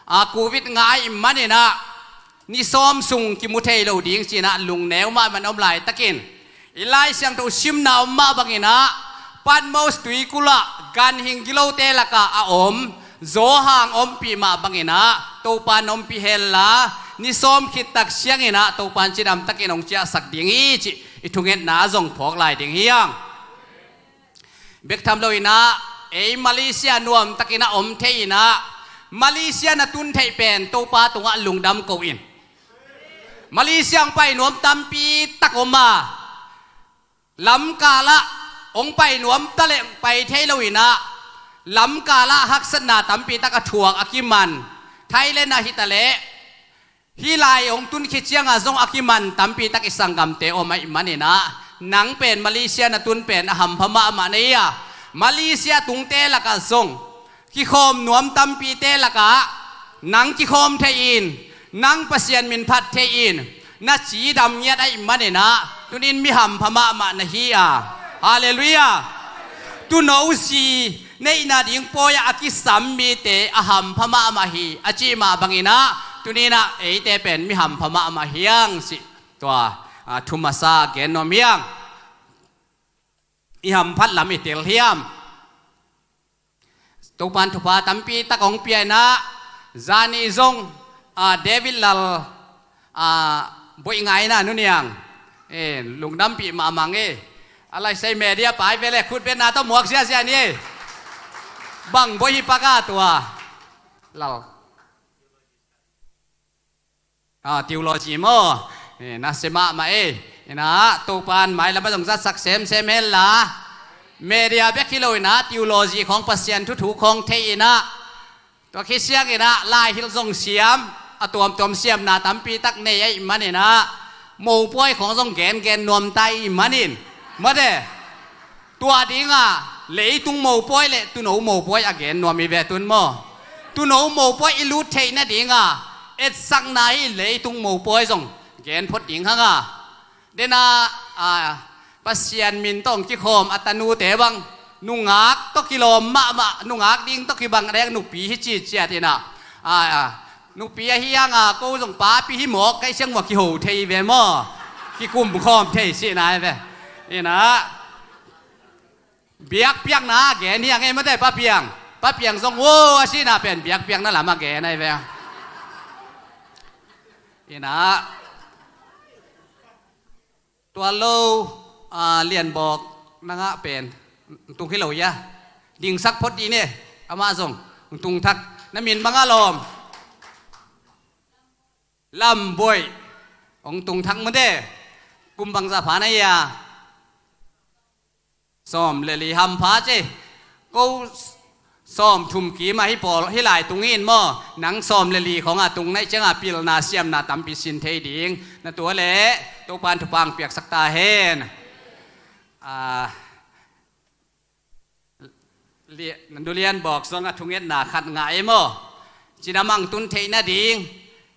a, Covid ngah ahih manin ah ni sawm sung kimu thei lo ding ci-in ah lungneu mahmah in om laitakin, i Lai Siangtho simna om mah bangin ah, Patmos tuikulh ah ganhing gilote lakah a om Johan ompih mah bangin ah Topa'n ompih hen la, ni sawm khit tak siangin ah Topa'n cidamtakin hong ciahsak ding hi cih i thungetna zong phawk lai ding hi hang. Bek tham lo in ah, ei Malaysia nuamtakin ah om thei in ah, Malaysia na tun theih pen Topa tungah lungdam ko in. Malaysia hong pai nuam tampi tak om a, lamkal ah hong pai nuam taleh pai thei lo in ah, lamkal ah haksatna tampi tak a thuak a kiman, Thailand ah hi taleh, hih lai hong tun khit ciangah zong a kiman tampi tak i sanggamte om ahih manin ah, nang pen Malaysia na tun pen a hampha mahmah na hi a, Malaysia tungte lakah zong kikhawm nuam tampite lakah nang kikhawm thei in, nang Pasian min phat thei in, na cidam ngiat ahih manin ah, tuni-in mi hampha mahmah na hi a. Halleluiah. Tuuno zi neihna ding pawi-ah a kisam mite a hampha mahmah hi, a cih mah bangin ah, tuni-in ah eite pen mi hampha mahmah hi hang cih tua, a, thu masa gen nuam hi hang. I hamphat lam i tel hiam? Topa'n thupha tampi tak hong pia in ah, zani zong, a, David Lal, a, Bawi ngai in ah, Nu Niang, e, lungdampih mahmah ing e. A laisai media pai ve leh khut betna tawh muak ziahziah ni e. Bang bawi hi pak a tua? Lal. A, theology maw? E, nasia mahmah e. In ah, Topa'n mailam ah zong zatsak semsem hen la, media bek hi lo in ah, theology khawng, Pasian thu thu khawng thei in ah, tua khit ciangin ah, laihilh zong siam, a tuamtuam siamna tampi tak nei ahih manin ah, mopawi khawng zong gengen nuam ta ahih manin, mate, tua ding a, leitung mopawi leh tuuno mopawi a gen nuam hi ve tun maw? Tuuno mopawi i lut theih nading a etsakna hi, leitung mopawi zong gen phot ding hang a. Den a, a, Pasian min tawh hong kikhawm a tanute bang, nungak tawh kilawm mahmah, nungak ding tawh kibang dek nupi hi ci ciat in ah, a, a, nupi ahi hang a, ko zong papi hi mawk, ka hih ciang vua kiho thei ve maw? Kikum khawm thei cihna hi ve. In ah, biakpiakna gen hi hang e, mate, Pa Piang. Pa Piang zong, wo, a cihna pen biakpiakna lam a gen ahi ve. In ah, tua lo, a, Lianbawk na ngah pen, tung hi lo hia? Dingsak phot dih ni, amah zong tung thak, na min bang a lawm? Lam Bawi, hong tung thak, mate. Kum bangzah pha na hia? Sawm le li hampha ci. Ko sawm thum kim a hi pawl hi lai tung in maw, nang sawm le li khong a tung naih ciang a pilna siamna tampi sin thei ding na tua leh Topan thupha piaksak ta hen. A, Li-, Nulian bawk zong a thungetna khat ngah ei maw? Cidam ang tun theih nading,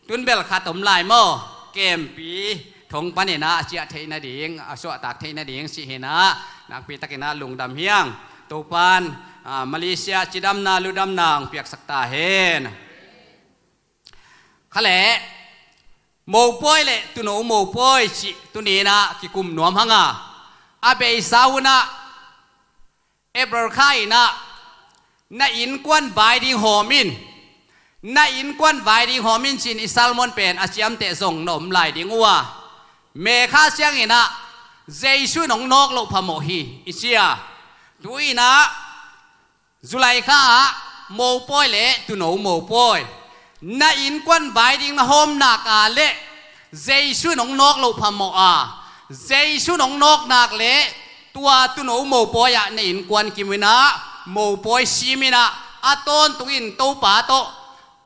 tun bel khat om lai maw? Kempi thong panin ah a ciah theih nading, a suahtak theih nading cih hi in ah, nakpi takin ah lungdam hi ing. Topan, a, Malaysia cidamna, ludamna hong piaksak ta hen. Kha leh, mopawi le tuuno mopawi cih tuni in ah kikum nuam hang a, a beisa hun ah, April kha in ah, na innkuan vai ding hawm in, na innkuan vai ding hawm in ci-in i sermon pen a ciamteh zong na om lai ding uh a, May kha ciangin ah, Jesu in hong nawk loh phamawh hi i ci a. Tu in ah, July kha ah, mopawi le tuuno mopawi, na innkuan vai ding na hawm nak leh, Jesu in hong nawk loh phamawh a, Jesu in hong nawk nak leh, tua tuuno mopawi ah na innkuan kim in ah, mopawi sim in ah, a tawntungin Topa tawh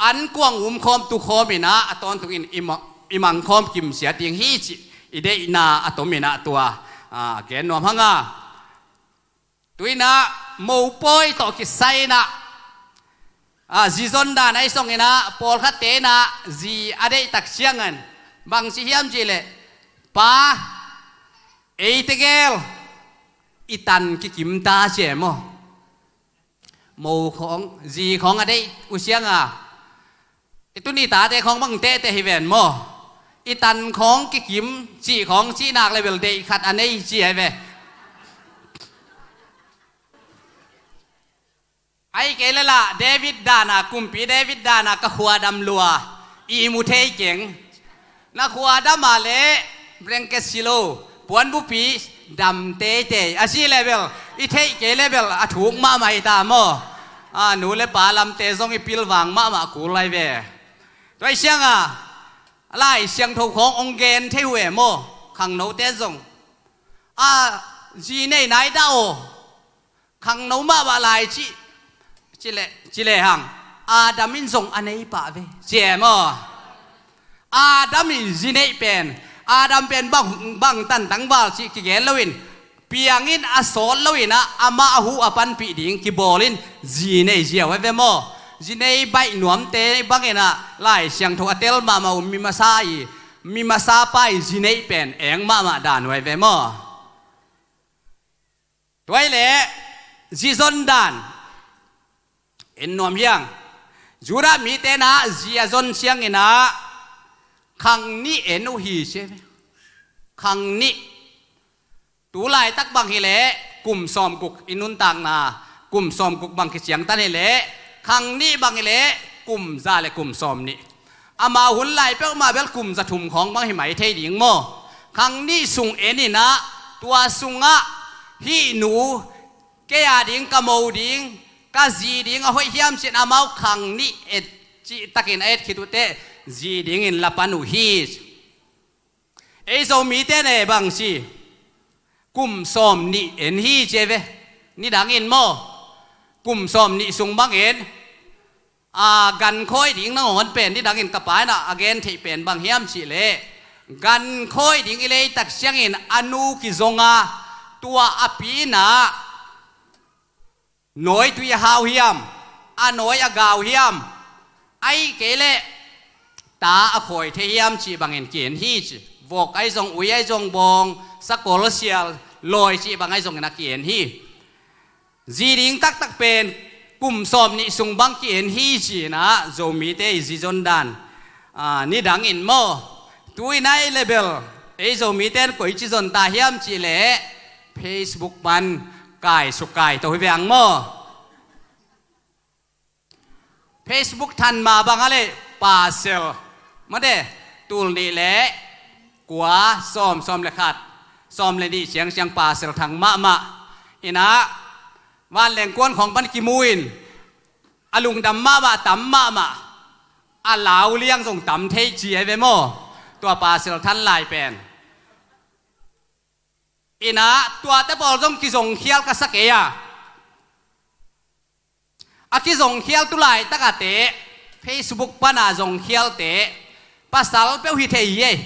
an kuang umkhawm tukhawm in ah, a tawntungin i ma-, i mangkhawm kimsiat ding hi cih i deihna a tom in ah tua, a, gen nuam hang a. Tu in ah, mopawi tawh kisai in ah, a, zi zon dan ahi zongin ah, pawlkhatte in ah zi a deih tak ciangin, bang ci hiam cih leh, pa, ei tegel i tan kikim ta ci e maw? Mo khawng, zi khawng a deih uh ciang a, i tuni tate khawng bang tehteh hi ven maw? I tan khawng kikim, cih khawng cih nak leh bel deih khat a nei ci ahi ve. Ahih kei leh lah, David dan a, kumpi David dan a, ka khua dam lua, i mu thei keng. Na khua dam a leh, blanket si lo, puanbupi dam teitei, a cih leh bel, i theih kei leh bel, a thuk mahmah hi ta maw? A, nu le pa lamte zong i pilvang mahmah kul lai ve. Tua ahih ciang a, Lai Siangtho khawng hong gen thei uh e maw, khangnote zong. A, zi nei nai dah aw. Khangno mahmah lai ci, ci leh, ci lehang, Adam in zong a nei pah ve, ci e maw? Adam in zi neih pen, Adam pen bang, bangtan tangval cih kigen loin, piang in a sawt loin ah, amah a huh a panpih ding kibawl in zi nei ziau ahi ve maw? Zi nei baih nuamte bangin ah, Lai Siangtho a tel mahmah uh, mi masa i, mi masapa i zi neih pen eng mahmah dan uh ahi ve maw? Tua ahih leh, zi zon dan en nuam hi ing. Judah mite in ah zi a zon ciangin ah, khang nih en uh hi ci. Khang nih. Tu laitak bang hi leh, kum sawmguk i nuntakna, kum sawmguk bang kiciangtan hi leh, khang nih bang hi leh, kum za le kum sawmnih. Amau hun lai peuhmah bel kum za thum khawng bang hi mai thei ding maw? Khang nih sung en in ah, tua sungah hih nu, kei a ding, ka mo ding, ka zi ding a hoih hiam ci-in amau khang nih et cih takin a et khit uh teh, zi dingin la pan uh hi. Ei Zomite in bang ci, kum sawmnih en hi ci ve. Nidangin maw, kum sawmnih sung bangin, a, gan khawi ding nangawn pen, nidangin ka pa in ah a gen theih pen bang hiam cih leh, gan khawi ding i lei tak ciangin a nu kizong a, tua a pi in ah, nawitui a hau hiam, a nawi a gau hiam, ahih kei leh ta a khawi thei hiam cih bangin ki-en hi ci. Vok ahi zong, ui ahi zong, bawng, sakol, sial, lawi cih bang ahi zongin a ki-en hi. Zi ding taktak pen kum sawmnih sung bang ki-en hi ci-in ah, Zomite i zi zon dan, a, nidangin maw? Tu-in ah ei leh bel, ei Zomite in koici zon ta hiam cih leh, Facebook pan kai suk kai to hi veng maw? Facebook than mah bang a leh, pasal, mate, tul nih le kua, sawm, sawm le khat, sawm le nih ciangciang pasal thang mahmah. In ah, vanleng kuan khawng pan kimu in, a lungdam mahmah, tam mahmah, a lau liang zong tam thei ci ahi ve maw? Tua pasal than lai pen. Inah tuate pawl zong kizongkhial ka sa kei a. A kizongkhial tu laitak a te, Facebook pana zongkhialte, pasal peuh hi thei hi ei.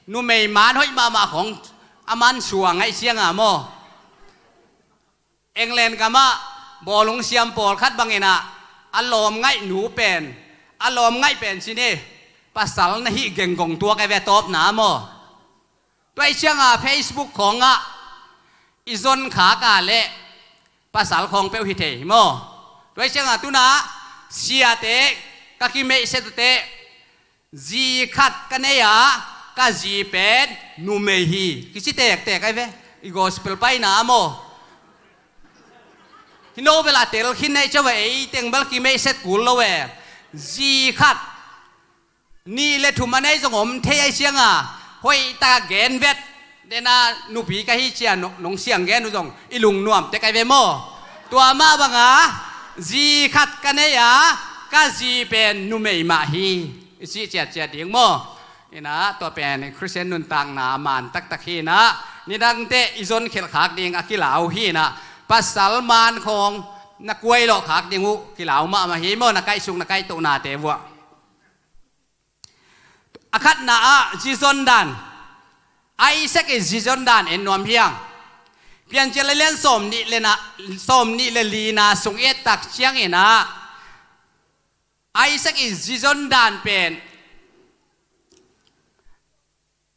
Numei man hoih mahmah khong a man suang ngaih cianga maw. England gamah bawlung siam pawlkhat banginah a lawm ngaih nu pen, a lawm ngaih pen cin hi. Pasal na hih genggong tuak e ve tawpna maw. Tua ih cianga Facebook khawngah i zon khaka le pasal khawng peuh hi thei hi maw. Tua ih cianga tuna siate ka kimeihset ute, zi khat ka nei a, ka zi pen numei hi kici tektek ai ve. I gospel paina maw. Hi no bela tel khin nei ceu e, ei teng bel kimeihset kul lo e. Zi khat nih le thum a nei zong om thei ai cianga hoih taka gen vet. Dena nupi ka hi cia nong siang gen uh zong i lungnuam tek ai ve maw. Tua mah banga zi khat ka nei a, ka zi pen numei mah hi i cih ciatciat ding maw. Inah tua pen Khristian nuntakna man taktak hi inah, nidangte i zon khelh khak ding a kilau hi inah, pasal man khawng na kuai lawh khak ding uh kilau mahmah hi maw, na kaihsuk na kaihtohnate vuah. A khatna ah zizon dan, Isaac i zizon dan en nuam hiang. Piancil a lian sawm nih le na, sawm nih le lina sung i et tak cianginah Isaac i zizon dan pen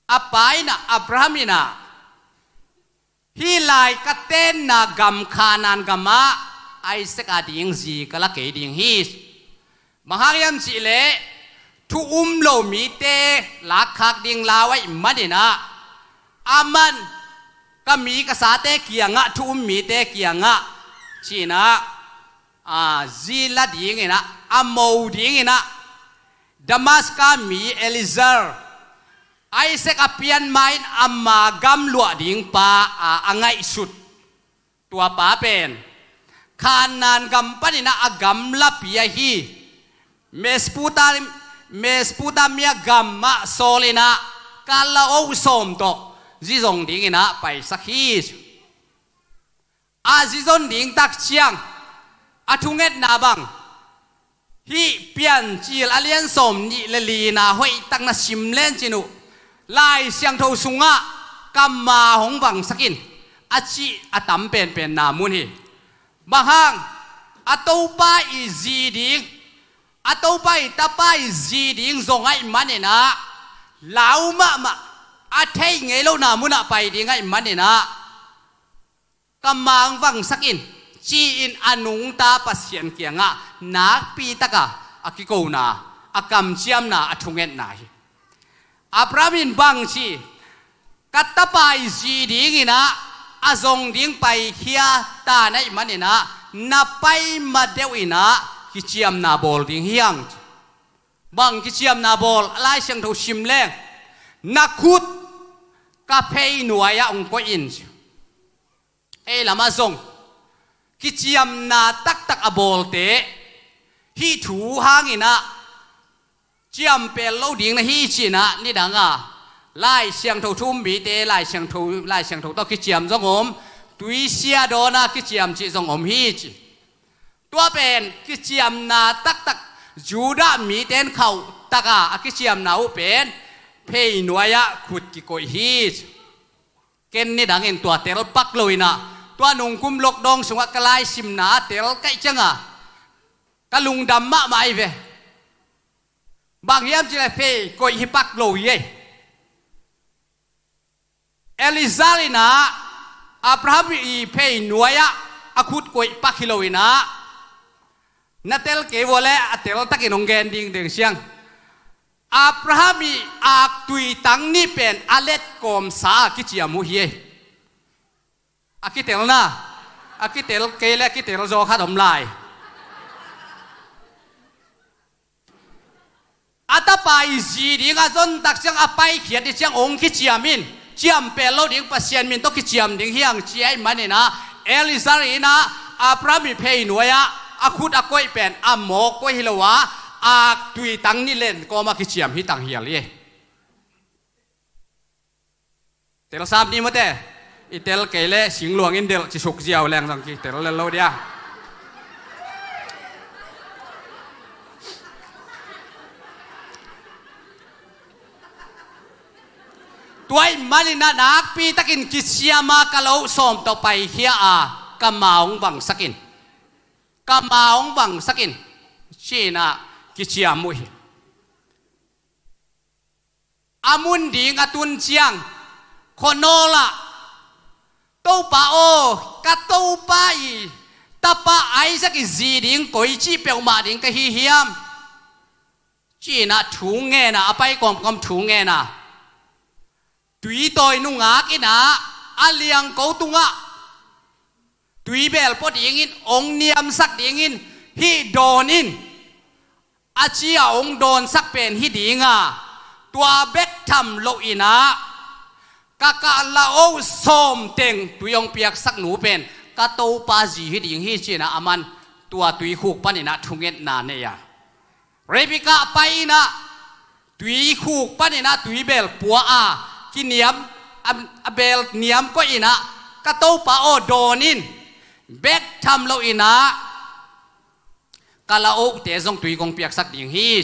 a pa inah Abraham inah hih lai ka tenna gam Khanaan gamah Isaac a ding zi ka la kei ding hi. Bang hang hiam cihleh thu um lo mite lakkhak ding lau aih maninah, aman ka mi ka sate kiangah, thu um mite kiangah cinah, a, zi la dinginah, a mo dinginah Damaska mi Eliezer, Isaac a pianma in ama gam luah ding pa a, a ngaihsut tua pa pen Khanaan gam paninah a gamlapi ahi Mesputa-, Mesopotamia gamah sawl inah kala oh sawm tawh zizong dinginah paisak hi. A zizon ding tak ciang a thungetna bang, hih Piancil a lian sawm nih le lina hoih tak na sim lencin uh, Lai Siangtho sungah ka ma hong vangsak in a cih a tam penpenna mun hi. Bang hang, a Topa i zi ding, a Topa i tapa i zi ding zong aih maninah, lau mahmah, a theih ngei lohna munah pai ding aih maninah ka ma hong vangsak in, ci-in a nungta Pasian kiangah nakpitaka a kikona, a kamciamna, a thungetna hi. Abraham in bang ci, ka tapa i zi dinginah a zong ding paikhia ta na ih maninah, na pai ma deuh inah kiciamna bawl ding hiang ci. Bang kiciamna bawl, a Lai Siangtho sim leng, na khut ka phei nuai-ah hong koih in ci. Ei lamah zong kiciamna taktak a bawlte hih thu hanginah ciampel lo ding na hi cinah, nidanga Lai Siangtho thu um mite Lai Siangtho, Lai Siangtho tawh kiciam zong om, tuisia dawnah kiciam cih zong om hi ci. Tua pen kiciamna taktak, Judah mite in khauhtaka a kiciamna uh pen phei nuai-ah khut kikoih hi ci. Ken nidangin tua tel pak loinah, tua nungkum lockdown sungah ka laisimna a tel kaih cianga ka lungdam mahmah ahi ve. Bang hiam cileh phei koih hi pak lo hi ei. Eliezer inah Abraham i phei nuai-ah a khut koih pak hi loinah, na tel kei vua le a teltakin hong gen ding deng siang. Abraham i aktui tang nih pen a letkawmsa a kiciam uh hi ei. A kitelna, a kitel kei le a kitel zaw khat om lai. A tapa i zi ding a zontak ciang a paikhiat i ciang hong kiciam in, ciampel lo ding Pasian min tawh kiciam ding hiang ci aih maninah, Eliezer inah Abraham i phei nuai-ah a khut a koih pen a mawk koih hi lo a, aktui tang nih letkawm a kiciam hi tang hial hi. Telsam ni mawte. I tel kei leh singluang in delh ci suk ziau leng zong kitel lel lo dia. Tua ahih manin ah nakpi takin kiciam a ka lo sawm tawh paikhia a, ka ma hong vangsak in, ka ma hong vangsak in, ci-in ah kiciam uh hi. A mun ding a tun ciang, khuanawl ah, "Topa aw, ka topa i tapa Isaac i zi ding koi cih peuhmah ding ka hi hiam?" ci-in ah thu ngen a, a pai kawmkawm thu ngen a, tuitawi nungak in ah, a liangko tungah tuibel pua dingin, hong niamsak dingin, hih dawn in, a ci a hong dawnsak pen hi ding a, tua bek tham loin ah, ka, ka lauk sawm teng tui hong piaksak nu pen ka topa zi hi ding hi, ci-in ah aman tua tuikhuk panin ah thungetna nei a. Rebekah pai in ah, tuikhuk panin ah tuibel pua a, kiniam, a, a bel niam koih in ah, "Ka topa aw, dawn in, bek tham loin ah ka laukte zong tui kong piaksak ding hi.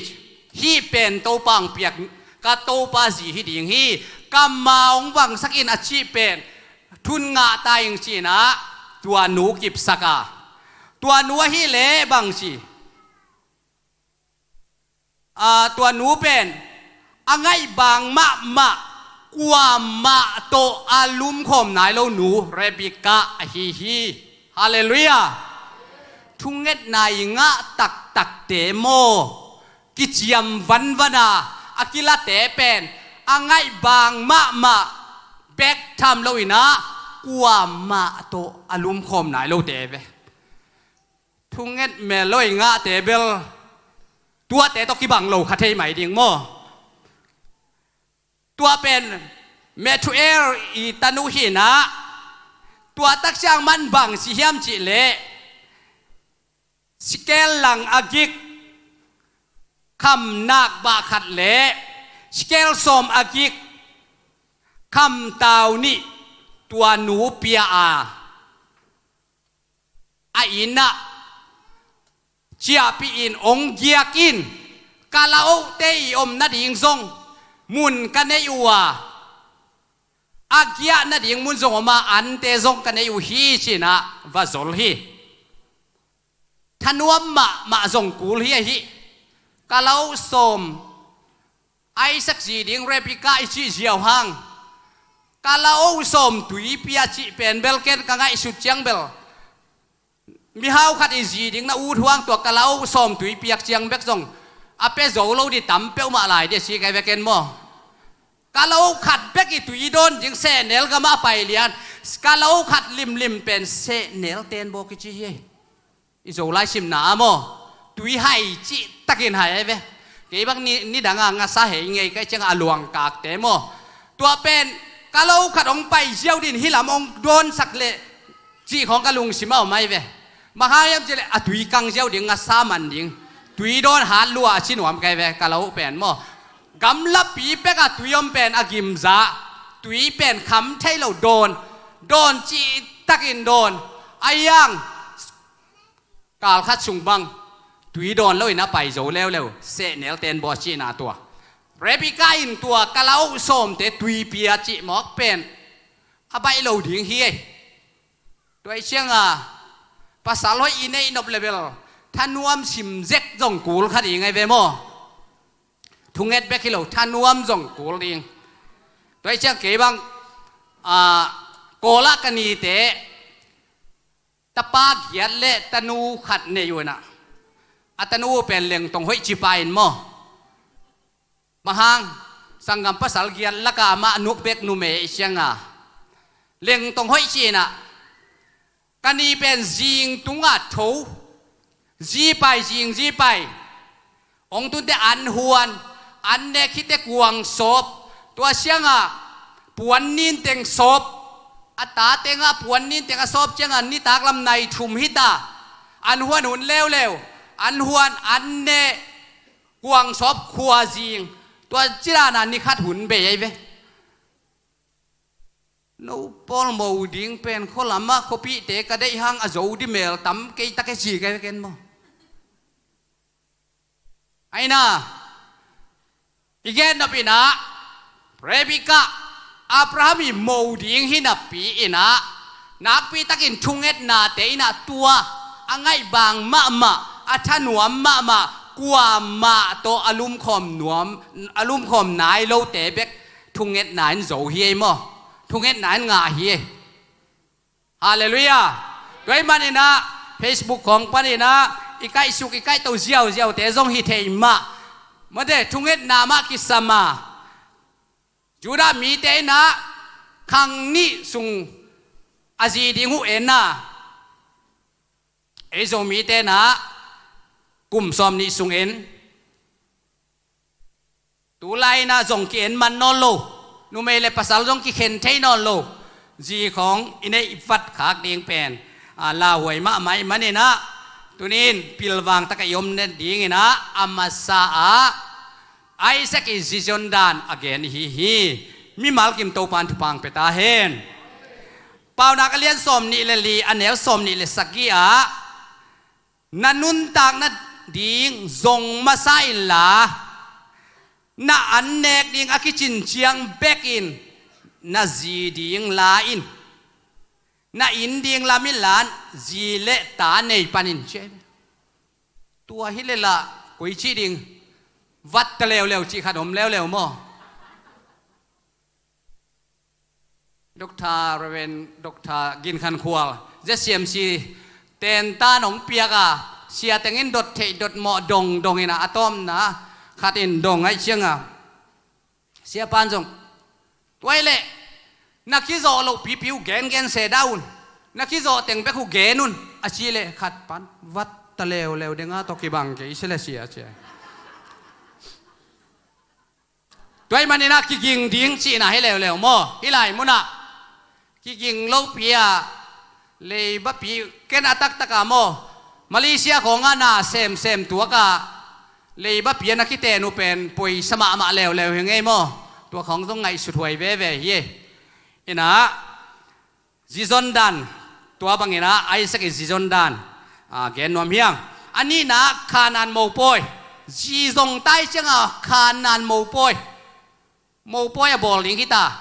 Hih pen topa hong piak, ka topa zi hi ding hi. Ka ma hong vangsak in," a cih pen thun ngah ta ing, ci-in ah tua nu kipsak a. Tua nu ahih leh bang ci, a, tua nu pen a ngaihbang mahmah, kuamah tawh a lumkhawm nai lo nu Rebekah ahi hi. Halleluiah. Thungetna i ngah taktakte maw, kiciam vanvan a, a kilate pen a ngaihbang mahmah, bek tham loin ah kuamah tawh a lumkhawm nai lote ve. Thunget mel lo i ngahte bel tuate tawh kibang lo kha thei mai ding maw? Tua pen Bethuel i tanu hi in ah, tua tak ciang man bang ci hiam cih leh, shekel lang a gik kham nakbah khat le shekel sawm a gik kham tau nih tua nu pia a, a inn ah ciahpih in hong giak in, ka laukte i om nading zong mun ka nei uh a, a giah nading mun zong om a, ante zong ka nei uh hi, ci-in ah va zol hi. Thanuam mahmah zong kul hi ahi. Ka lauk sawm, Isaac zi ding Rebekah i cih ziau hang, ka lauk sawm tui pia cih pen bel ken ka ngaihsut ciang bel, mihau khat i zi ding na ut huang tua ka lauk sawm tui piak ciang bek zong a pia zo lo ding tam peuhmah lai ding a ci kai ve ken maw? Ka lauk khat bek i tui dawn ding sehnel gamah a pai lian, ka lauk khat limlim pen sehnel tenbaw kici hi. I Zolai simna ah maw, tui hai cih takin hai ai ve. Kei bang ni, nidang a ngasa hei ngei kai ciang a luang kakte maw, tua pen ka lauk khat hong pai ziau ding, hih lam hong dawnsak leh cih khawng ka lungsim a om ai ve. Bang hang hiam cih leh a tui kang ziau ding, ngasa man ding, tui dawn hat lua a ci nuam kai ve ka lauk pen maw. Gamlapi pek a tui om pen a gimza, tui pen kham thei lo dawn, dawn cih takin dawn. A iang kal khat sung bang tui dawn loin a pai zo leuleu, sehnel tenbaw cihna tua. Rebekah in tua ka lauk sawmte tui pia cih mawk pen a baih lo ding hi ei. Tua i ciang a pasal hoih i neih nop leh bel thanuam sim zek zong kul kha ding ai ve maw? Thunget bek hi lo, thanuam zong kul ding. Tua i ciang kei bang, a, Kawl ah ka nite tapa giat le tanu khat nei uh in ah, a tanu pen Lengtong Hoih ci pa in maw. Bang hang, sanggam pasal giat lakah amah nuk bek numei i ciang a, Lengtong Hoih ci in ah, ka ni pen zing tungah tho, zi pai, zing zi pai. Hong tunte an huan, an nek khit teh kuang sawp, tua ciang a puan nin teng sawp, a ta teng a puan nin teng a sawp ciang a nitak lam nai thum hi ta. An huan hun leuleu, an huan, an ne, kuang sawp, khua zing, tua ci dan a ni khat hun bei ai ve. No pawl mo ding pen khualamah khuapihte ka deih hang a zo di mel tam kei ta kei ci kei ken maw? Aina i gen nop inah Rebekah, Abraham i mo ding hi napi inah nakpitakin thungetnate inah tua a ngaihbang mahmah, a thanuam mahmah, kuamah tawh a lumkhawm nuam, a lumkhawm nai lote bek thungetna in zo hi ei maw? Thungetna in ngah hi ei. Halleluiah. Tua ih maninah Facebook khawng paninah i kaihsuk i kaihto ziauziaute zong hi thei mah. Mate thungetna mah kisam a, Judah mite inah khang nih sung a zi ding uh en a, ei Zomite inah kum sawm nih sung en. Tulai inah zong ki-en man nawn lo, numei le pasal zong kikhen thei nawn lo. Zi khawng i neih vat khak ding pen a lauhuai mahmah ih maninah tunin pilvang tak a i om nadinginah a masa ah Isaac i zizon dan a gen ihi hi. Mimal kim Topan thupha pia ta hen. Paunak a lian sawm nih le li, a neu sawm nih le sagih ah, na nuntak nading zong masa inla, na an nek ding a kicin ciang bekin na zi ding la in, na inn ding lam inla zi le ta nei panin ci. Tua hi leh lah koi cih ding, vat ta leuleu cih khat om leuleu maw? Doctor Reverend Doctor Gin Khan Khual, Z C M C tentan hong piak a, sia tengin dot theih dot mawh dong dong inah a tawmna khat in dong aih cianga, sia pan zong, tua ih leh na kizawh loh pipi uh gengen se dah un, na kizawh teng bek uh gen un a ci leh khat pan vat ta leuleu denga tawh kibang kei se le sia cia. Tua ih maninah kiging ding cihna hi leuleu maw? Hih lai munah kiging lopi ah leibapi ken a taktak ah maw? Malaysia khawngah na semsem tuak ah leibapi ah na kiten uh pen poisa mahmah leuleu hi ngei maw? Tua khawng zong ngaihsut huai veve hi. Inah zizon dan, tua banginah Isaac i zizon dan a gen nuam hiang. A nihna Kanaan mopawi, zi zong tai cianga Kanaan mopawi, mopawi a bawl ding hita.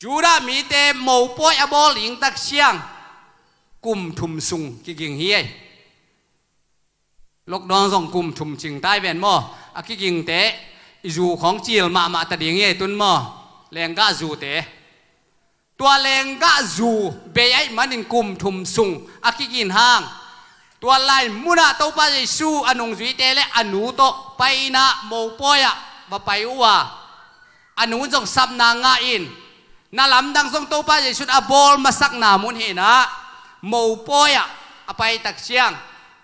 Judah mite mopawi a bawl ding tak ciang kum thum sung kiging hi ei. Lockdown zong kum thum cing tai ven maw? A kigingte i zu khawng cil mahmah ta ding hi ei tun maw? Lenggah zute, tua lenggah zu bei aih manin kum thum sung a kigin hang, tua lai munah Topa Jesu a nungzuite le a nu tawh paina mopawi ah va pai uh a, a nu zong sapna ngah in, na lamdang zong Topa Jesu in a bawl masakna mun hinah mopawi ah a pai tak ciang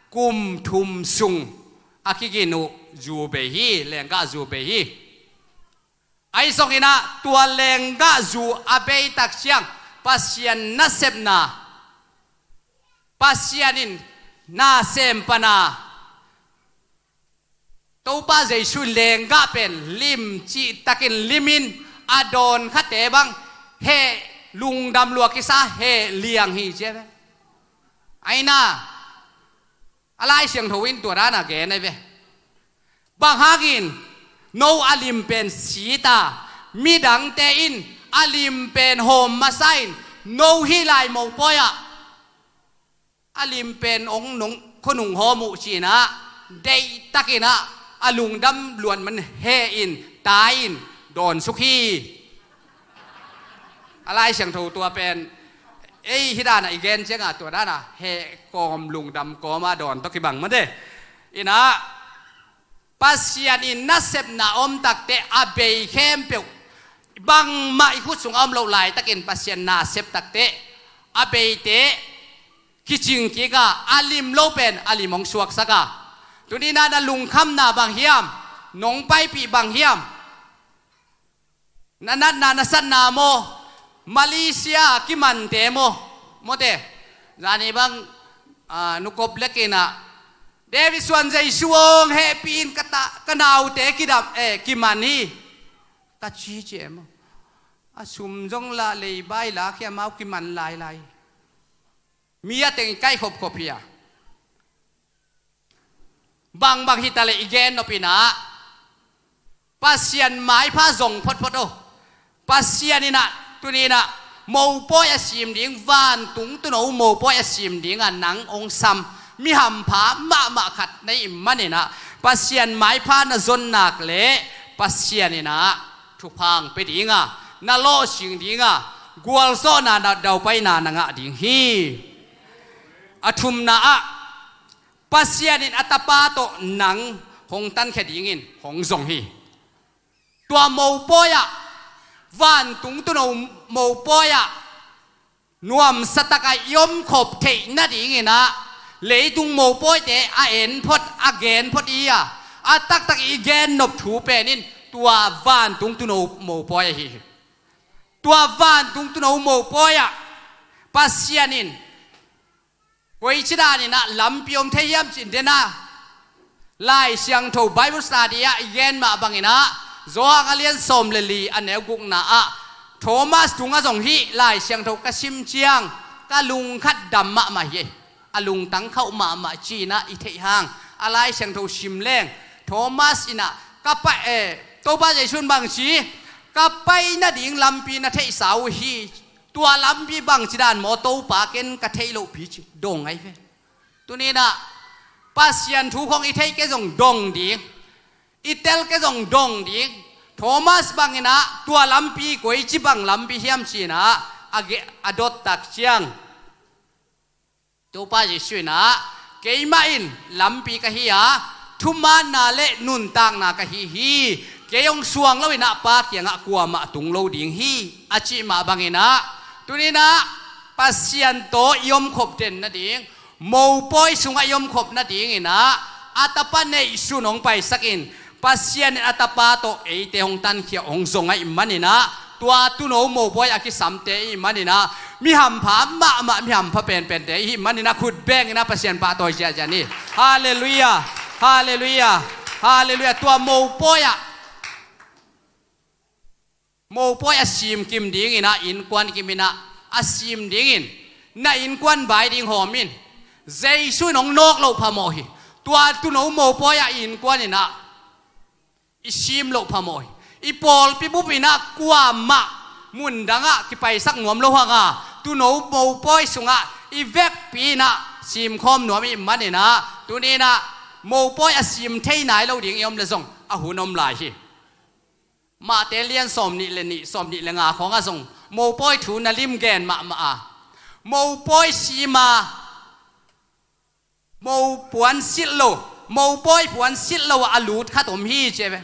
kum thum sung a kigin uh zu bei hi, lenggah zu bei hi. Ahi zonginah tua lenggah zu a bei tak ciang Pasian nasepna, Pasian in na sem pana Topa Jesu lenggah pen lim cihtakin limin a dawn khate bang heh lungdam lua kisa heh liang hi cia ve. Aina a Lai Siangtho in tua dana gen ahi ve. Bang hangin no a lim pen sita, midangte in a lim pen hawm masa in no hih lai mopawi ah a lim pen ong nong khonung hawm uh cinah deihtakinah a lungdam luat man he in tai in dawnsuk hi. A Lai Siangtho tua pen ei hih danah i gen ciangah tua danah he kawm lungdam kawma dawn tawh kibang mate. Inah Pasian in nasepna om takte a bei khempeuh, bangmah i khut sungah om loh laitakin Pasian nasep takte a beite kicing kik a, a lim lo pen a lim hong suaksak a. Tuninah na lungkhamna bang hiam? Nong paipih bang hiam? Na natna na satna maw? Malaysia kimante maw? Mawte, zani bang ah, nukop lekinah David Suan Jesu hong hehpih in ka ta, ka naute kidam, eh, kiman hi ka ci ci e maw? A sum zong lah leibai la khia mau kiman lailai. Mi a teng i kaih khopkhop hi a. Bangbang hi ta leh i gen nop inah Pasian maipha zong photphot o. Pasian inah tuni inah mopawi a sim ding, vantung tuuno mopawi a sim ding a nang hong sam mi hampha mahmah khat na hih maninah Pasian maipha na zon nak leh Pasian inah thupha hong pia dinga, na lawhcing dinga, gualzawhna, na daupaina na ngah ding hi. A thumna ah Pasian in a tapa tawh nang hong tankhia dingin hong zong hi. Tua mopawi ah, vantung tuuno mopawi ah nuamsa taka i omkhop theih nadinginah leitung mopawite a en phot, a gen phot i hi a, a taktak i gen nop thu pen in tua vantung tuuno mopawi ahi hi. Tua vantung tuuno mopawi ah Pasian in koici daninah lampi om thei hiam cih dena Lai Siangtho Bible study ah i gen mah banginah Johan a lian sawm le li a neu gukna ah Thomas tungah zong hih Lai Siangtho ka sim ciang ka lungkhat dam mahmah hi. A lungtang khauh mahmah cinah i theih hang a Lai Siangtho sim leng Thomas inah ka pai, eh, Topa Jesuh in bangci ka pai nading lampi na theihsa uh hi. Tua lampi bangci dan maw Topa, ken ka theih lohpi ci dong ahi ve. Tuninah Pasian thu khong i theih kei zong dong ding, i tel kei zong dong ding. Thomas banginah tua lampi koici bang lampi hiam cinah a ge-, a dottak ciang Topa Jesuh inah keimah in lampi ka hi a, thumaanna le nuntakna ka hi hi. Kei hong suang loinah Pa kiangah kuamah tung lo ding hi a cih mah banginah tuninah Pasian tawh i omkhop den nading, mopawi sungah i omkhop nadinginah a tapa neihsun hong paisakin Pasian in a tapa tawh eite hong tankhia hong zong ahih maninah tua tuuno mopawi a kisamte ihih maninah mi hampha mahmah, mi hampha penpente ihih maninah khut benginah Pasian pahtawi ziahziah ni. Halleluiah. Halleluiah. Halleluiah. Tua mopawi ah mopawi a sim kim dinginah innkuan kiminah a sim dingin na innkuan vai ding hawmin Jesuh in hong nawk loh phamawh hi. Tua tuuno mopawi ah innkuan inah i sim loh phamawh hi. I pawlpi bup inah kuamah mundangah kipaisak nuam lo hanga tuuno mopawi sungah i vekpi inah simkhawm nuam ihih maninah tuninah mopawi a sim thei nai lo ding i om le zong a hun om lai hi. Mahte lian sawm nih le nih, sawm nih le nga khawngah zong mopawi thu na lim gen mahmah a, mopawi sima, mopuan silh lo, mopawi puan silh lo ah a lut khat om hi ci ve.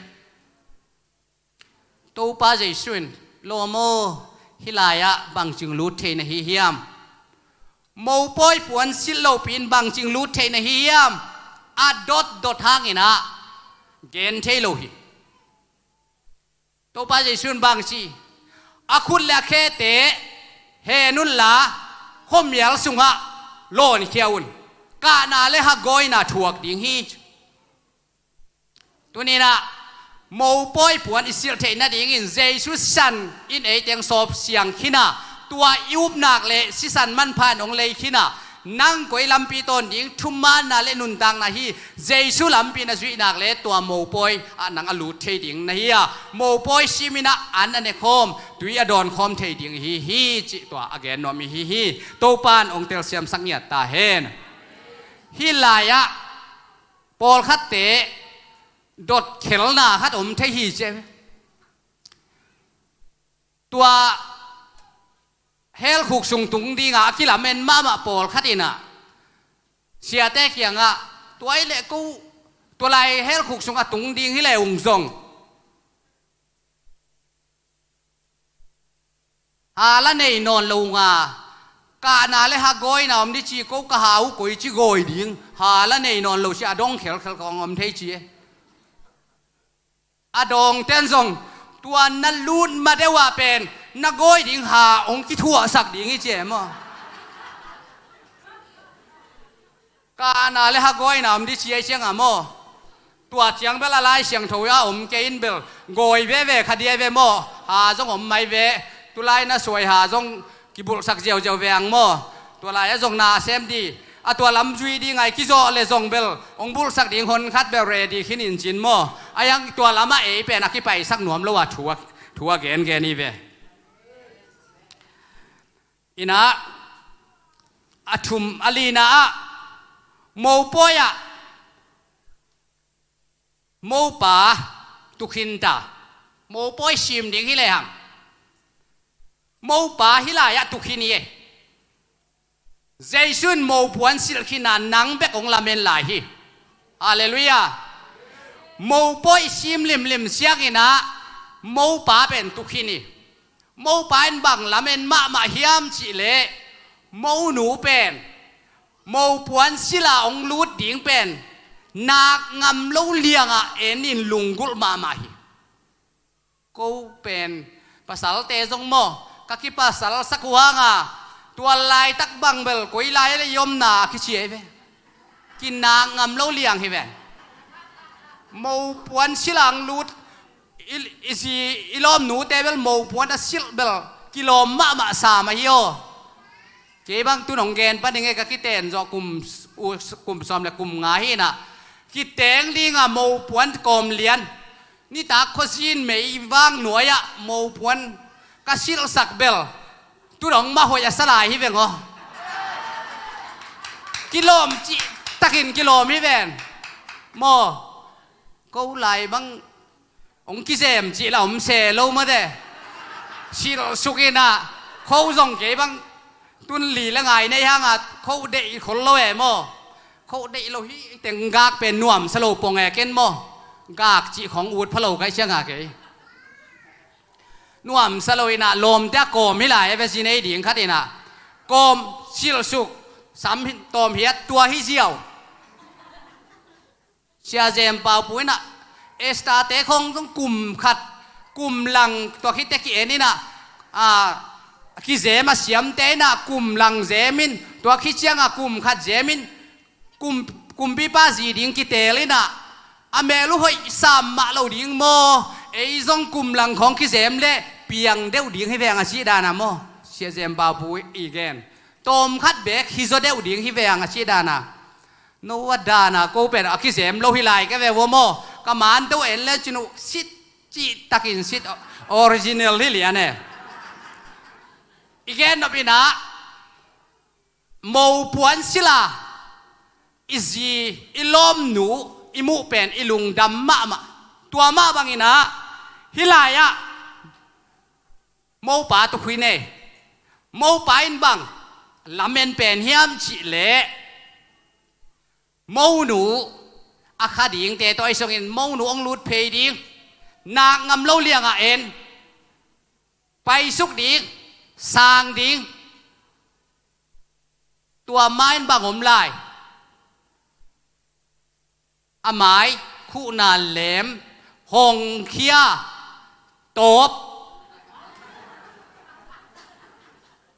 Topa Jesuh in lawm aw, hih lai-ah bangcing lut thei na hi hiam? Mopawi puan silh lopi in bangcing lut thei na hi hiam? A dotdot hanginah gen thei lo hi. Topa Jesuh in bangci, a khut le a khete hen unla khuamial sungah lawnkhia un, kahna le hagawina thuak ding hi. Tuninah mopawi puan i silh theih nadingin Jesuh sisan in eiteng sawp siang khina, tua i upnak le sisan manpha in hong lei khina, nang koi lampi tawn ding, thumaanna le nuntakna hi. Jesuh lampi na zuihnak le tua mopawi ah nang a lut thei ding na hi a, mopawi siminah an a nekhawm, tui a dawnkhawm thei ding hi hi cih tua a gen nuam i hi hi. Topa in hong telsiamsak ngiat ta hen. Hih lai-ah pawlkhatte dotkhelna khat om thei hi ci. Tua helkhuk sung tung dinga a kilamen mahmah pawlkhat inah siate kiangah, tua i leh ko, tua lai helkhuk sung a tung ding hi le ung zong hala nei nawn lo nga, kahna le hagawina om ding ci, ko ka ha uh koici gawi ding, hala nei nawn lo ci, a dong khelkhel kong om thei ci. A dawngten zong tua na lut ma deuh ah pen na gawi ding ha hong kithuahsak ding hi ci e maw? Kahna le hagawina om ding ci a i cianga maw? Tua ciang bel a Lai Siangtho a om kei in bel gawi veve kha dia ve maw? Ha zong om mai ve. Tulai na suaiha zong kibulhsak ziauziau veng maw? Tua lai-ah zong na sem di. A tua lam zui ding a i kizawh le zong bel hong bulhsak ding hon khat bel ready khin in cin maw? A yang tua lamah ei pen a kipaisak nuam lo a thu a, thu a gengen hi ve. Inah a thum, a lina ah mopawi ah mopa tukhin ta. Mopawi sim ding hi lehang mopa hih lai-ah tukhin hi e. Jesu in mopuan silh khin a nang bek hong lamen lai hi. Halleluiah. Mopawi sim limlim siangin ah mopa pen tukhin hi. Mopa in bang lamen mahmah hiam cihleh monu pen mopuan silh a hong lut ding pen nak ngam lo liangah en in lunggulh mahmah hi. Ko pen pasalte zong maw ka kipasalsak uh hang a, tua laitak bang bel koi lai le i omna a kici hi ve. Kinak ngam lo liang hi ven. Mopuan silh a hong lut i, i zi, i lawmnute bel mopuan a silh bel kilawm mahmah sam ahi aw. Kei bang tun hong gen pan ing e, ka kiten zawh kum, kum sawm le kum nga hi inah kiteng ding a mopuan kawm lian. Nitak khuazin meivak nuai-ah mopuan ka silhsak bel tu dong mah hoih a sa lai hi veng aw. Kilawm cihtakin kilawm hi ven. Maw, ko lai bang hong kizem cih la om se lo mate. Silhsuk inah kho zong kei bang tun li le ngai nei hanga kho deih khol lo e maw. Kho deih lo hi teng gak pen nuamsa lo pong e ken maw. Gak cih khong ut pha lo kai sianga kei. Nuamsa lo inah lawmte a kawm hi lai e ve, zi nei ding khat inah kawm silhsuk sam tawm hiat tua hi ziau. Sia Zem Paupu inah Esther te khong zong kum khat kum lang tua khite ki-en inah, a, kizem a siamte inah kum lang zem in tua khi cianga kum khat zem in kum, kumpipa zi ding kiteel inah a mel uh hoih sam mah lo ding maw? Ei zong kum lang khong kizem le piang deuh ding hi veng a cih dana maw? Sia Zem Paupu i gen tawm khat beek hi zaw deuh ding hi veng a cih dana. Noah dana ko pen a kizem lo hi lai ka ve vua maw? Ka man deuh en le cin uh sit cihtakin sit original hi lian e. I gen nop inah mopuan silh a i zi i lawmnu i muh pen i lungdam mahmah. Tua mah bang inah hih lai-ah mopa tukhin e. Mopa in bang lamen pen hiam cihleh monu a kha dingte tawh ahi songin monu hong lut phei ding, nak ngam lo liangah en paisuk ding, sang ding. Tua ma in bang om lai? A mai khuhna lem hong khia tawp.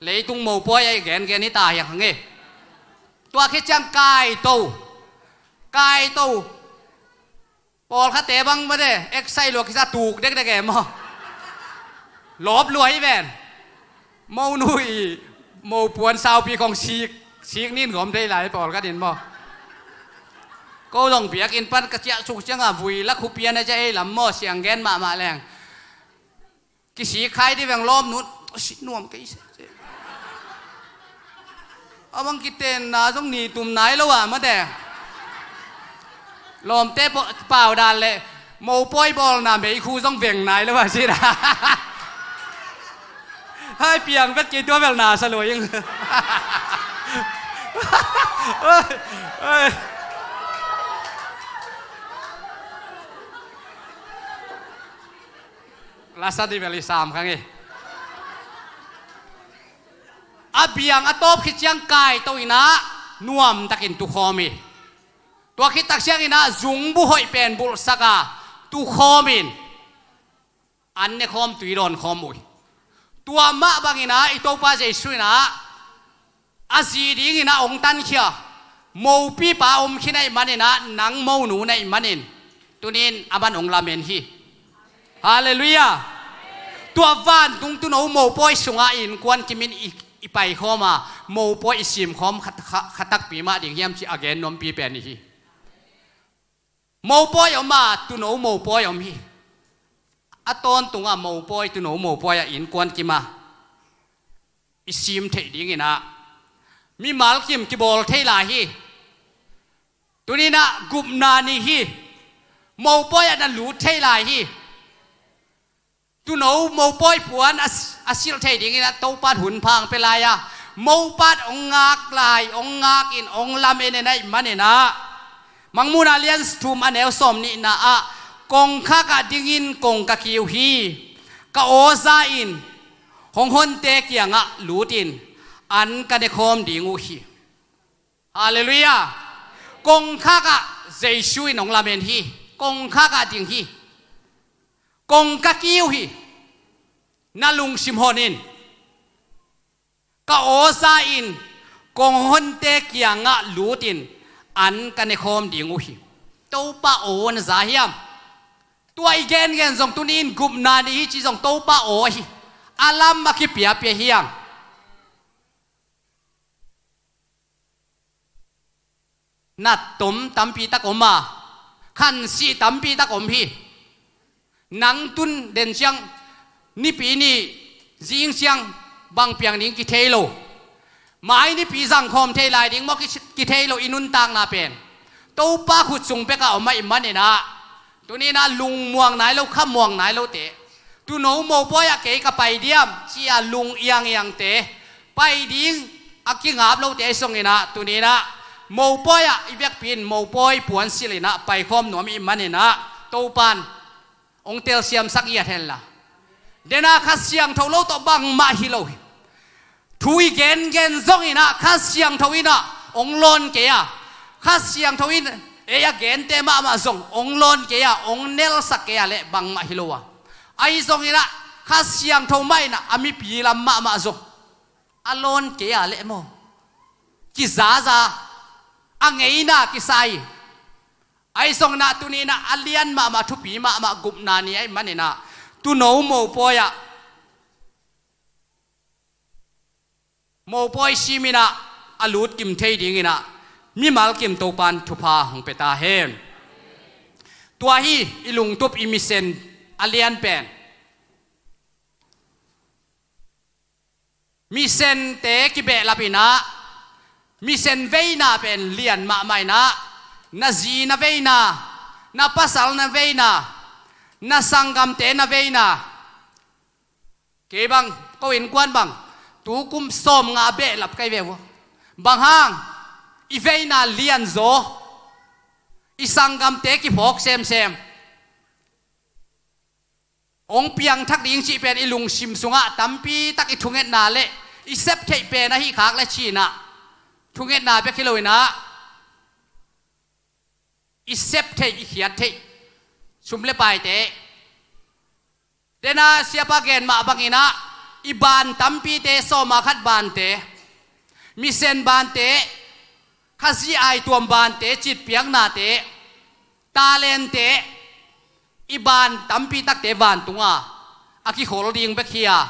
Leitung mopawi a i gengen hi ta hiang hang e. Tua khit ciang kaito, kaito. Pawlkhatte bang mate eksai lua kisa tuk dekdek e maw? Lawp lua hi ven. Monu i mopuan saupi khong sik, sik nin gawm thei lai pawlkhat in maw? Ko zong biakinn pan ka ciah suk cianga vui la khupian a cia ei lam maw siang gen mahmah leng. Kisik khai di veng lawmnu in, "Sih nuam kei seh." A bang kitenna zong ni tum nai lo a mate. Lawmte pau dan le mopawi bawlna meikhu zong veng nai lo a sih da. Hai piang vet kei tua bel na sa lo ing. Oi, oi. Lasa di bel i sam kha nge. A biang a tawp khit ciang kaito inah nuamtakin tukhawm hi. Tua khit tak ciang inah zungbu hoih pen bulhsak a tukhawm in an ne khawm tui dawn khawm uh hi. Tua mah bang inah i Topa Jesu inah a zi dingin a hong tankhia mopipa om khin ahih manin ah nang monu na hih manin tunin a man hong lamen hi. Halleluiah. Tua vantung tuuno mopawi sungah i innkuan kimin i, i paikhawm a, mopawi i simkhawm kha, kha, kha takpi mah ding hiam cih a gen nuampi pen i hi. Mopawi om a, tuuno mopawi om hi. A tawntungah mopawi, tuuno mopawi a innkuan kim a i sim theih dingin ah mimal kim kibawl thei lai hi. Tuni-in ah gupna ni hi. Mopawi ah na lut thei lai hi. Tuuno mopawi puan a, a silh thei dingin ah Topa'n hun pha hong pia lai a, mopa'n hong ngak lai, hong ngak in, hong lamen in ahih manin ah, Mangmuhna lian thum a neu sawmnihna ah, kongkhak ah dingin kong ka kiu hi. Ka aw za in, hong honte kiangah lut in, an ka nekhawm ding uh hi. Halleluiah. Kongkhak ah Jesu in hong lamen hi. Kongkhak ah ding hi. Kong ka kiu hi. Na lungsim hon in. Ka aw za in, kong honte kiangah lut in, an ka nekhawm ding uh hi. Topa aw na za hiam? Tua i gengen zong tuni-in gupna ni hi ci zong Topa aw hi. A lam a kipiapia hi hang. Nattom tampi tak om a, khansih tampi tak om hi. Nang tun den ciang, nipi ni zing ciang bang piang ding kithei lo. Mai nipi zangkhawm thei lai ding maw, ki, kithei lo i nuntakna pen. Topa khut sung bekah om ahih manin ah, tuni-in ah lungmuang nai lo, khamuang nai lote, tuuno mopawi ah kei ka pai diam ci-a lung iangiangte, pai ding a kingap lote ahi zongin ah, tuni-in ah mopawi ah i vekpi in mopawi puan silh in ah paikhawm nuam i hih manin ah, Topa'n hong telsiamsak ngiat hen la. Den a Kha Siangtho lo tawh bangmah hi lo hi. Thu i gengen zongin ah Kha Siangtho in ah hong lawn kei a, Kha Siangtho in ei a gente mahmah zong hong lawn kei a, hong nelsak kei a leh bangmah hi lo a. Ahi zongin ah Kha Siangtho mah in ah a mipi lam mahmah zong a lawn kei a leh maw, kizaza, a ngeina kisai. Ahi zongin ah tuni-in ah a lian mahmah, thupi mahmah gupna ni ahih manin ah, tuuno mopawi ah mopawi simin ah a lut kim thei dingin ah mimal kim Topa'n thupha hong pia ta hen. Tua hi i lungtup, i mission a lian pen. Missionte kibehlap in ah, mission veina pen lian mahmah in ah, na zi na veina, na pasal na veina, na sanggamte na veina. Kei bang, ko innkuan bang, tu kum sawmnga behlap ka hi ve uh. Bang hang, i veina lianzaw, i sanggamte kiphawk semsem. Hong piangthak ding cih pen i lungsim sungah tampi tak i thungetna leh i sep theih pen ahi khak leh ci-in ah, thungetna bek hi lo-in ah, i sep theih, i khiat theih sum le paite. Den a siapa gen mah bangin ah, i ban tampite, sawma khat bante, mission bante, Khazih aituam bante, citpiaknate, talente, i ban tampi takte vantunga a kikhol ding bek hi a,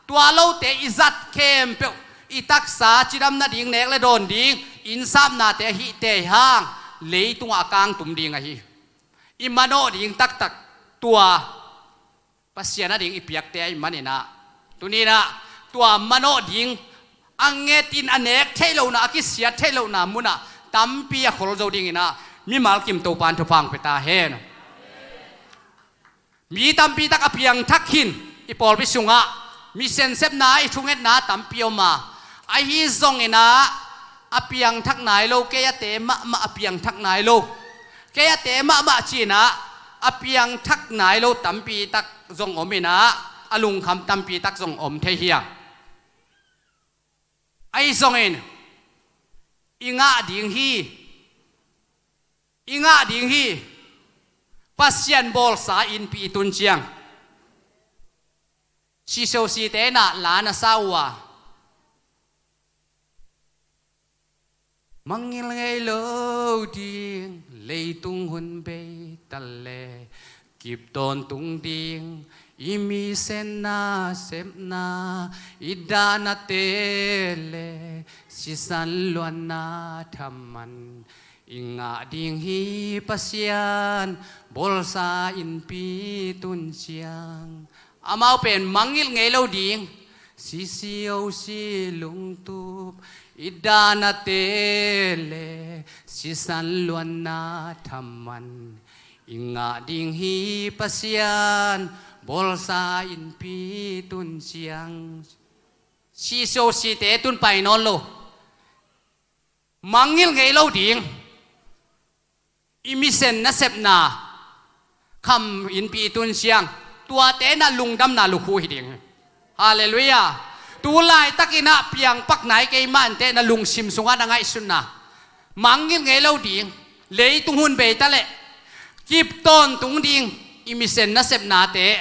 tua lote i zat khempeuh, i taksa cidam nading, nek le dawn ding, innsapnate ahih tei hang, leitungah a kangtum ding ahi. I manawh ding taktak tua Pasian ading i piakte ahih manin ah, tuni-in ah tua manawh ding a ngetin a nek theih lohna, a kisiat theih lohna munah tampi a khol zo dingin ah mimal kim Topa'n thupha hong pia ta hen. Mi tampi tak a piangthak khin, i pawlpi sungah mission sepna i thungetna tampi om a, ahi zongin ah a piangthak nai lo, kei a te mahmah a piangthak nai lo, kei a te mahmah ci-in ah a piangthak nai lo tampi tak zong om in ah, a lungkham tampi tak zong om thei hi a. Ahi zongin i ngah ding hi. I ngah ding hi. Pasian bawlsa innpi i tun ciang, C C O C te in ah la na sa uh a, mangngilh ngei lo ding, leitung hun bei ta leh kip tawntung ding, I misen nasepna, i dahnate le sisan luanna thaman i ngah ding hi. Pasian bawlsa innpi tun ciang, amau pen mangngilh ngei lo ding. Sisio si lungtup, i dahnate le sisan luanna thaman i ngah ding hi. Pasian bawlsa innpi tun ciang, sisio site tun pai nawn lo. Mangngilh ngei lo ding. I misen nasepna kham innpi tun ciang, tuate in ah lungdamna lukhu hi ding. Halleluiah. Tu laitakin ah piangpakna i keimah inteh na lungsim sungah na ngaihsutna, mangngilh ngei lo ding. Leitung hun bei ta leh kip tawntung ding. I misen nasepnate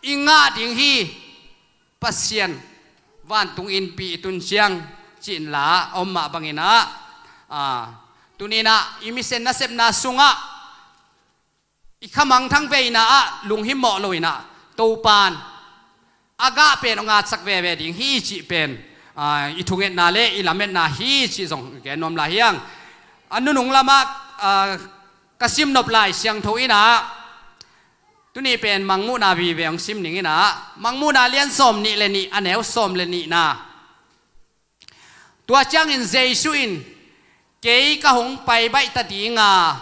i ngah ding hi. Pasian vantung innpi i tun ciang, ci-in la a om mah bangin ah, a, tuni-in ah i misen nasepna sungah i khamangthang veina ah lunghimawh lo-in ah, Topa'n a gah pen hong ngatsak veve ding hi cih pen, a, i thungetna le i lametna hi cih zong gen nuam lai hi hang. A nunung lamah, a, ka simnop Lai Siangtho in ah, tuni pen Mangmuhna vive hong sim ning in ah, Mangmuhna lian sawm nih le nih, a neu sawm le nihna. Tua ciangin Jesu in, "Kei ka hong pai baih ta ding a,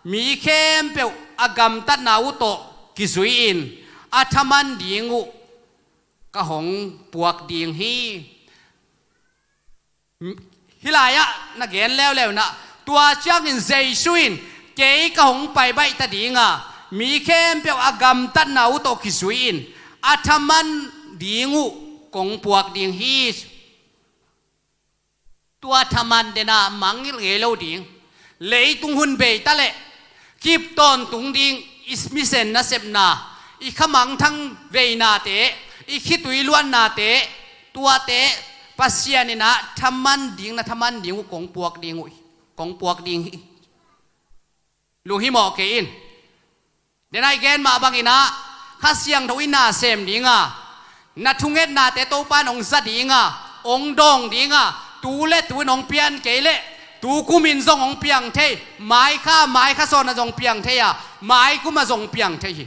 mi khempeuh a gamtatna uh tawh kizui-in a thaman ding uh ka hong puak ding hi." Hih lai-ah na gen leuleu in ah, tua ciangin Jesu in, "Kei ka hong pai baih ta ding a, mi khempeuh a gamtatna uh tawh kizui-in a thaman ding uh kong puak ding hi." Tua thaman den ah mangngilh ngei lo ding. Leitung hun bei ta leh kip tawntung ding. I misen nasepna, i khamangthang veinate, i khitui luannate, tuate Pasian in ah thaman ding, na thaman ding uh kong puak ding uh, kong puak ding hi. Lunghimawh kei in. Den ah i gen mah bangin ah, Kha Siangtho in na sem ding a, na thungetnate Topa'n hong za ding a, hong dawng ding a, tu le tu in hong pian kei leh, tu kumin zong hong piang thei, mai kha, mai kha sawnah zong piang thei a, mai kumah zong piang thei hi.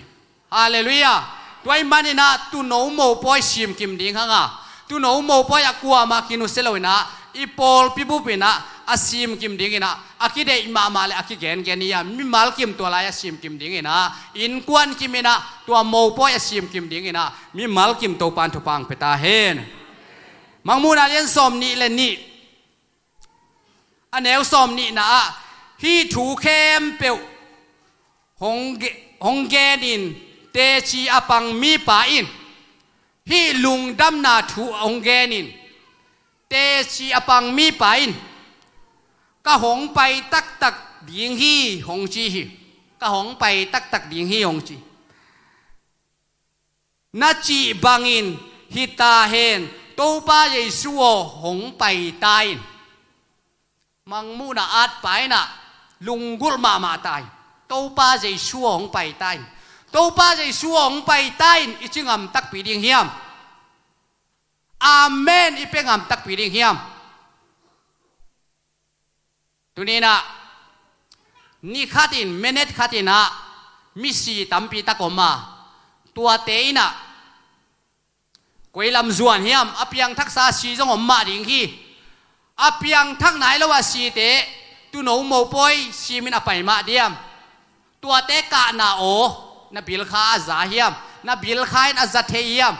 Halleluiah. Tua ahih manin ah tuuno mopawi simkim ding hang a, tuuno mopawi ah kuamah kinusia lo-in ah, i pawlpi bup in ah a simkim ding in ah, a kideih mahmah le a kigengen hi a, mimal kim tua lai a simkim ding in ah, innkuan kim in ah tua mopawi a simkim ding in ah, mimal kim Topa'n thupha hong pia ta hen. Mangmuhna lian sawm nih le nih, a neu sawm nihna ah, hih thu khempeuh hong ge-, hong genin teci a pang mipa in, hih lungdamna thu hong genin teci a pang mipa in, "Ka hong pai taktak ding hi," hong ci hi. "Ka hong pai taktak ding hi," hong ci. Na cih bangin hi ta hen, Topa Jesu aw, hong pai ta in. Mangmuhna atpa in ah, lunggulh mahmah ta in, Topa Jesu aw, hong pai ta in. Topa Jesu aw, hong pai ta in, i ci ngam takpi ding hiam? Amen i pia ngam takpi ding hiam? Tuni-in ah, ni khat in, minute khat in ah, misi tampi tak om a, tuate in ah, koi lam zuan hiam, a piangthaksa si zong om mah ding hi. A piangthak nai lo a site, tuuno mopawi simin a pai mah diam? Tuate kahna aw, na bilkha a za hiam? Na bilkha in a za thei hiam?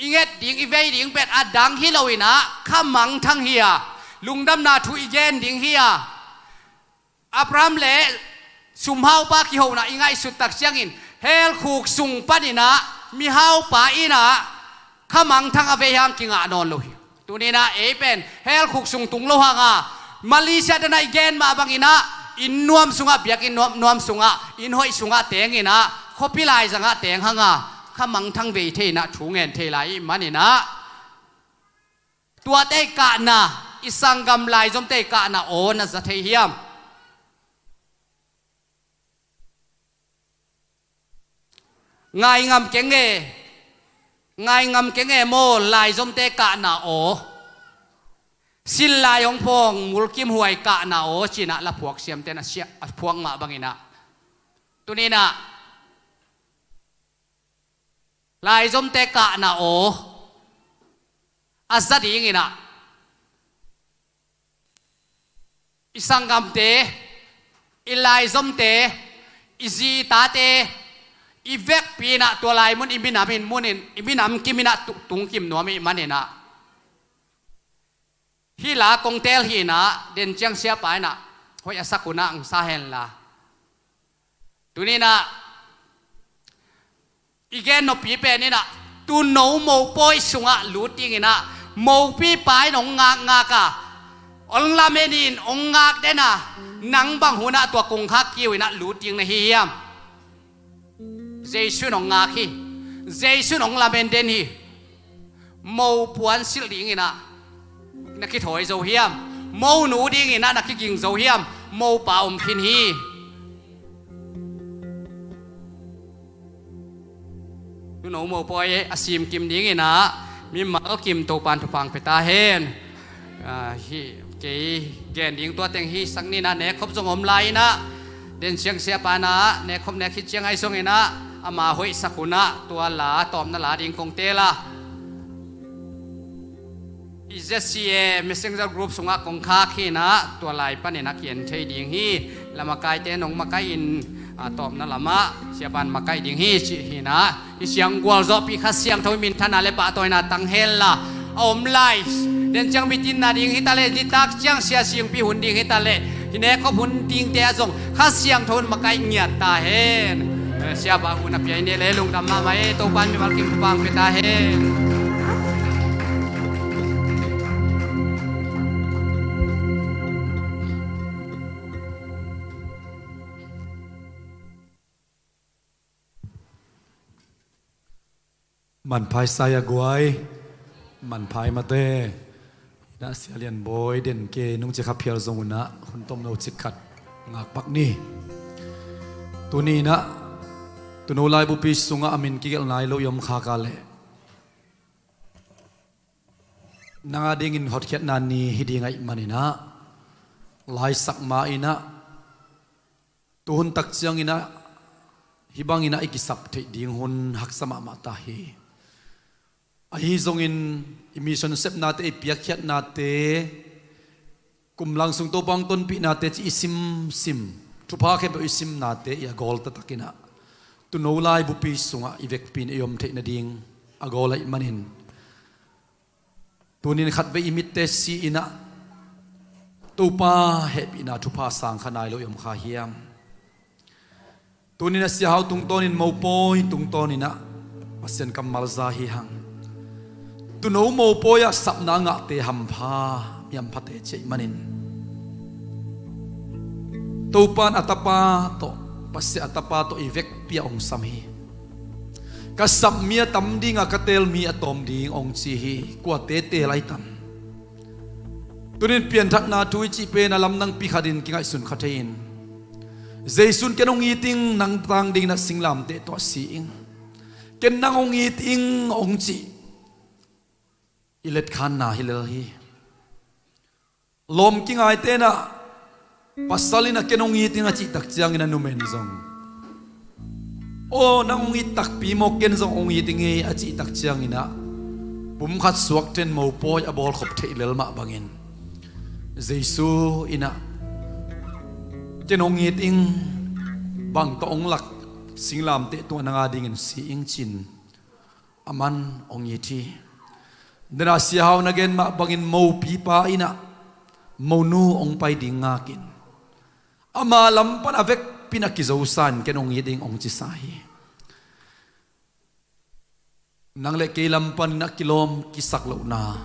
I nget ding, i vei ding pen a dang hi lo-in ah, kha mangthang hi a, lungdamna thu i gen ding hi a. Abraham le sumhaupa kihona i ngaihsut tak ciangin, hell khuk sung panin ah, mihaupa in ah, kha mangthang a vei hang kingah nawn lo hi. Tuni-in ah ei pen hell khuk sung tung lo hang a, Malaysia dan ah i gen mah bangin ah, inn nuam sungah, biakinn nuam, nuam sungah, inn hoih sungah teng in ah, khuapi laizang ah teng hang a, kha mangthang vei thei in ah, thu ngen thei lai i hih manin ah, tuate i kahna, i sanggam laizomte i kahna aw na za thei hiam? Ngai ngam keng e, ngai ngam keng e maw, laizomte kahna aw, sil lai hong phawng mulkimhuai kahna aw, ci-in ah laphuak siamte in a sia-, a phuak mah bangin ah, tuni-in ah laizomte kahna aw a za dingin ah, i sanggamte, i laizomte, i zi i tate, i vekpi-in ah tua lai mun i minam in munin, i minam kim-in ah tu-, tungkim nuam i hih manin ah, hih la kong teel hi-in ah, den ciang siapa in ah hoih a sak hun ah hong sa hen la. Tuni-in ah i gen noppi pen in ah, Tuuno mopawi sungah lut dingin ah, mopipa in hong ngakngak a, hong lamen in hong ngak den a, nang bang hun ah tua kongkhak kiu in ah lut ding na hi hiam? Jesu in hong ngak hi. Jesu in hong lamen den hi. Mo puan silh dingin ah na kithawi zo hiam? Mo nu dingin ah na kiging zo hiam? Mopa om khin hi. Tuuno mopawi a simkim dingin ah mimal kim Topa'n thupha hong pia ta hen. Ah, hi, kei gen ding tua teng hi sak ni-in ah, nekkhop zong om lai-in ah, den ciang siapa in ah nekkhop nek khit ciang ahi zongin ah, ama hoih sak hun ah tua la, tawpna la ding kong teel a, i Z C A Messenger group sungah kong khak hi-in ah, tua lai panin ah ki-en thei ding hi. La makaite in hong makaih in, ah, tawpna lamah siapa in makaih ding hi, cih hi-in ah, i siang gualzawhpih Kha Siangtho i minthanna le pahtawina tang hen la, a om lai, den ciang mitinna ding hi ta leh, nitak ciang sia singpi hun ding hi ta leh, hih nekkhop hun dingte ah zong Kha Siangtho in makaih ngiat ta hen. Eh, siapa hun a pia hi ni leh lungdam mahmah e, Topa'n mimal kim thupha hong pia ta hen. Manphai Sai a guai, manphai mate. Inah Sia Lian Bawi den ke nung ci kha phial zong unah hun tomno cik khat ngak pak ni. Tuni inah Tuuno laibupi sungah a min kigelh nai lo i om khak a leh, nang a dingin hotkhiatna ni hi ding ahih maninah, laisak ma inah, tuhun tak cianginah hih banginah i kisap theih ding hun haksa mahmah ta hi. Ahi zongin i mission sepnate, i piakkhiatnate, kum lang sung Topa hong tonpihnate cih i simsim, thupha khempeuh i simnate i a gawl taktakinah Tuuno laibupi sungah i vekpi in i om theih nading a gawl ahih manin, tunin khatvei i mitte si inah Topa hehpihna thupha sang kha nai lo i om kha hiam? Tunin a Sia Hau tungtawnin, mopawi tungtawninah Pasian kammal za hi hang. Tuuno mopawi ah sapna ngahte hampha, mi hamphate ci ahih manin, Topa in a Tapa tawh, Pasian a Tapa tawh i vekpi a hong sam hi. Ka sap mi a tam ding a, ka teel mi a tawm ding hong ci hi. Kuate teel ahi tam? Tunin pianthakna thu i cih pen a lamdangpi khatin kingaihsun kha thei in, Jesu in ken hong it ing, nang tang dingin a singlamteh tawh si ing, ken nang hong it ing hong cih i letkhanna hi lel hi. Lawm kingaite inah pasal inah ken hong it ing a cih tak ciangin a numen zong, aw, nang hong it takpi maw, ken zong hong it ing ei a cih tak cianginah pumkhat suakten mopawi a bawlkhop theih lel mah bangin, Jesu inah ken hong it ing, bang tawh hong lak, singlamteh tungah nang a dingin si ing cin, aman hong it hi. Dena Sia Hau na gen mah bangin mopipa inah monu hong pai ding ngakin, ama lam pan a vekpi in a kizosa in ken hong it ing hong cisa hi. Nang le kei lam panin a kilawm kisak lohna,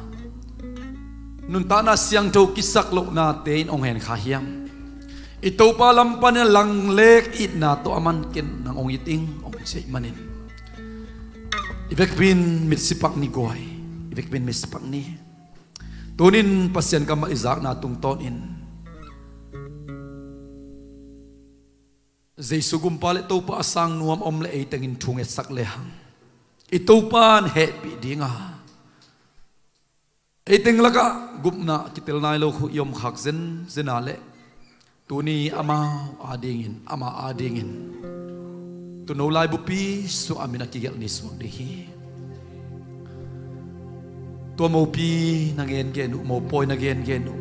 nuntakna siangtho kisak lohnate in hong hen kha hiam? I Topa lam panin a langlek itna tawh aman ken nang hong it ing hong ci ahih manin, i vekpi in mitsi pak ni guai, i vekpi in mitsi pak ni. Tunin Pasian kammal i zakna tungtawnin, Jesu gumpa le Topa a sang nuam om le ei tengin thu ngetsak lehang, i Topa in hehpih dinga, ei teng lakah gupna kitel nai lo khu i om khak zenzen a leh, tuni amau adingin, ama adingin tuuno laibupi sungah a min a kigelh ni suak ding hi. Tua mopi na gengen uh, mopawi na gengen uh,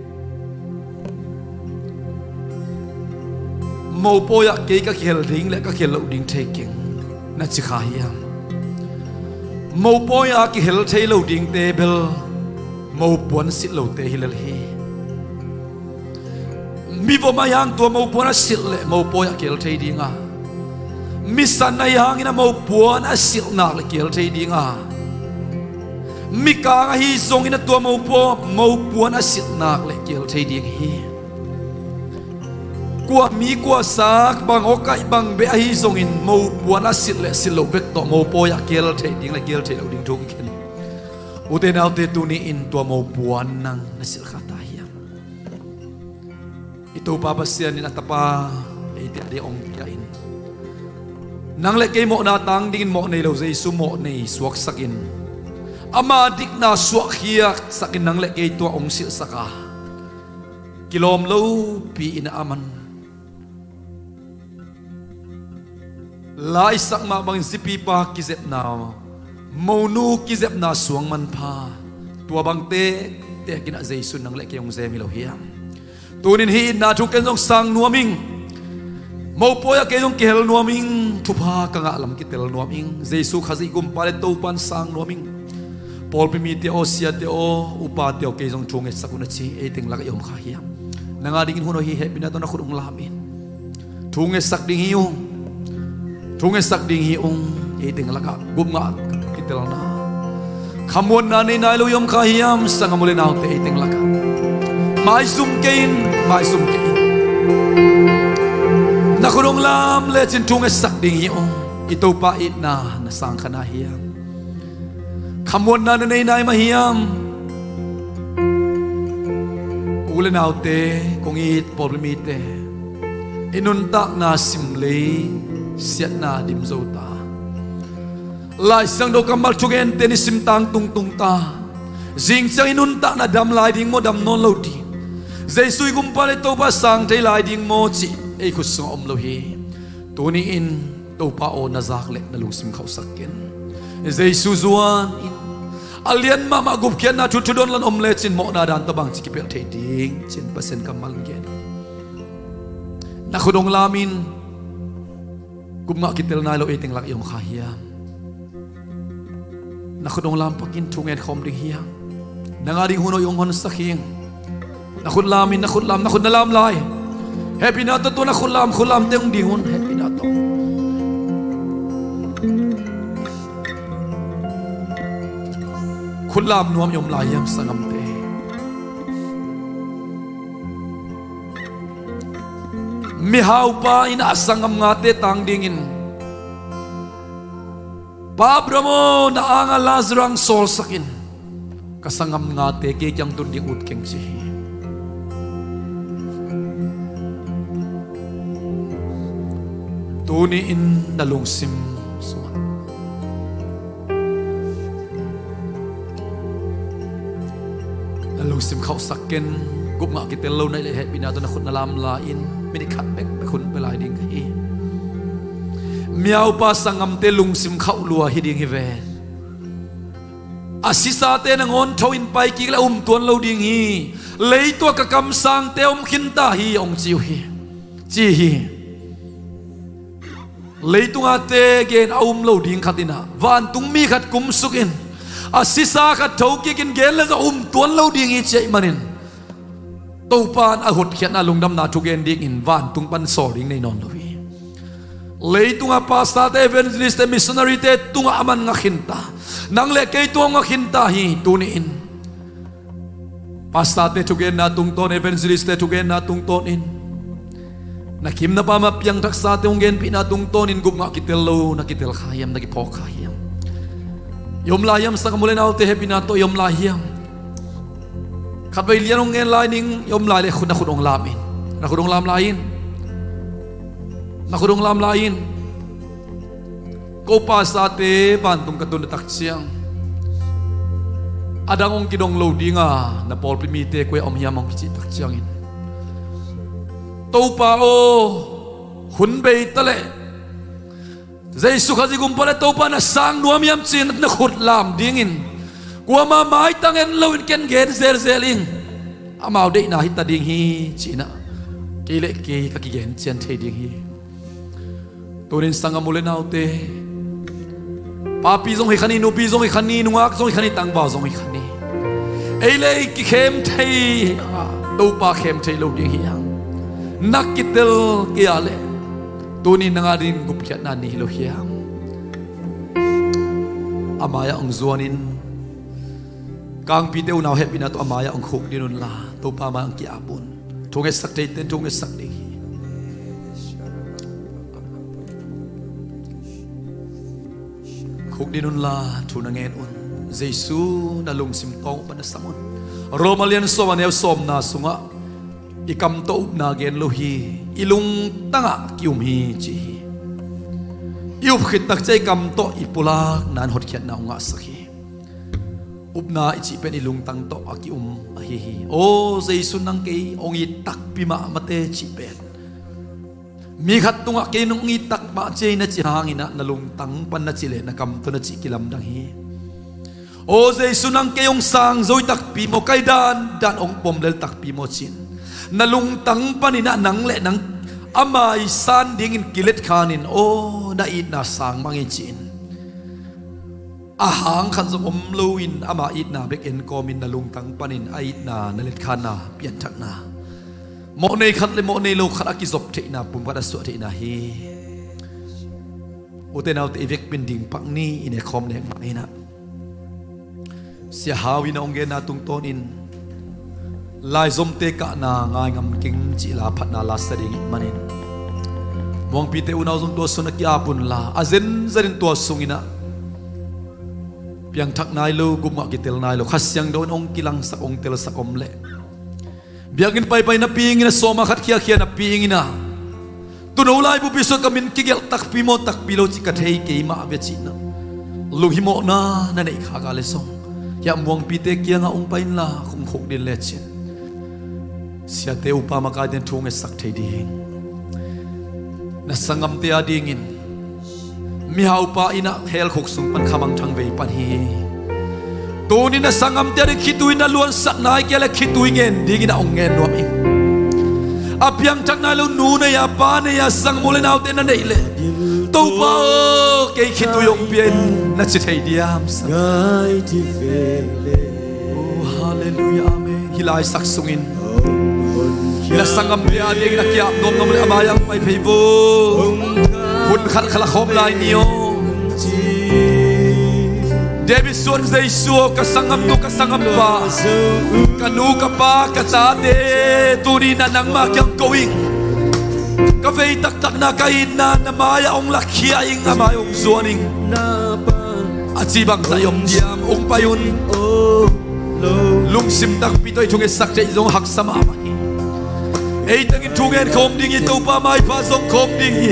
mopawi ah kei ka kihel ding le ka kihel loh ding thei keng na ci kha hiam? Mopawi a kihel thei lo dingte bel mopuan silh lote hi lel hi. Mivom ahi hang tua mopuan a silh le mopawi ah kihel thei dinga, misan ahi hangin a mopuan a silh nak le kihel thei dinga, mikang ahi zongin a tua mopaw mopuan a silh nak le kihel thei ding hi. Kua mi kua sak, bang awkaih bang beh ahi zongin mopuan a silh le silh loh bek tawh mopawi ah kihel thei ding le kihel thei lo ding thu kikhen. Ute naute, tuni in tua mopuan nang na silh kha ta hiam? I Topa Pasian in a Tapa eite a ding hong pia in, nang le kei mawhna tang dingin mawh nei lo Jesu mawh nei suaksakin, ama dikna suahkhiatsakin nang le kei tua hong silhsak a, kilawm lopi in a man laisak mah bangin zipipa kizepna, monu kizepna suang manpha, tua bang tektek in a Jesu nang le kei hong zem hi lo hiam? Tunin hih itna thu ken zong sang nuam ing. Mopawi ah kei zong kihel nuam ing. Thupha ka ngah lam kitel nuam ing. Jesu Khazih gumpa le Topa in sang nuam ing. Pawlpi mite aw, siate aw, upate aw, kei zong thu ngetsak un a ci ei teng lakah i om kha hiam? Nang a dingin hun aw hi, hehpihna tawh na khut hong lam in. Thu ngetsak ding hi ung. Thu ngetsak ding hi ung. Ei teng lakah gupngah kitelna, khamuanna nei nai lo i om kha hiam? Sanggam u le naute, ei teng lakah maizum kei in, maizum kei in. Na khut hong lam lecin thu ngetsak ding hi ung. I Topa itna na sang kha na hiam? Khamuanna na nei nai mah hiam? U le naute, kong it pawlpi mite, i nuntakna simlei siatna dim zo ta. Lai Siangtho kammal thugente ni sim tang tungtung ta. Zing ciang i nuntakna dam lai ding maw, dam nawn lo ding? Jesu i gumpa le Topa sang thei lai ding maw cih ei khut sungah om lo hi. Tuni in Topa aw, na zak le na lungsim khauhsak ken. Jesu zuan in, a lian mahmah gupkhiatna thu, thudon lan om lecin mawhna dan tawh bangci kipelh thei ding cin Pasian kammal in gen. Na khut hong lam in. Gupngah kitel nai lo ei teng lak i om kha hiam? Na khut hong lam pakin thu ngen khawm ding hiam? Nang a ding hun aw i hong honsak hi ing. Na khut lam in, na khut lam, na khut na lam lai. Hehpihna tawh tua na khut lam, khut lamte hong ding un, hehpihna tawh. Khut lam nuam i om lai hiam sanggamte? Mihaupa in a sanggam ngate tang dingin, Pa Abraham aw, na anga Lazarus hong sawlsak in, ka sanggam ngate kei kiang tun ding ut keng, ci hi. Tuni in na lungsim sungah na lungsim khauhsak ken. Gupngah kitel lo na hih leh hehpihna tawh na khut na lam lai in, minute khat bekbek hun pia lai ding ka hi. Mihaupa sanggamte lungsim khauh lua hi ding hi ve. A sisate nangawn tho in pai kik le a um tuan lo ding hi. Leitungah ka kamsangte om khin ta hi, hong ci uh hi, ci hi. Leitungah te gen a um lo ding khat in ah, vantungmi khat kumsuk in, a sisa khat thokik in gen le zong a um tuan lo ding hi, ci ahih manin, Topa in a hotkhiatna lungdamna thugen dingin vantung pan sawl ding nei nawn lo hi. Leitungah pastorte, evangelistte, missionaryte tungah a man ngak khin ta. Nang le kei tungah ngak khin ta hi. Tuni in pastorte thugenna tungtawn, evangelistte thugenna tungtawn in, na kim na pam a piangthaksate hong genpihna tungtawn in gupngah kitel lo na kitel kha hiam, na kiphawk kha hiam? I om lai hiam? Sanggam u le naute, hehpihna tawh i om lai hiam? Khatvei lian hong ngen lai ning. I om lai le khut, na khut hong lam in. Na khut hong lam lai in. Na khut hong lam lai in. Ko pa sate vantung ka tun a tak ciang, a dang hong kidong lo dinga na pawlpi mite koi a om hiam hong kici tak ciangin, Topa aw, hun bei ta leh Jesu Khazih gum pah leh Topa na sang nuam hiam ci-in na khut lam dingin, kuama maitang en loin ken gen zelzel ing. Amau deihna hi ta ding hi ci-in ah, kei le kei ka kigen cian thei ding hi. Tunin sanggam u le naute, papi zong hi kha ni, nupi zong hi kha ni, nungak zong hi kha ni, tangval zong hi kha ni. Ei le ei kikhem thei, Topa khem thei lo ding hi hang. Na kitel kei a leh tunin nang a ding gupkhiatna ni hi lo hiam? A mai-ah hong zuanin, kangpite unau hehpihna tawh a mai-ah hong khukdin unla, Topa mai-ah hong ki-ap un. Thu ngetsak theite in thu ngetsak ding hi. Khukdin unla thu na ngen un. Jesu na lungsim tawng pan na sam un. Roma lian sawm a neu sawmna sungah, i kam tawh upna gen lo hi, i lungtangah ki-um hi ci hi. I up khit tak ciang i kam tawh i pulakna in hotkhiatna hong ngahsak hi. Upna i cih pen i lungtang tawh a ki-um ahi hi. Aw Jesu, nang kei hong it takpi mahmah teh cih pen, mi khat tungah kei nong it tak mah ci ei na cih hangin ah, na lungtang pan na cih leh na kam tawh na cih kilamdang hi. Aw Jesu, nang kei hong sang zo hi takpi maw, ka ih dandan hong pom lel takpi maw ci-in, na lungtang panin ah nang le nang, ama i san dingin kilet khanin, aw na itna sang mang hi ci-in, a hang khat zong om loin ama itna bek en kawmin na lungtang panin a itna na letkhanna, pianthakna, mawhnei khat le mawhnei lo khat a kizop theihna, pum khat a suah theihna hi. Ute naute, i vekpi-in ding pak ni. I nekhawm nek mah in ah, Sia Hau in a hong genna tungtawnin, laizomte kahna ngai ngam keng cih la phatna la sa ding ahih manin, Muangpite unau zong tua sung a ki-ap unla, a zenzenin tua sungin ah piangthak nai lo, gupngah kitel nai lo, Kha Siangtho in hong kilangsak, hong telsak om leh, biakinn paipai napi-in ah, sawma khat khiakhia napi-in ah, tuuno laibu episode ka min kigelh takpi maw, takpi lo cih ka thei kei mah ve ci-in ah, lunghimawhna na neih khak a leh zong, hiah Muangpite kiangah hong pai inla, hong khukdin lecin, siate, upa makaite in thu ngetsak thei ding. Na sanggamte a dingin, mihaupa in ah hell khuk sung pan khamangthang vei pan hi. Tuni na sanggamte a ding khitui na luansak nai kei a leh khitui ngen dingin ah hong ngen nuam ing. A piangthak nai lo nu nei a, pa nei a, sanggam u le naute na neih leh, Topa aw, kei khitui hong pia in na ci thei diam? Sang. Oh, halleluiah, amen. Hih laisak sungin na sanggamte a dingin a ki-ap nuam nuam leh a mai-ah hong pai phei vo. Hun khat khat la khawm lai ni aw. David suan, Jesu aw, ka sanggamnu, ka sanggampa, ka nu, ka pa, ka tate, tuni-in ah nangmah kiang ko ing. Ka vei taktakna, ka itna na mai-ah hong lakhia ing, a mai hong zuan ing. A ci bangzah i om diam? Hong pai un. Lungsim takpi tawh i thu ngetsak theih zong haksa mahmah hi. Ei tengin thu ngen khawm ding hi, Topa maipha zong khawm ding hi.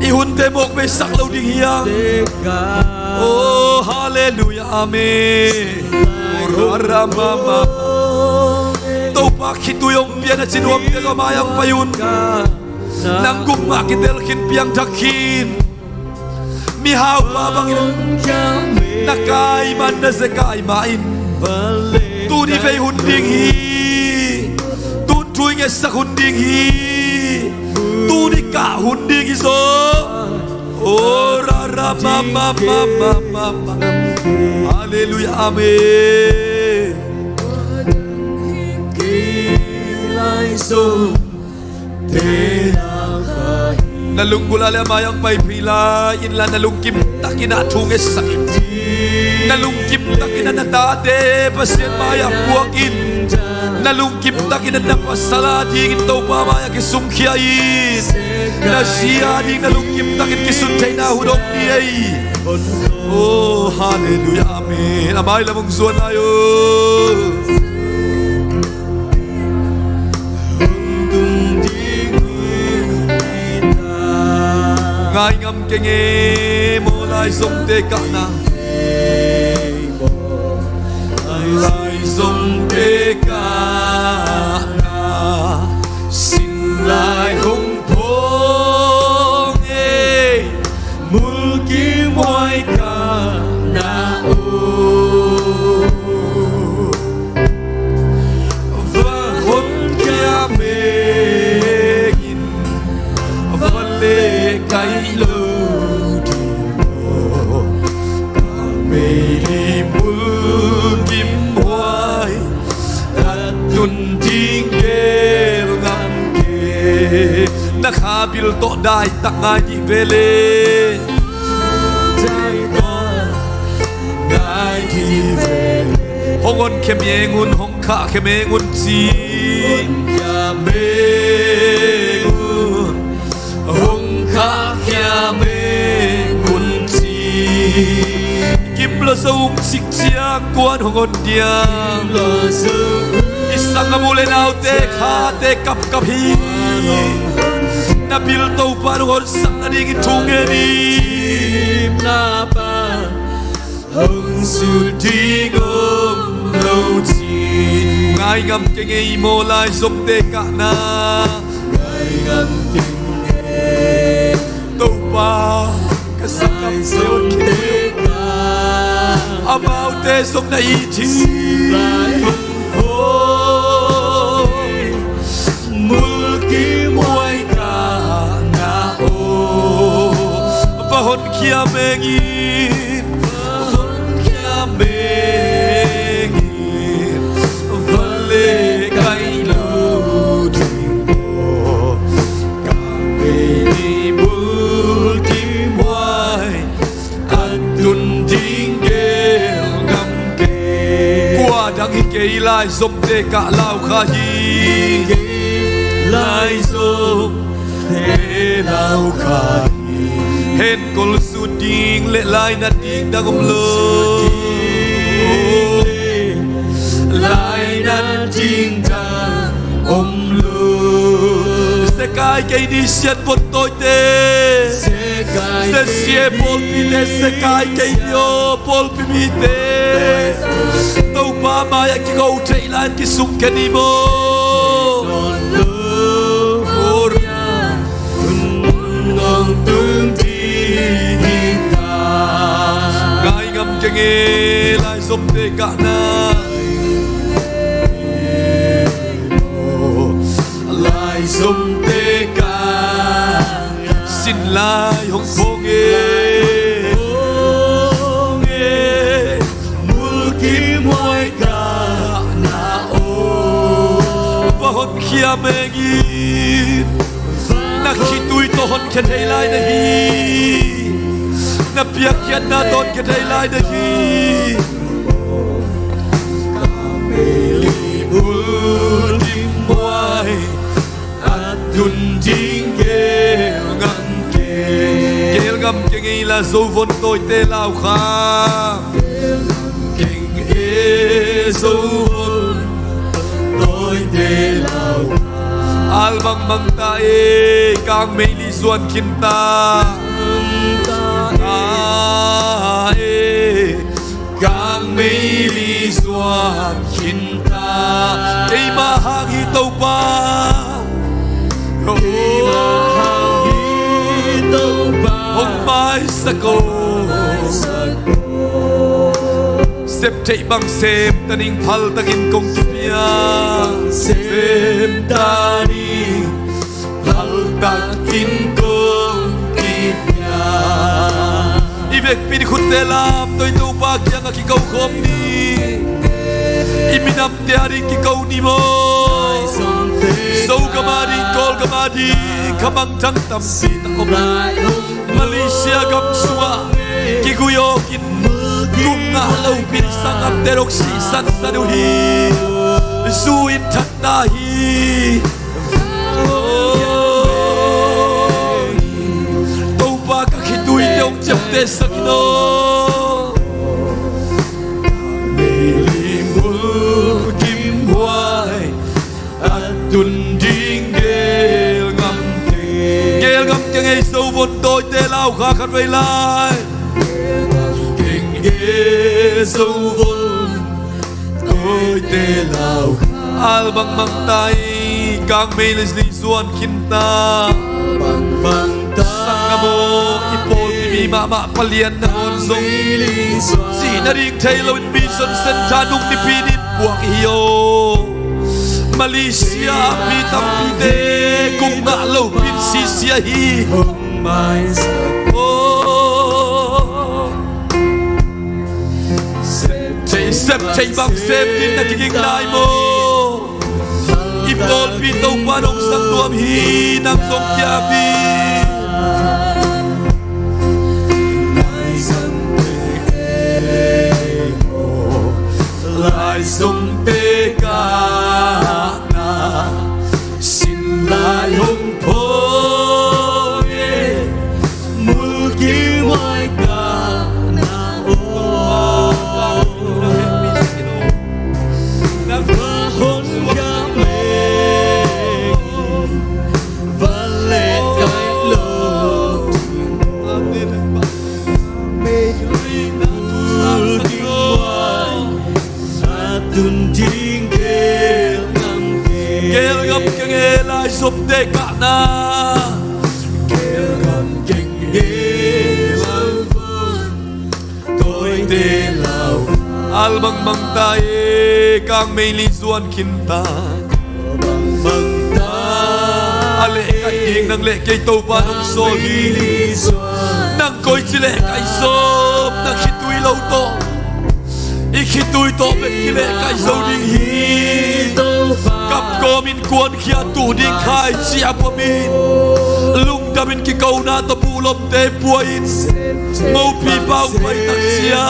I hunte mawk beisak lo ding hi hang. Oh, halleluiah, amen. Topa khitui hong pia na ci nuamte tawh a mai-ah hong pai un. Nang gupngah kitel khin, piangthak khin. Mihaupa bangin na kai man, na zekai mah in. Tuni vei hun ding hi. Tun thu i ngetsak hun ding hi. Tuni kah hun ding hi zaw. Oh, ra, ra, ma, ma, ma, ma, ma, ma. Halleluiah, amen. Na lunggulh a leh a mai-ah hong pai phei lai inla, na lungkim takin ah thu ngetsak in. Na lungkim takin ah na tate Pasian mai-ah puak in. Na lungkim takin ah na pasal a dingin Topa mai-ah kisungkhia in. Na zi a ding na lungkim takin kisun theihna hun hong ni ei. Oh, halleluiah, amen. A mai lam hong zuan lai uh. Ngai ngam keng e maw, laizomte kahna. Laizomte kahna, sin lai hong phawng e, mulkimhuai kahna aw. Va honkhia mengin, va le kai lo ding maw. Ka meili mulkimhuai a tun ding gel ngam keng. Na kha bil tawh daitak ngai dih ve le. Daitak ngai dih ve le. Hong honkhia meng un, hong khahkhia meng un ci. Hong honkhia meng un, hong khahkhia meng un ci. Kim lo zo ung cik ciang kuan hong hon diam? Kim lo zo ung. I sanggam u le naute khate kapkap hi. Na bil Topa hong honsak nadingin thu ngen ni. Hong sut ding om lo ci. Ngai ngam keng ei maw, laizomte kahna. Ngai ngam keng ei. Topa, ka sanggam laizomte kei. Amaute zong na it hi. Mulkimhuai kahna aw. Va honkhia mengin, va honkhia mengin, va le kai lo ding maw. Ka meili mulkimhuai a tun ding gel ngam keng. Kua dang hi kei, laizomte kah lau kha hi. Laizomte lau kha hi. Henkol sut ding le lainat ding dang om lo. Lainat ding dang om lo. Sekai kei ni, sian vot tawite. Sekai. Sesia pawlpite, sekai kei ni aw, pawlpi mite. Topa mai-ah kiko thei lai-in kisung kei ni maw. Ngai ngam keng ei, laizomte kahna. Laizomte kah. Sin lai hong phawng e. Mulkimhuai kahna aw. Va honkhia mengin. Na khitui tawh honkhia thei lai na hi. Na piakkhiatna tawh honkhia thei lai na hi. Ka meili mulkimhuai a tun ding gel ngam keng. Gel ngam keng ei, la Zovon tawite lau kha. Gel ngam keng ei, Zovon tawite lau kha. Al bangmang ta ei, kang meili zuan khin ta. Bangmang ta ei. Kang meili zuan khin ta. Keima hang hi Topa. Keima hang hi Topa. Hong maisak o. Hong maisak o. Sep theih bang sem ta ning, phal takin kong kipia. Sem ta ning. Phal takin kong kipia. I vekpi-in i khutte lamto-in Topa kiangah kiko khawm ni. I minamte ading kiko ni maw. Zogam ading, Kawlgam ading, kha mangthang tampi tak om. Malaysia gam sungah kiguih awkin, kum ngah lopi-in sanggamte dong sihsansan uh hi. Zu in that ta hi. Topa, ka khituite hong ciaptehsak in aw. Meili mulkimhuai a tun ding gel ngam keng. Gel ngam keng ei, Zovon tawite Khat vei lai. Keng e zo von, tawite lau. Al bangmang tai, kang mei le li zuan khin ta. Bangmang tai. Sanggam aw, i pawlpi mi mahmah palian nangawn zong, zih nading thei loin Mission Centre nung nipi nin puak hi aw. Malaysia a mi tampite kum ngah lo pin sisia hi. Aw. Sep thei, sep thei bang sep din na kiging lai maw? I pawlpi Topa nong sang nuam hi, nang zong kia pi. Lai zong te ka na sin lai hong pho e, mulkim huai ka na o. Na hon ka me va le kai lo. Mulkim huai a tun ding gel ngam keng. Gel ngam keng e lai zop te ka na. Gel ngam keng e lai von, tawite lau. Al bangmang ta e, kang mei li zuan khin ta. Bangmang ta. A leh kai ding nang leh kei Topa nong sawl hi. Nang koi ci leh kai zop, nang khitui lo tawh. I khitui tawh bek kileh kai zo ding hi. Kam kawmin kuankhia tuh ding khai cia puamin, lungdamin kikona tawh buhlomte puain, mopi pau pai tak cia,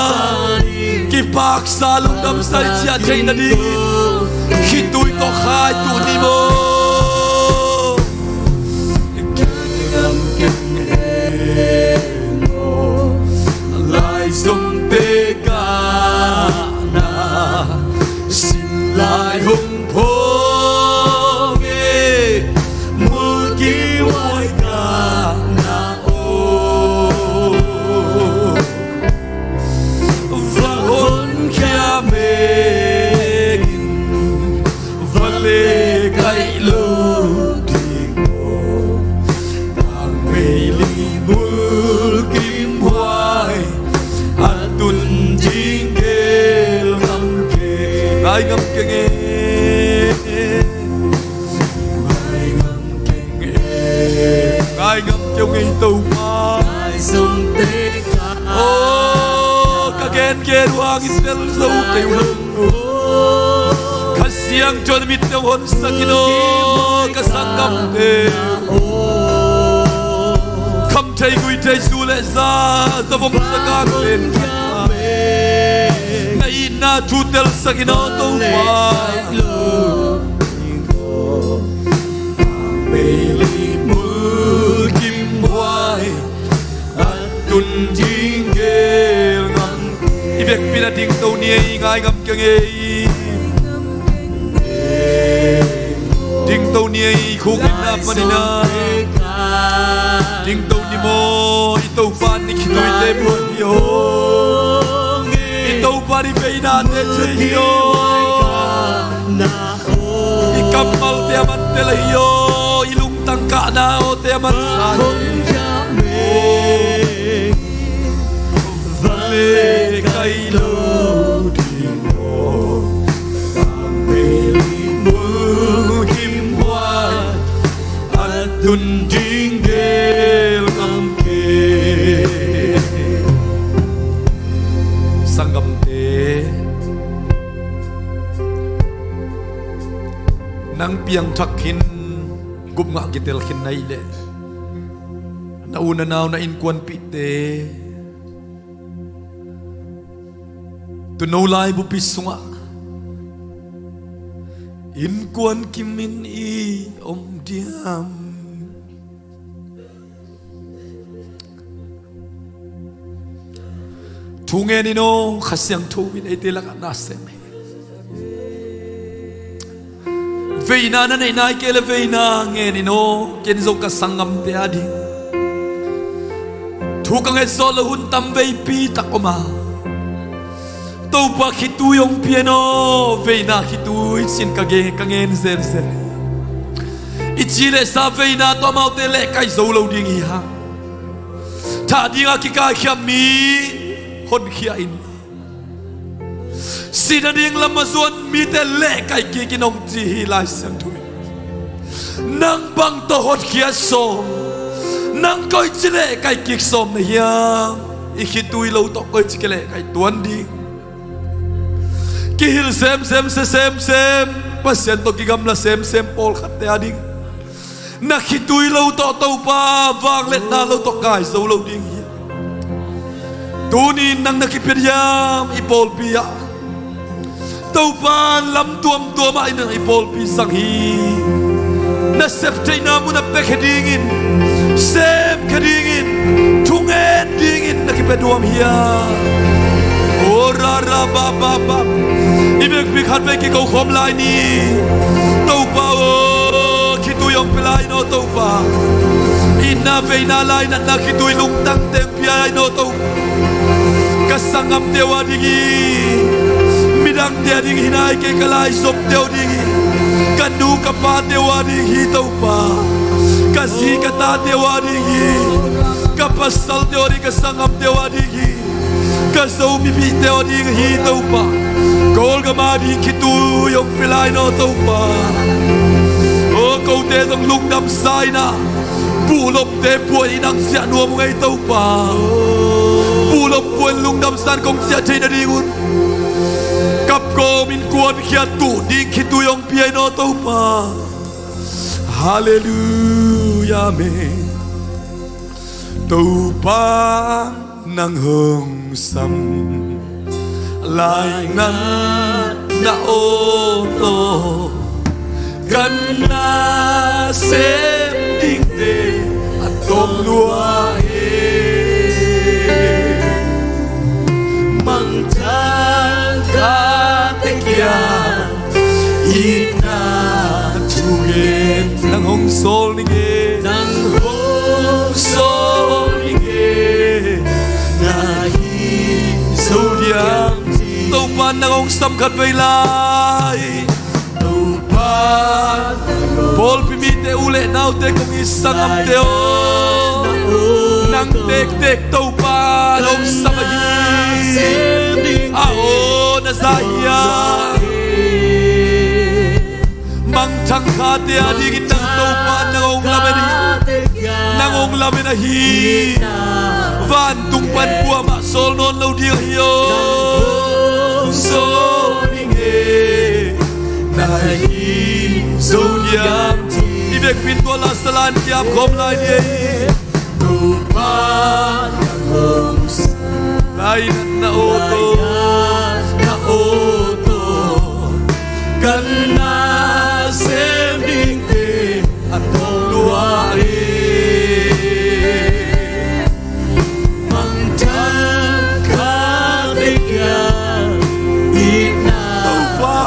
kipaksa lungdam sai cia thei nadingin khitui tawh khai tuh ni maw? Lai zong te ka na sin lai hong pho e, mulkim huai ka na o. Va hon khia mengin va le kai lo ding maw? Tang mei li mulkim huai a tun ding gel ngam keng. Ngai ngam keng e. Ngai ngam keng e. Ngai ngam keng e Topa. Ngai zong te ka. Aw, ka gen gen uh hangin tel zo kei uh. Kha Siangtho in mitte hong honsak in aw, ka sanggamte. Kham thei gui thei zu le za, za vom za kang pen khat na itna thu telsak in aw Topa. Mei li mulkim huai a tun ding gel ngam. I vekpi-in a dingto ni ei, ngai ngam keng ei. Dingto ni ei, khukna panin a. Dingto ni maw, i Topa in i khituite muan hi aw. I Topa in i veinate thei hi aw. I kammalte a man tel ahi aw, i lungtang kahna awte a man sa hi. Va le kai lo ding aw, ka mei li mulkim huai a tun ding gel ngam keng. Sanggamte, nang piangthak khin, gupngah kitel khin na hih leh, na u na nau, na innkuanpihte, tuuno laibupi sungah innkuan kimin i om diam? Thu ngen in aw, Kha Siangtho in eite lakah na sem hi. Veina na neih nai kei leh veina ngen in aw, ken zong ka sanggamte a ding. Thu ka nget zawh loh hun tam veipi tak om a, Topa khitui hong pia in aw, veina khitui cin ka gen, ka ngen zelzel. I ci le sa veina tawh amaute lehkaih zo lo ding hi hang. Thah dinga kikaikhia mi honkhia in. Sihna ding lam a zuan mite lehkaih kik in hong ci hi Lai Siangtho in. Nang bang tawh hotkhiat sawm? Nang koici lehkaih kik sawm na hiam? I khitui lo tawh koici kilehkaih tuan ding? Kihil semsem, sia semsem, Pasian tawh kigamla semsem pawlkhatte a ding. Na khitui lo tawh Topa vangliatna lo tawh kai zo lo ding hi. Tuni-in nang na kipia diam i pawlpi ah? Topa lam tuamtuam ah in nang i pawlpi sang hi. Na sep theihna mun ah piakhia dingin, semkhia dingin, thungen dingin na kipia duam hiam? O ra ra ba ba ba. I vekpi khatvei kiko khawm lai ni. Topa aw, khitui hong pia lai in aw Topa. Itna veina lainatna khitui lungtang teng pia lai in aw Topa. Ka sanggamte uh a ding hi. Midangte a ding hi nai kei, ka laizomte uh a ding hi. Ka nu ka pate uh a ding hi Topa. Ka zi ka tate uh a ding hi. Ka pasalte uh a ding, ka sanggamte uh a ding hi. Ka Zomipihte uh a ding hi Topa. Kawlgam a ding khitui hong pia lai in aw Topa. O kote zong lungdamsa in ah, buhlopte buai in hong ziah nuam ung ei Topa. Buhlop buai in lungdamsa in kong ziah theih nadingun kapkawmin kuankhiat tuh ding khitui hong pia in aw Topa. Halleluiah, amen. Topa nang hong sam lainatna aw tawh, ganna sem dingte a tawm lua hi. Mangthang khate kiang itna thugen nang hong sawl ning e. Nang hong sawl ning e. Na hi zo diam ci. Topa nang hong sam khatvei lai. Topa pawlpi mite, u le naute, kong it sanggamte aw, nang tektek Topa nang hong sam ahi. A aw na za hiam? Mangthang khate a dingin nang Topa nang hong lamen ahi. Nang hong lamen ahi. Vantung pan kuamah sawl nawn lo ding ahi aw. Sawl ning e. Na hi zo diam ci. I vekpi in tua la salan kiam khawm lai ni ei. Topa nang hong sam lainatna aw tawh, na aw tawh, ganna sem dingte a tawm lua hi. Mangthang khate kiang itna Topa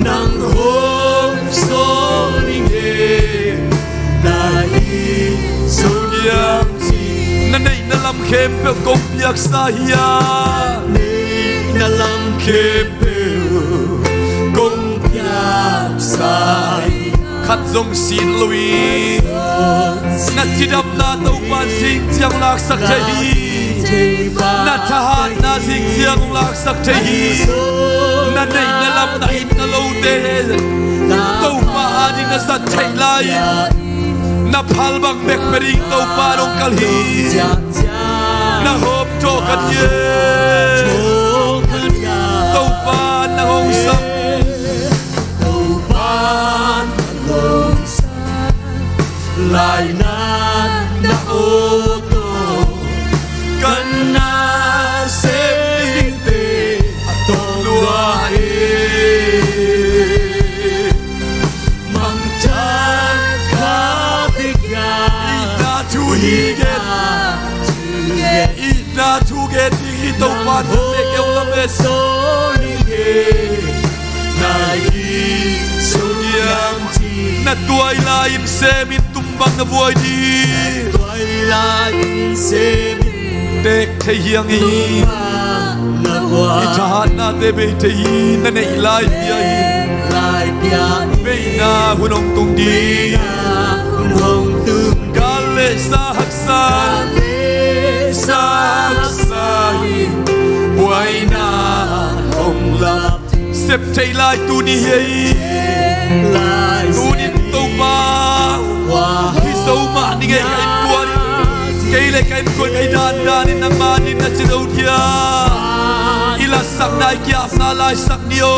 nang hong sawl ning e. Na hi zo diam ci. Na neihna lam khempeuh kong piaksa hi a. Neihna lam khempeuh kong piaksa hi. Khat zong sit lo hi. Na cidamna Topa in zing ciang laksak thei hi. Na thahatna zing ciang laksak thei hi. Na neihna lam, na itna lote Topa ading na zat theih lai. Na phal bang bek pia ding Topa in hong kal hi. Na hawm thawh ka hi e. Topa nang hong sam. Topa nang hong sam lainatna aw tawh, ganna sem dingte a tawm lua hi. Mangthang khate kiang itna thu hi gen. Itna thu gen ding hi Topa in na pek kei uh lamen. Na hi zo diam ci. Na tuai lai-in sem in tum bang na vuai ding. Teek thei hi hang hi. I thahatnate bei thei hi. Na neih lai pia hi. Veina hun hong tung ding. Gal le sa haksa, sa haksa hi. Buaina hong lap. Sep thei lai tuni hi. Tunin Topa, hi zo mah ni ngei ka innkuan in. Kei le ka innkuan ka hi dandan in nangmah in na ci zo dia. I lasakna, i ki-apna laisak ni aw.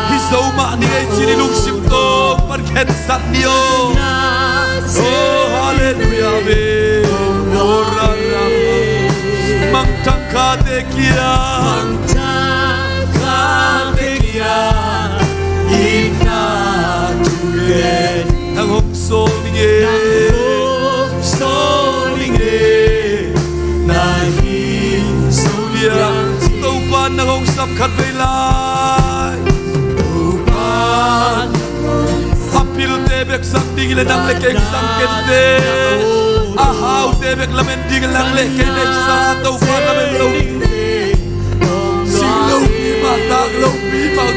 Hi zo mah ni ngei cin i lungsim tawh pan khensat ni aw. Oh, halleluiah ve. Oh, ra, ra. Mangthang khate kia. Mangthang khate kia. Itna thu gen. Nang hong sawl ning e. Nang hong sawl ning e. Na hi zo liang. Topa nang hong sam khat vei lai. Topa nang hong sam. A pilte bek zang ding le nang le kei zang kente. A haute bek lamen ding le nang le kei neihsa Topa lamen lo. Sing lopi mah, tak lopi mah,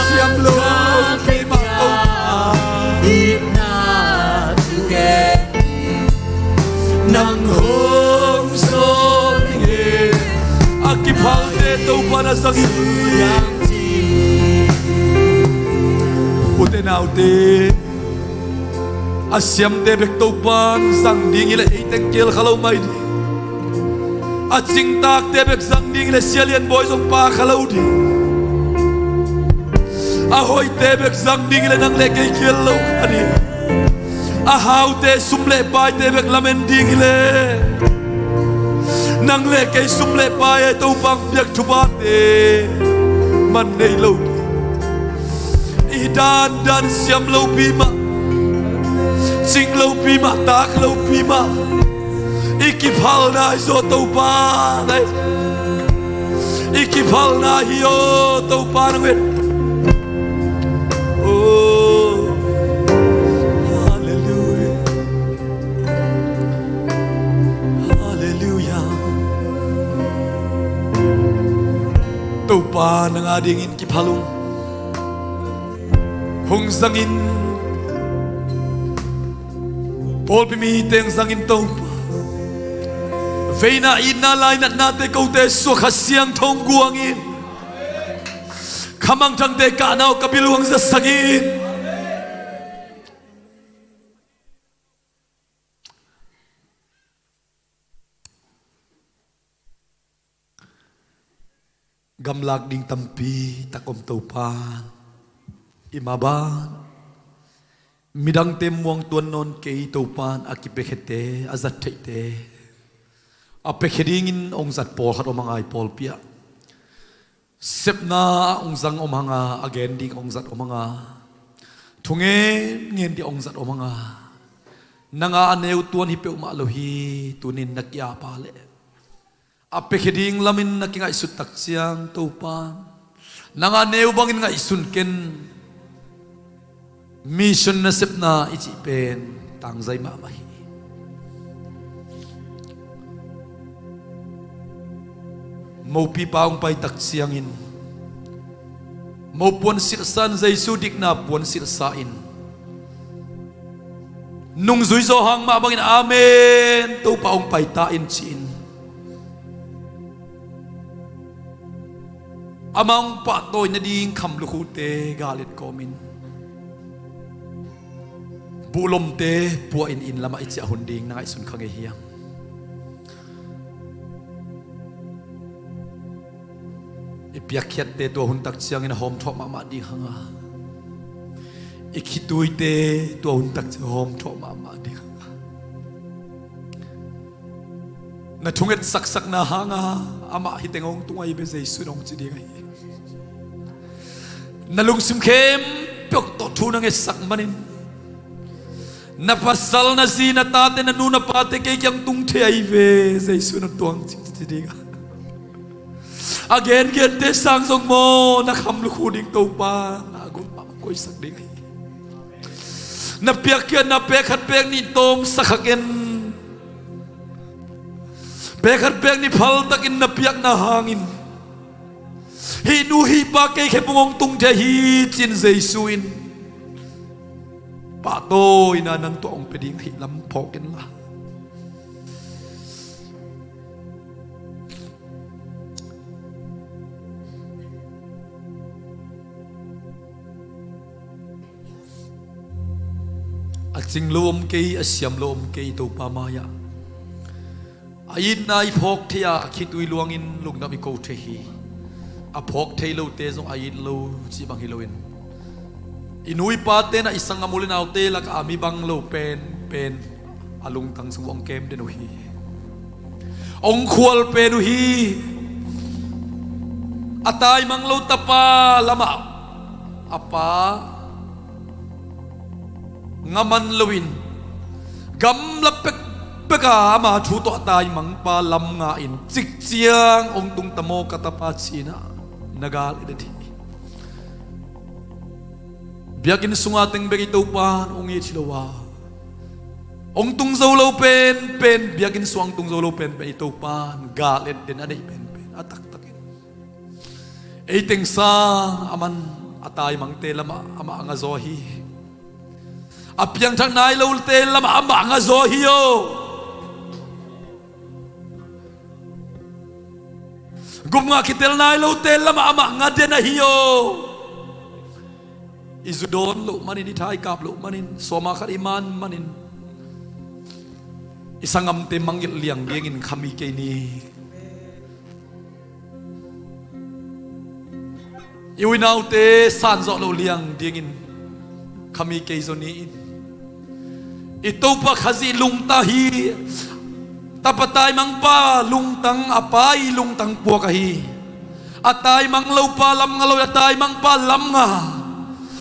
siam lopi mah Topa. Nang hong sawl ning e. A kiphalte Topa na zang in. Ute naute, a siamte bek Topa zang ding hi leh ei teng keel kha lo mai ding. A cingtakte bek zang ding hi leh Sia Lian Bawi zong pha kha lo ding. A hoihte bek zang ding hi leh nang le kei keel lo kha ding. A haute sum le paite bek lamen ding hi leh nang le kei sum le pai e Topa hong piak thuphate man nei lo. I dandan siam lopi mah, cing lopi mah, tak lopi mah. I kiphalna hi zaw Topa ngai. I kiphalna hi aw Topa nang et. Oh, halleluiah. Halleluiah. Topa nang a dingin kiphal ung. Hong zang in. Pawlpi mite hong zang in Topa. Veina, itna, lainatnate kote suak Kha Siangtho hong guang in. Kha mangthangte kahna uh ka bil uh hong zasak in. Gamlak ding tampi tak om Topa. I mah bang midangte muang tuan nawn kei Topa, a kipiakhiate, a zat theihte, a piakhia dingin hong zat pawlkhat om a ngai pawlpi ah. Sepna hong zang om hang a, a gen ding hong zat om hang a, thu ngen ngen ding hong zat om hang a, nang a a neu tuan hi peuhmah lo hi. Tunin na ki-ap a leh a piakhia ding lamin na kingaihsut tak ciang Topa, nang a neu bangin ngaihsun ken. Mission nasepna i cih pen tangzai mahmah hi. Mopipa hong pai tak ciangin mo puansilh sa in, Jesu dikna puansilh sa in, nungzui zaw hang mah bangin amen, Topa hong pai ta in ci-in amah hong pahtawi nading kham lukhute gal et kawmin buhlomte pua in inn lamah i ciah hun ding na ngaihsun kha ngei hiam? I piakkhiatte tua hun tak ciangin a hawmthawh mahmah ding hang a, i khituite tua hun tak ciang a hawmthawh mahmah ding hang a, na thunget saksakna hang a, amah hi teng hong tung ahi ve, Jesu in hong ci ding ahi. Na lungsim khempeuh tawh thu na ngetsak manin na pasal, na zi, na tate, na nu, na pate kei kiang tung thei ahi ve, Jesu in hong tuang ci, ci ding a. A gengente sang zong maw, na kham lukhu ding Topa na a gum mah koisak ding ahi. Na piakkhiatna pek khat pek nih tawmsa kha ken. Pek khat pek nih phaltakin na piakna hangin hih nu hih pa kei khe pung hong tung thei hi, ci-in Jesu in pahtawina nang tawh hong pia ding ahih lam phawk inla. A cing lo om kei, a siam lo om kei, Topa mai-ah a itna i phawk thei a, a khitui luangin lungdam i ko thei hi. A phawk thei lote zong a it lo cih bang hi loin, i nu i pate na i sanggam u le naute lakah a mi bang lo penpen a lungtang sung hong kem den uh hi. Hong khual pen uh hi. A taimang lo tapa lamah a pa nga man loin, gamla pekpek a ama thu tawh a taimangpa lam nga-in, cikciang hong tung ta maw ka tapa, ci-in ah na gal et hi. Biakinn sunga teng bek i Topa in hong it hi lo a, hong tung zo lo penpen, biakinn sungah hong tung zo lo penpen i Topa in gal et den a neih penpen a taktakin, ei tengsa a man a taimangte lamah amah a nga zaw hi. A piangthak nai lote lamah amah a nga zaw hi aw. Gupngah kitel nai lote lamah amah nga den ahi aw. I zu dawn loh manin, i thaikap loh manin, sawma khat i man manin, i sanggamte mangngilh liang dingin khami kei ni. I u i naute sanzawh loh liang dingin khami kei zaw ni. I Topa Khazih lungtang hi. Tapa taimangpa lungtang, a pa i lungtang puak ahi. A taimang lopa lam nga lo, a taimangpa lam nga.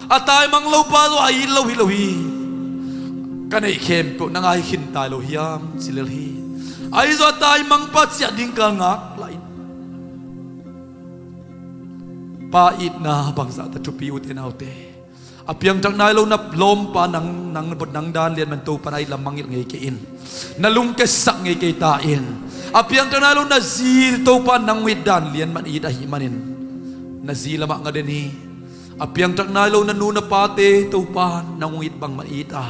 A taimang lopa zaw a it lo hi lo hi. Ka neih khempeuh na ngai khin tai lo hiam, ci lel hi. Ahi zong a taimangpa ciah ding kal ngak lai. Pa itna bangzah ta thupi, ute naute. A piangthak nai lo na lawmpa nang, nang, nang dan lian man Topa in a it lam mangngilh ngei kei in. Na lungkiasak ngei kei ta in. A piangthak nai lo na zi Topa in nang hong it dan lian man it ahih manin, na zi lamah nga den hi. A piangthak nai lo na nu na pate Topa in nang hong it bangmah it a,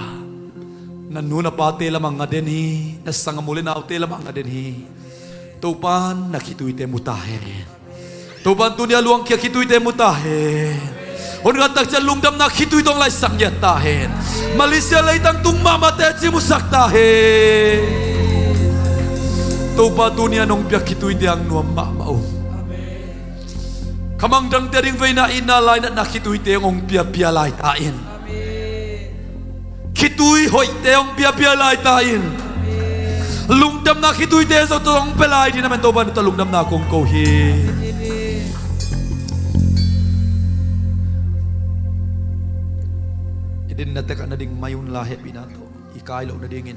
na nu na pate lamah nga den hi. Na sanggam u le naute lamah nga den hi. Topa in na khituite mu ta hen. Topa in tuni a luangkhia khituite mu ta hen. Hun khat tak ciang lungdamna khitui tawh hong laisak ngiat ta hen. Malaysia leitang tung mahmahte ci musak ta hen. Topa tuni a nong piak khituite hong nuam mahmah uh. Khamangthangte a ding veina itna lainatna khituite hong piapia lai ta in. Khitui hoihte hong piapia lai ta in. Lungdamna khituite zong tawh hong pia lai ding na man Topa in tawh lungdamna kong ko hi. I dinna tekah na ding mai unla, hehpihna tawh i kai loh nadingin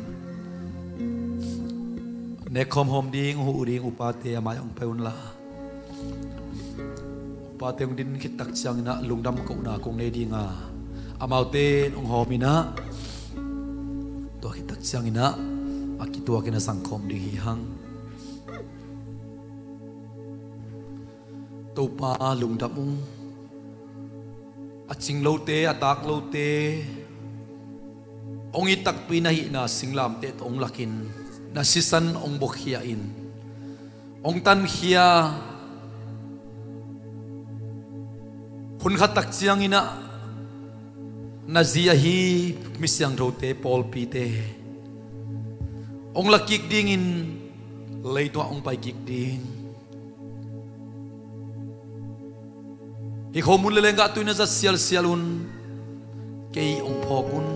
nek khawm hawm ding, huh ding upate a mai-ah hong pai unla. Upate hong din khit tak ciangin ah lungdam kohna kong nei ding a, amaute in hong hawm in ah, tua khit tak ciangin ah a kituakin a zangkhawm ding hi hang. Topa lungdam ung. A cing lote, a taak lote, hong it takpi na hihna singlamteh tawh hong lakin, na sisan hong buakhia in, hong tankhia. Hun khat tak ciangin ah na zi ahi mi siangthote, pawlpite hong la kik dingin leitungah hong pai kik ding. Hih khomun le lenggah tui na zat sialsial un, kei hong phawk un.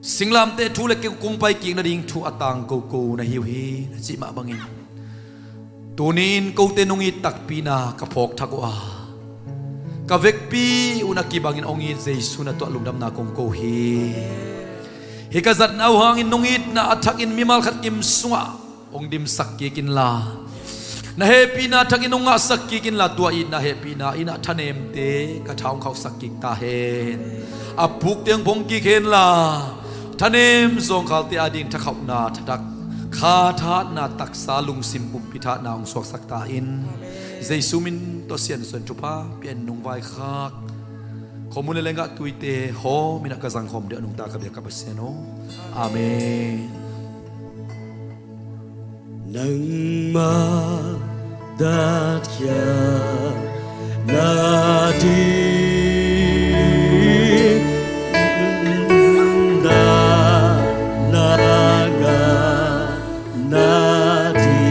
Singlamteh thu le kei kong pai kik nading thu a tang koko na hi uh hi, na cih mah bangin, tuni-in kote nong it takpina ka phawk thak uh a, ka vekpi un a kibangin hong it Jesu na tungah lungdamna kong ko hi. Hih ka zatna uh hangin nong itna a thakin mimal khat kim sungah hong dimsak kik inla, Na hehpihna thak in hong ngahsak kik inla, tua itna hehpihna in ah thanemte ka tha hong khauhsak kik ta hen. A pukte hong phong kik henla, thanem zawngkhalte ading thakhauhna thatak, kha thahatna, taksa lungsim pumpi thahatna hong suaksak ta in. Jesu min tawh siansuan thupha pia in, nong vaikhak khawmul le lenggah tuite hawm in ah ka zangkhawm deuh a nungta ka biak ka Pasian aw. Amen. Nangmah datkhia nading, nangmah nading,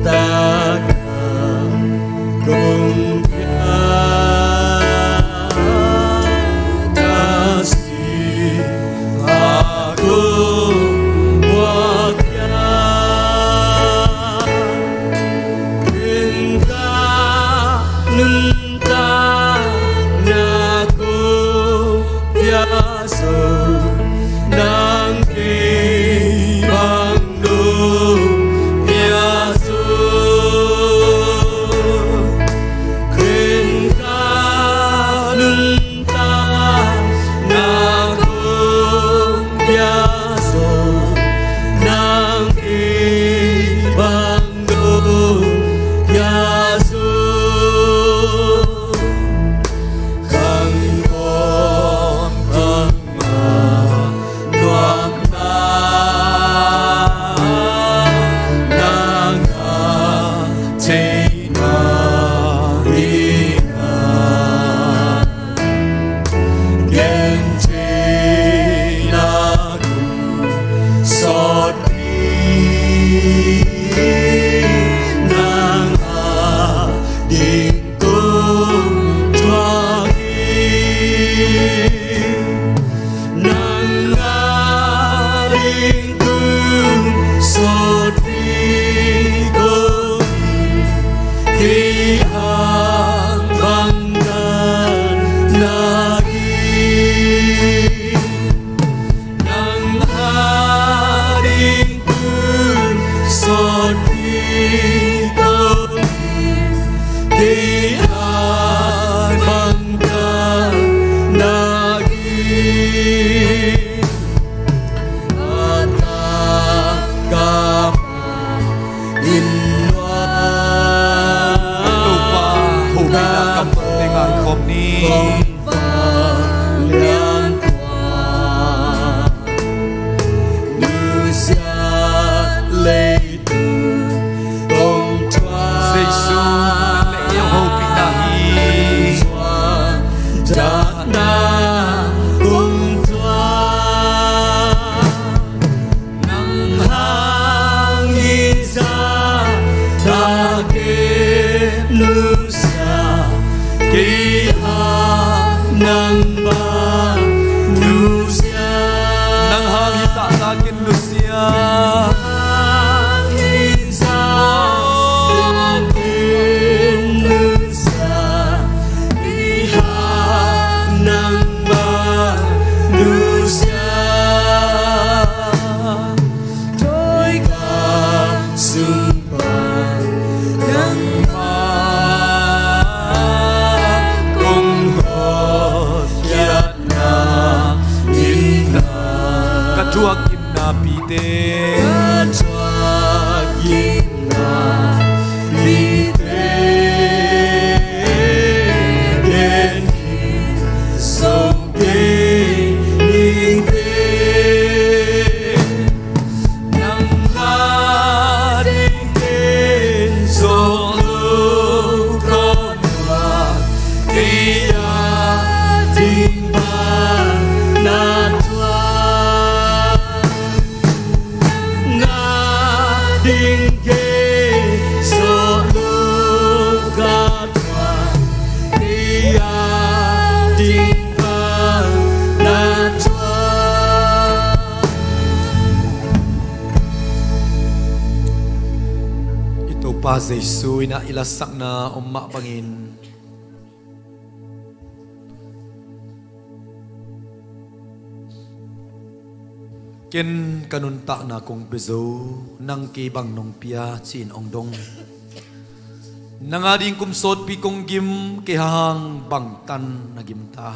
takah kong piak, Topa, hopihna kammalte ngaikhawm ni. Jesu, nang le ei hong hopihna hi. Nang hang hi zahtak in nusia, kei hang nang bang nusia. Nang hang hi zahtak in nusia. Nang hang hi zahtak in nusia, kei hang nang bang nusia. Dawi gam sung pan nangmah kong hotkhiatna in na, ka thuak gimna pite, ka thuak gimna pite, gen khin zo kei ning teh. Nang a ding gen zo lo ko tua, kei a ding bang na tua. Nang a ding gen zo lo ka tua, kei a ding bang na tua. I Topa Jesu in ah i lasakna om mah bangin Ken ka nuntakna kong pia zo, nang kei bang nong pia ci-in hong dong. Nang ading kum sawtpi kong gim, kei hang bangtan na gimta.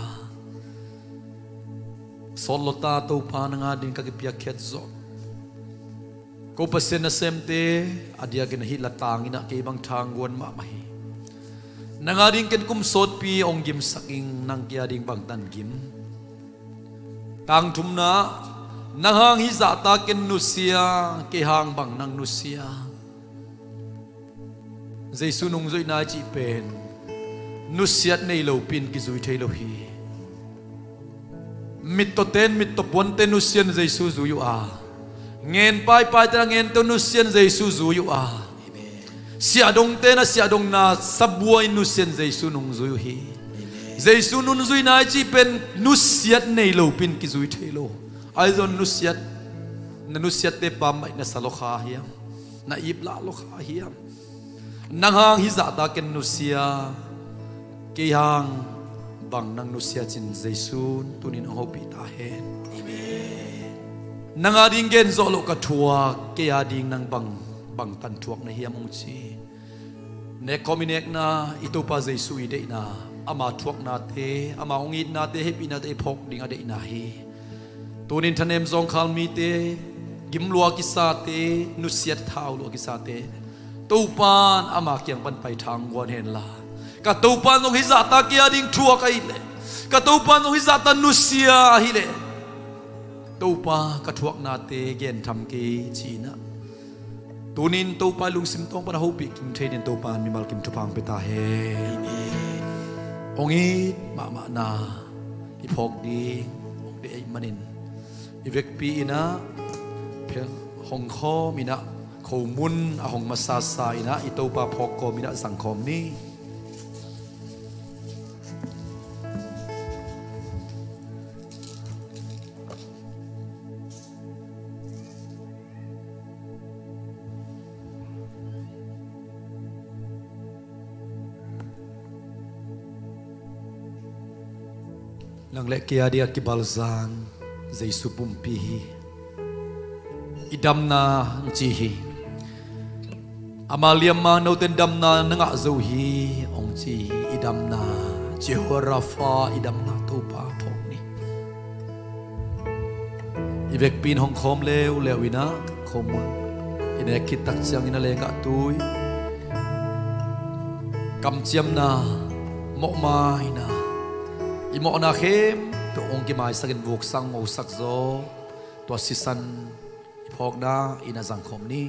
Sawt lo ta Topa, nang ading ka kipiakkhiat zawh. Ko Pasian nasemte a diakin a hih la tangin ah kei bang thangguan mahmah hi. Nang ading ken kum sawtpi hong gimsak ing, nang kei ading bangtan gim. Tangthumna, nang hang hih zahta ken nusia, kei hang bang nang nusia. Jesu nungzuihna i cih pen nusiat nei lopi in kizui thei lo hi. Mittawten mittaw puante nusia in Jesu zui uh a, ngen paipaite a ngente uh nusia in Jesu zui uh a, siahdongten a siahdongna sabua in nusia in Jesu nungzui uh hi. Jesu nungzuihna i cih pen nusiat nei lopi in kizui thei lo. Ahi zong nusiat, na nusiatte pammaih na sa lo kha hiam? Na iplah lo kha hiam? Nang hang hih zahta ken nusia, kei hang bang nang nusia ci-in Jesu in tunin hong hopih ta hen. Amen. Nang ading gen zawh loh ka thuak, kei ading nang bang, bangtan thuak na hiam hong ci. Nekkhawm i nekna, i Topa Jesu i deihna, ama thuaknate, ama hong itnate, hepihnate i phawk ding a deihna hi. Tunin thanem zawngkhal mite, gim lua kisate, nusiat thau lua kisate, Topa in ama kiang pan pai thangguan henla, ka Topa in zong hih zahta kei ading thuak ahih leh, ka Topa in zong hih zahta nusia ahih leh, Topa, ka thuaknate gentham kei ci-in ah, tunin Topa i lungsim tawng pan a hopih kim thei dingin Topa in mimal kim thupha hong pia ta hen. Hong it mahmahna i phawk ding hong deih ahih manin, i vekpi in ah, phe-, hong khawm in ah, khomun a hong masasa in ah, i Topa phawk kawm in ah zang khawm ni. Nang le kei a dia kibalzan Jesu pumpi hi. I damna hong ci hi. Ama liamma note in damna na ngah zo hi hong ci hi. I damna, Jehovah Rapha, i damna Topa phawk ni. I vekpi in hong khawm leuleu in ah, khomun i nek khit tak ciangin a lenggah tui, kamciamna, mawhmaina, i mawhna khempeuh hong kimaisak in vuksak ngosak zaw, tua sisan i phawkna in a zang khawm ni.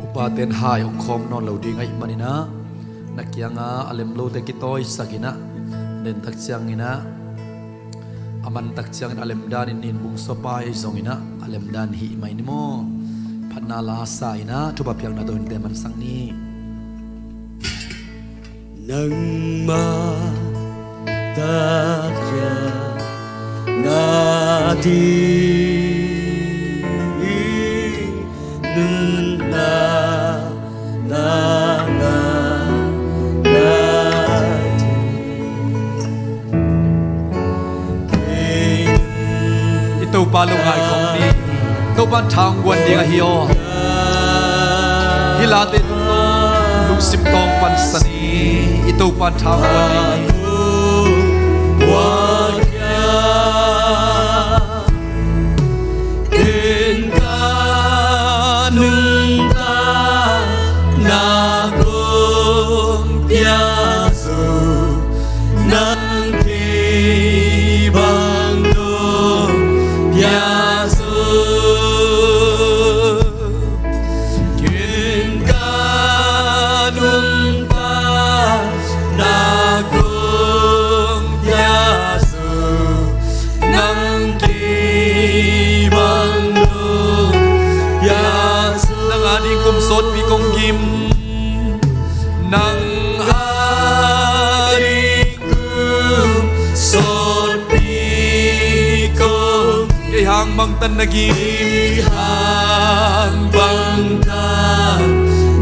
Upaten hai hong khawm nawn lo ding ahih manin ah, na kiangah a lem lote kitawisak in ah, a den tak ciangin ah, a man tak ciangin a lem danin nin bung sua pa ahi zongin ah a lem dan hih mai ni maw? Phatna la sa in ah thupha piakna tawh hunte mansak ni. Nangmah tak ciang na ding nuntakna na ngah na ding. I Topa lungngai khawm ni. Topa in thangguan ding ahi aw. Hih late lungsim tawng pansa ni. I Topa in thangguan ding hi. Ken ka nuntakna kong pia zo, nang kei bang nong pia zo. Ken ka nuntakna kong pia Kei hang bangtan na gim? Kei hang bangtan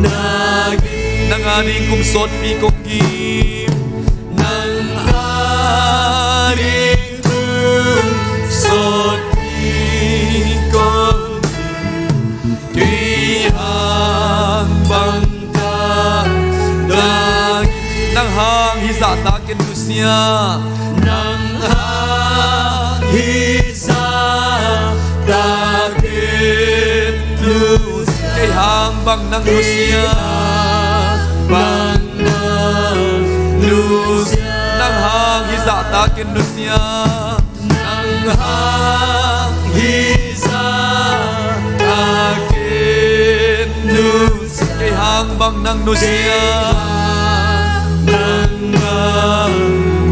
na gim? Nang a ding kum sawtpi kong gim. Nang a ding kum sawtpi kong gim. Kei hang bangtan na gim? Nang hang hih zahta ken nusia. Nang hang hih zahta ken nusia. Kei hang bang nang nusia? Bang nang nusia? Nang hang hih zahta ken nusia. Nang hang hih zahta ken nusia. Kei hang bang nang nusia? Nang hang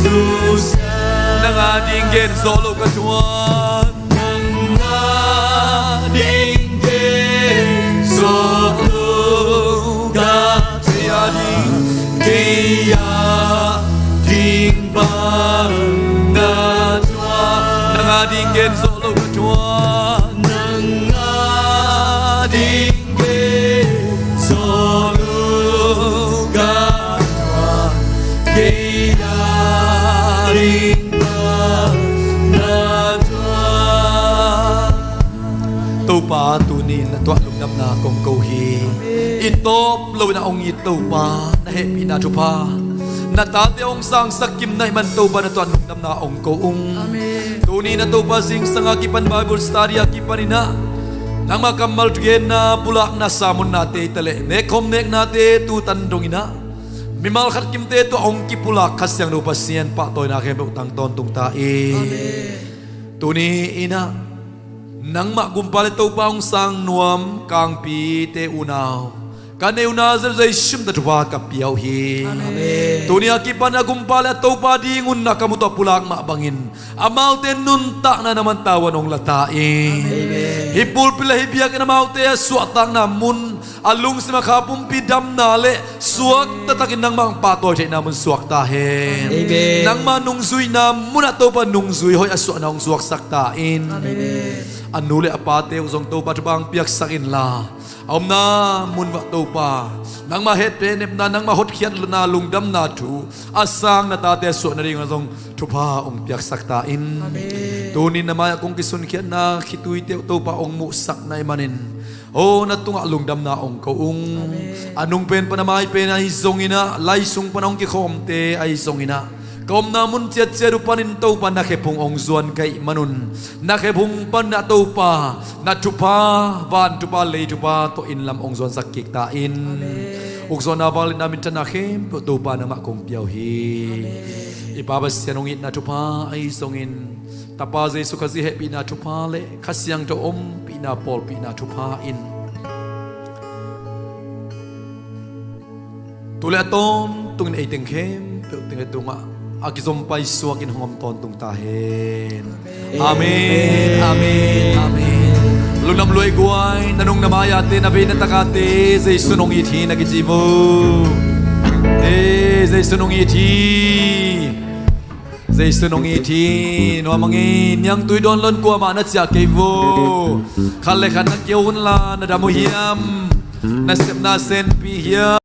nusia? Nang a ding gen zawh lo ka thuak. Nang a ding gen zawh lo ka thuak. Kei a ding, kei a ding bang na thuak. Nang a ding gen zawh lo ka thuak. Nang a ding gen zawh lo ka thuak. Kei a ding bang na thuak. Topa, tuni-in na tuah lungdamna kong ko hi. I tawp loin a hong it Topa, na hehpihna thupha, na tate hong sangsak kim na hih man Topa, na tuah lungdamna hong ko ung. Amen. Tuni-in a Topa, zingsang a kipan Bible study a kipanin ah nangmah kammal thugenna, pulakna, sermonnate hi taleh nekkhawm neknate tutan dongin ah mimal khat kimte tawh hong kipulak Kha Siangtho Pasian pahtawina khempeuh tang tawntung ta in. Amen. Tuni-in ah nangmah Gumpa le Topa hong sang nuam Kangpite unau, ka nei uh Nazareth Jesu min tawh thupha ka pia uh hi. Amen. Tuni a kipan a Gumpa le a Topa ding hun na ka muh tawh pulak mah bangin amaute nuntakna na man tavuan hong la ta in. Amen. Hih pulpit le hih biakinn amaute a suahtakna mun, a lungsim a kha pumpi damna le suakta takin nangmah hong pahtawi theihna mun suak ta hen. Amen. Nangmah nungzuihna munah Topa nungzui hoih a suahna hong suaksak ta in. Amen. A nu le a pate uh zong Topa thupha hong piaksak inla, a omna mun uah Topa nangmah hehpihna, nangmah hotkhiatna, lungdamna thu a sang na tate a suah nadingah zong thupha hong piaksak ta in. Amen. Tuni-in na mai-ah kong kisunkhiatna khituite uh Topa hong muhsak na hih manin, aw, na tungah lungdamna hong ko ung. Amen. A nung pen pan a mai pen ahi zongin ah, lai sung pan hong kikhawmte ahi zongin ah, ka omna mun ciatciat uh panin Topa na khephung hong zuan ka hih manun, na khephung pan ah Topa na thupha, van thupha, lei thupha tawh inn lam hong zuansak kik ta in. Amen. Ukzawhna, vangliatna, minthanna khempeuh Topa nangmah kong pia uh hi. Amen. I Pa Pasian hong itna thupha ahi zongin, Tapa Jesu Khazih hehpihna thupha le Kha Siangtho ompihna, pawlpihna thupha in tu le a tawntungin ei teng khempeuh teng le tungah a kizom paisuakin hong om tawntung ta hen. Amen. Amen. Amen. Lungdam lua ei guai, na nung na mai-ate, na vei na takate Jesu in hong it hi na kici mu. Ei, Jesu in hong it hi. Jesu in hong it hi. Nuam hang ei, niangtui dawn lo-in kuamah na ciah kei vo. Khat le khat na kio unla, na dam uh hiam? Na sepna senpi hiam?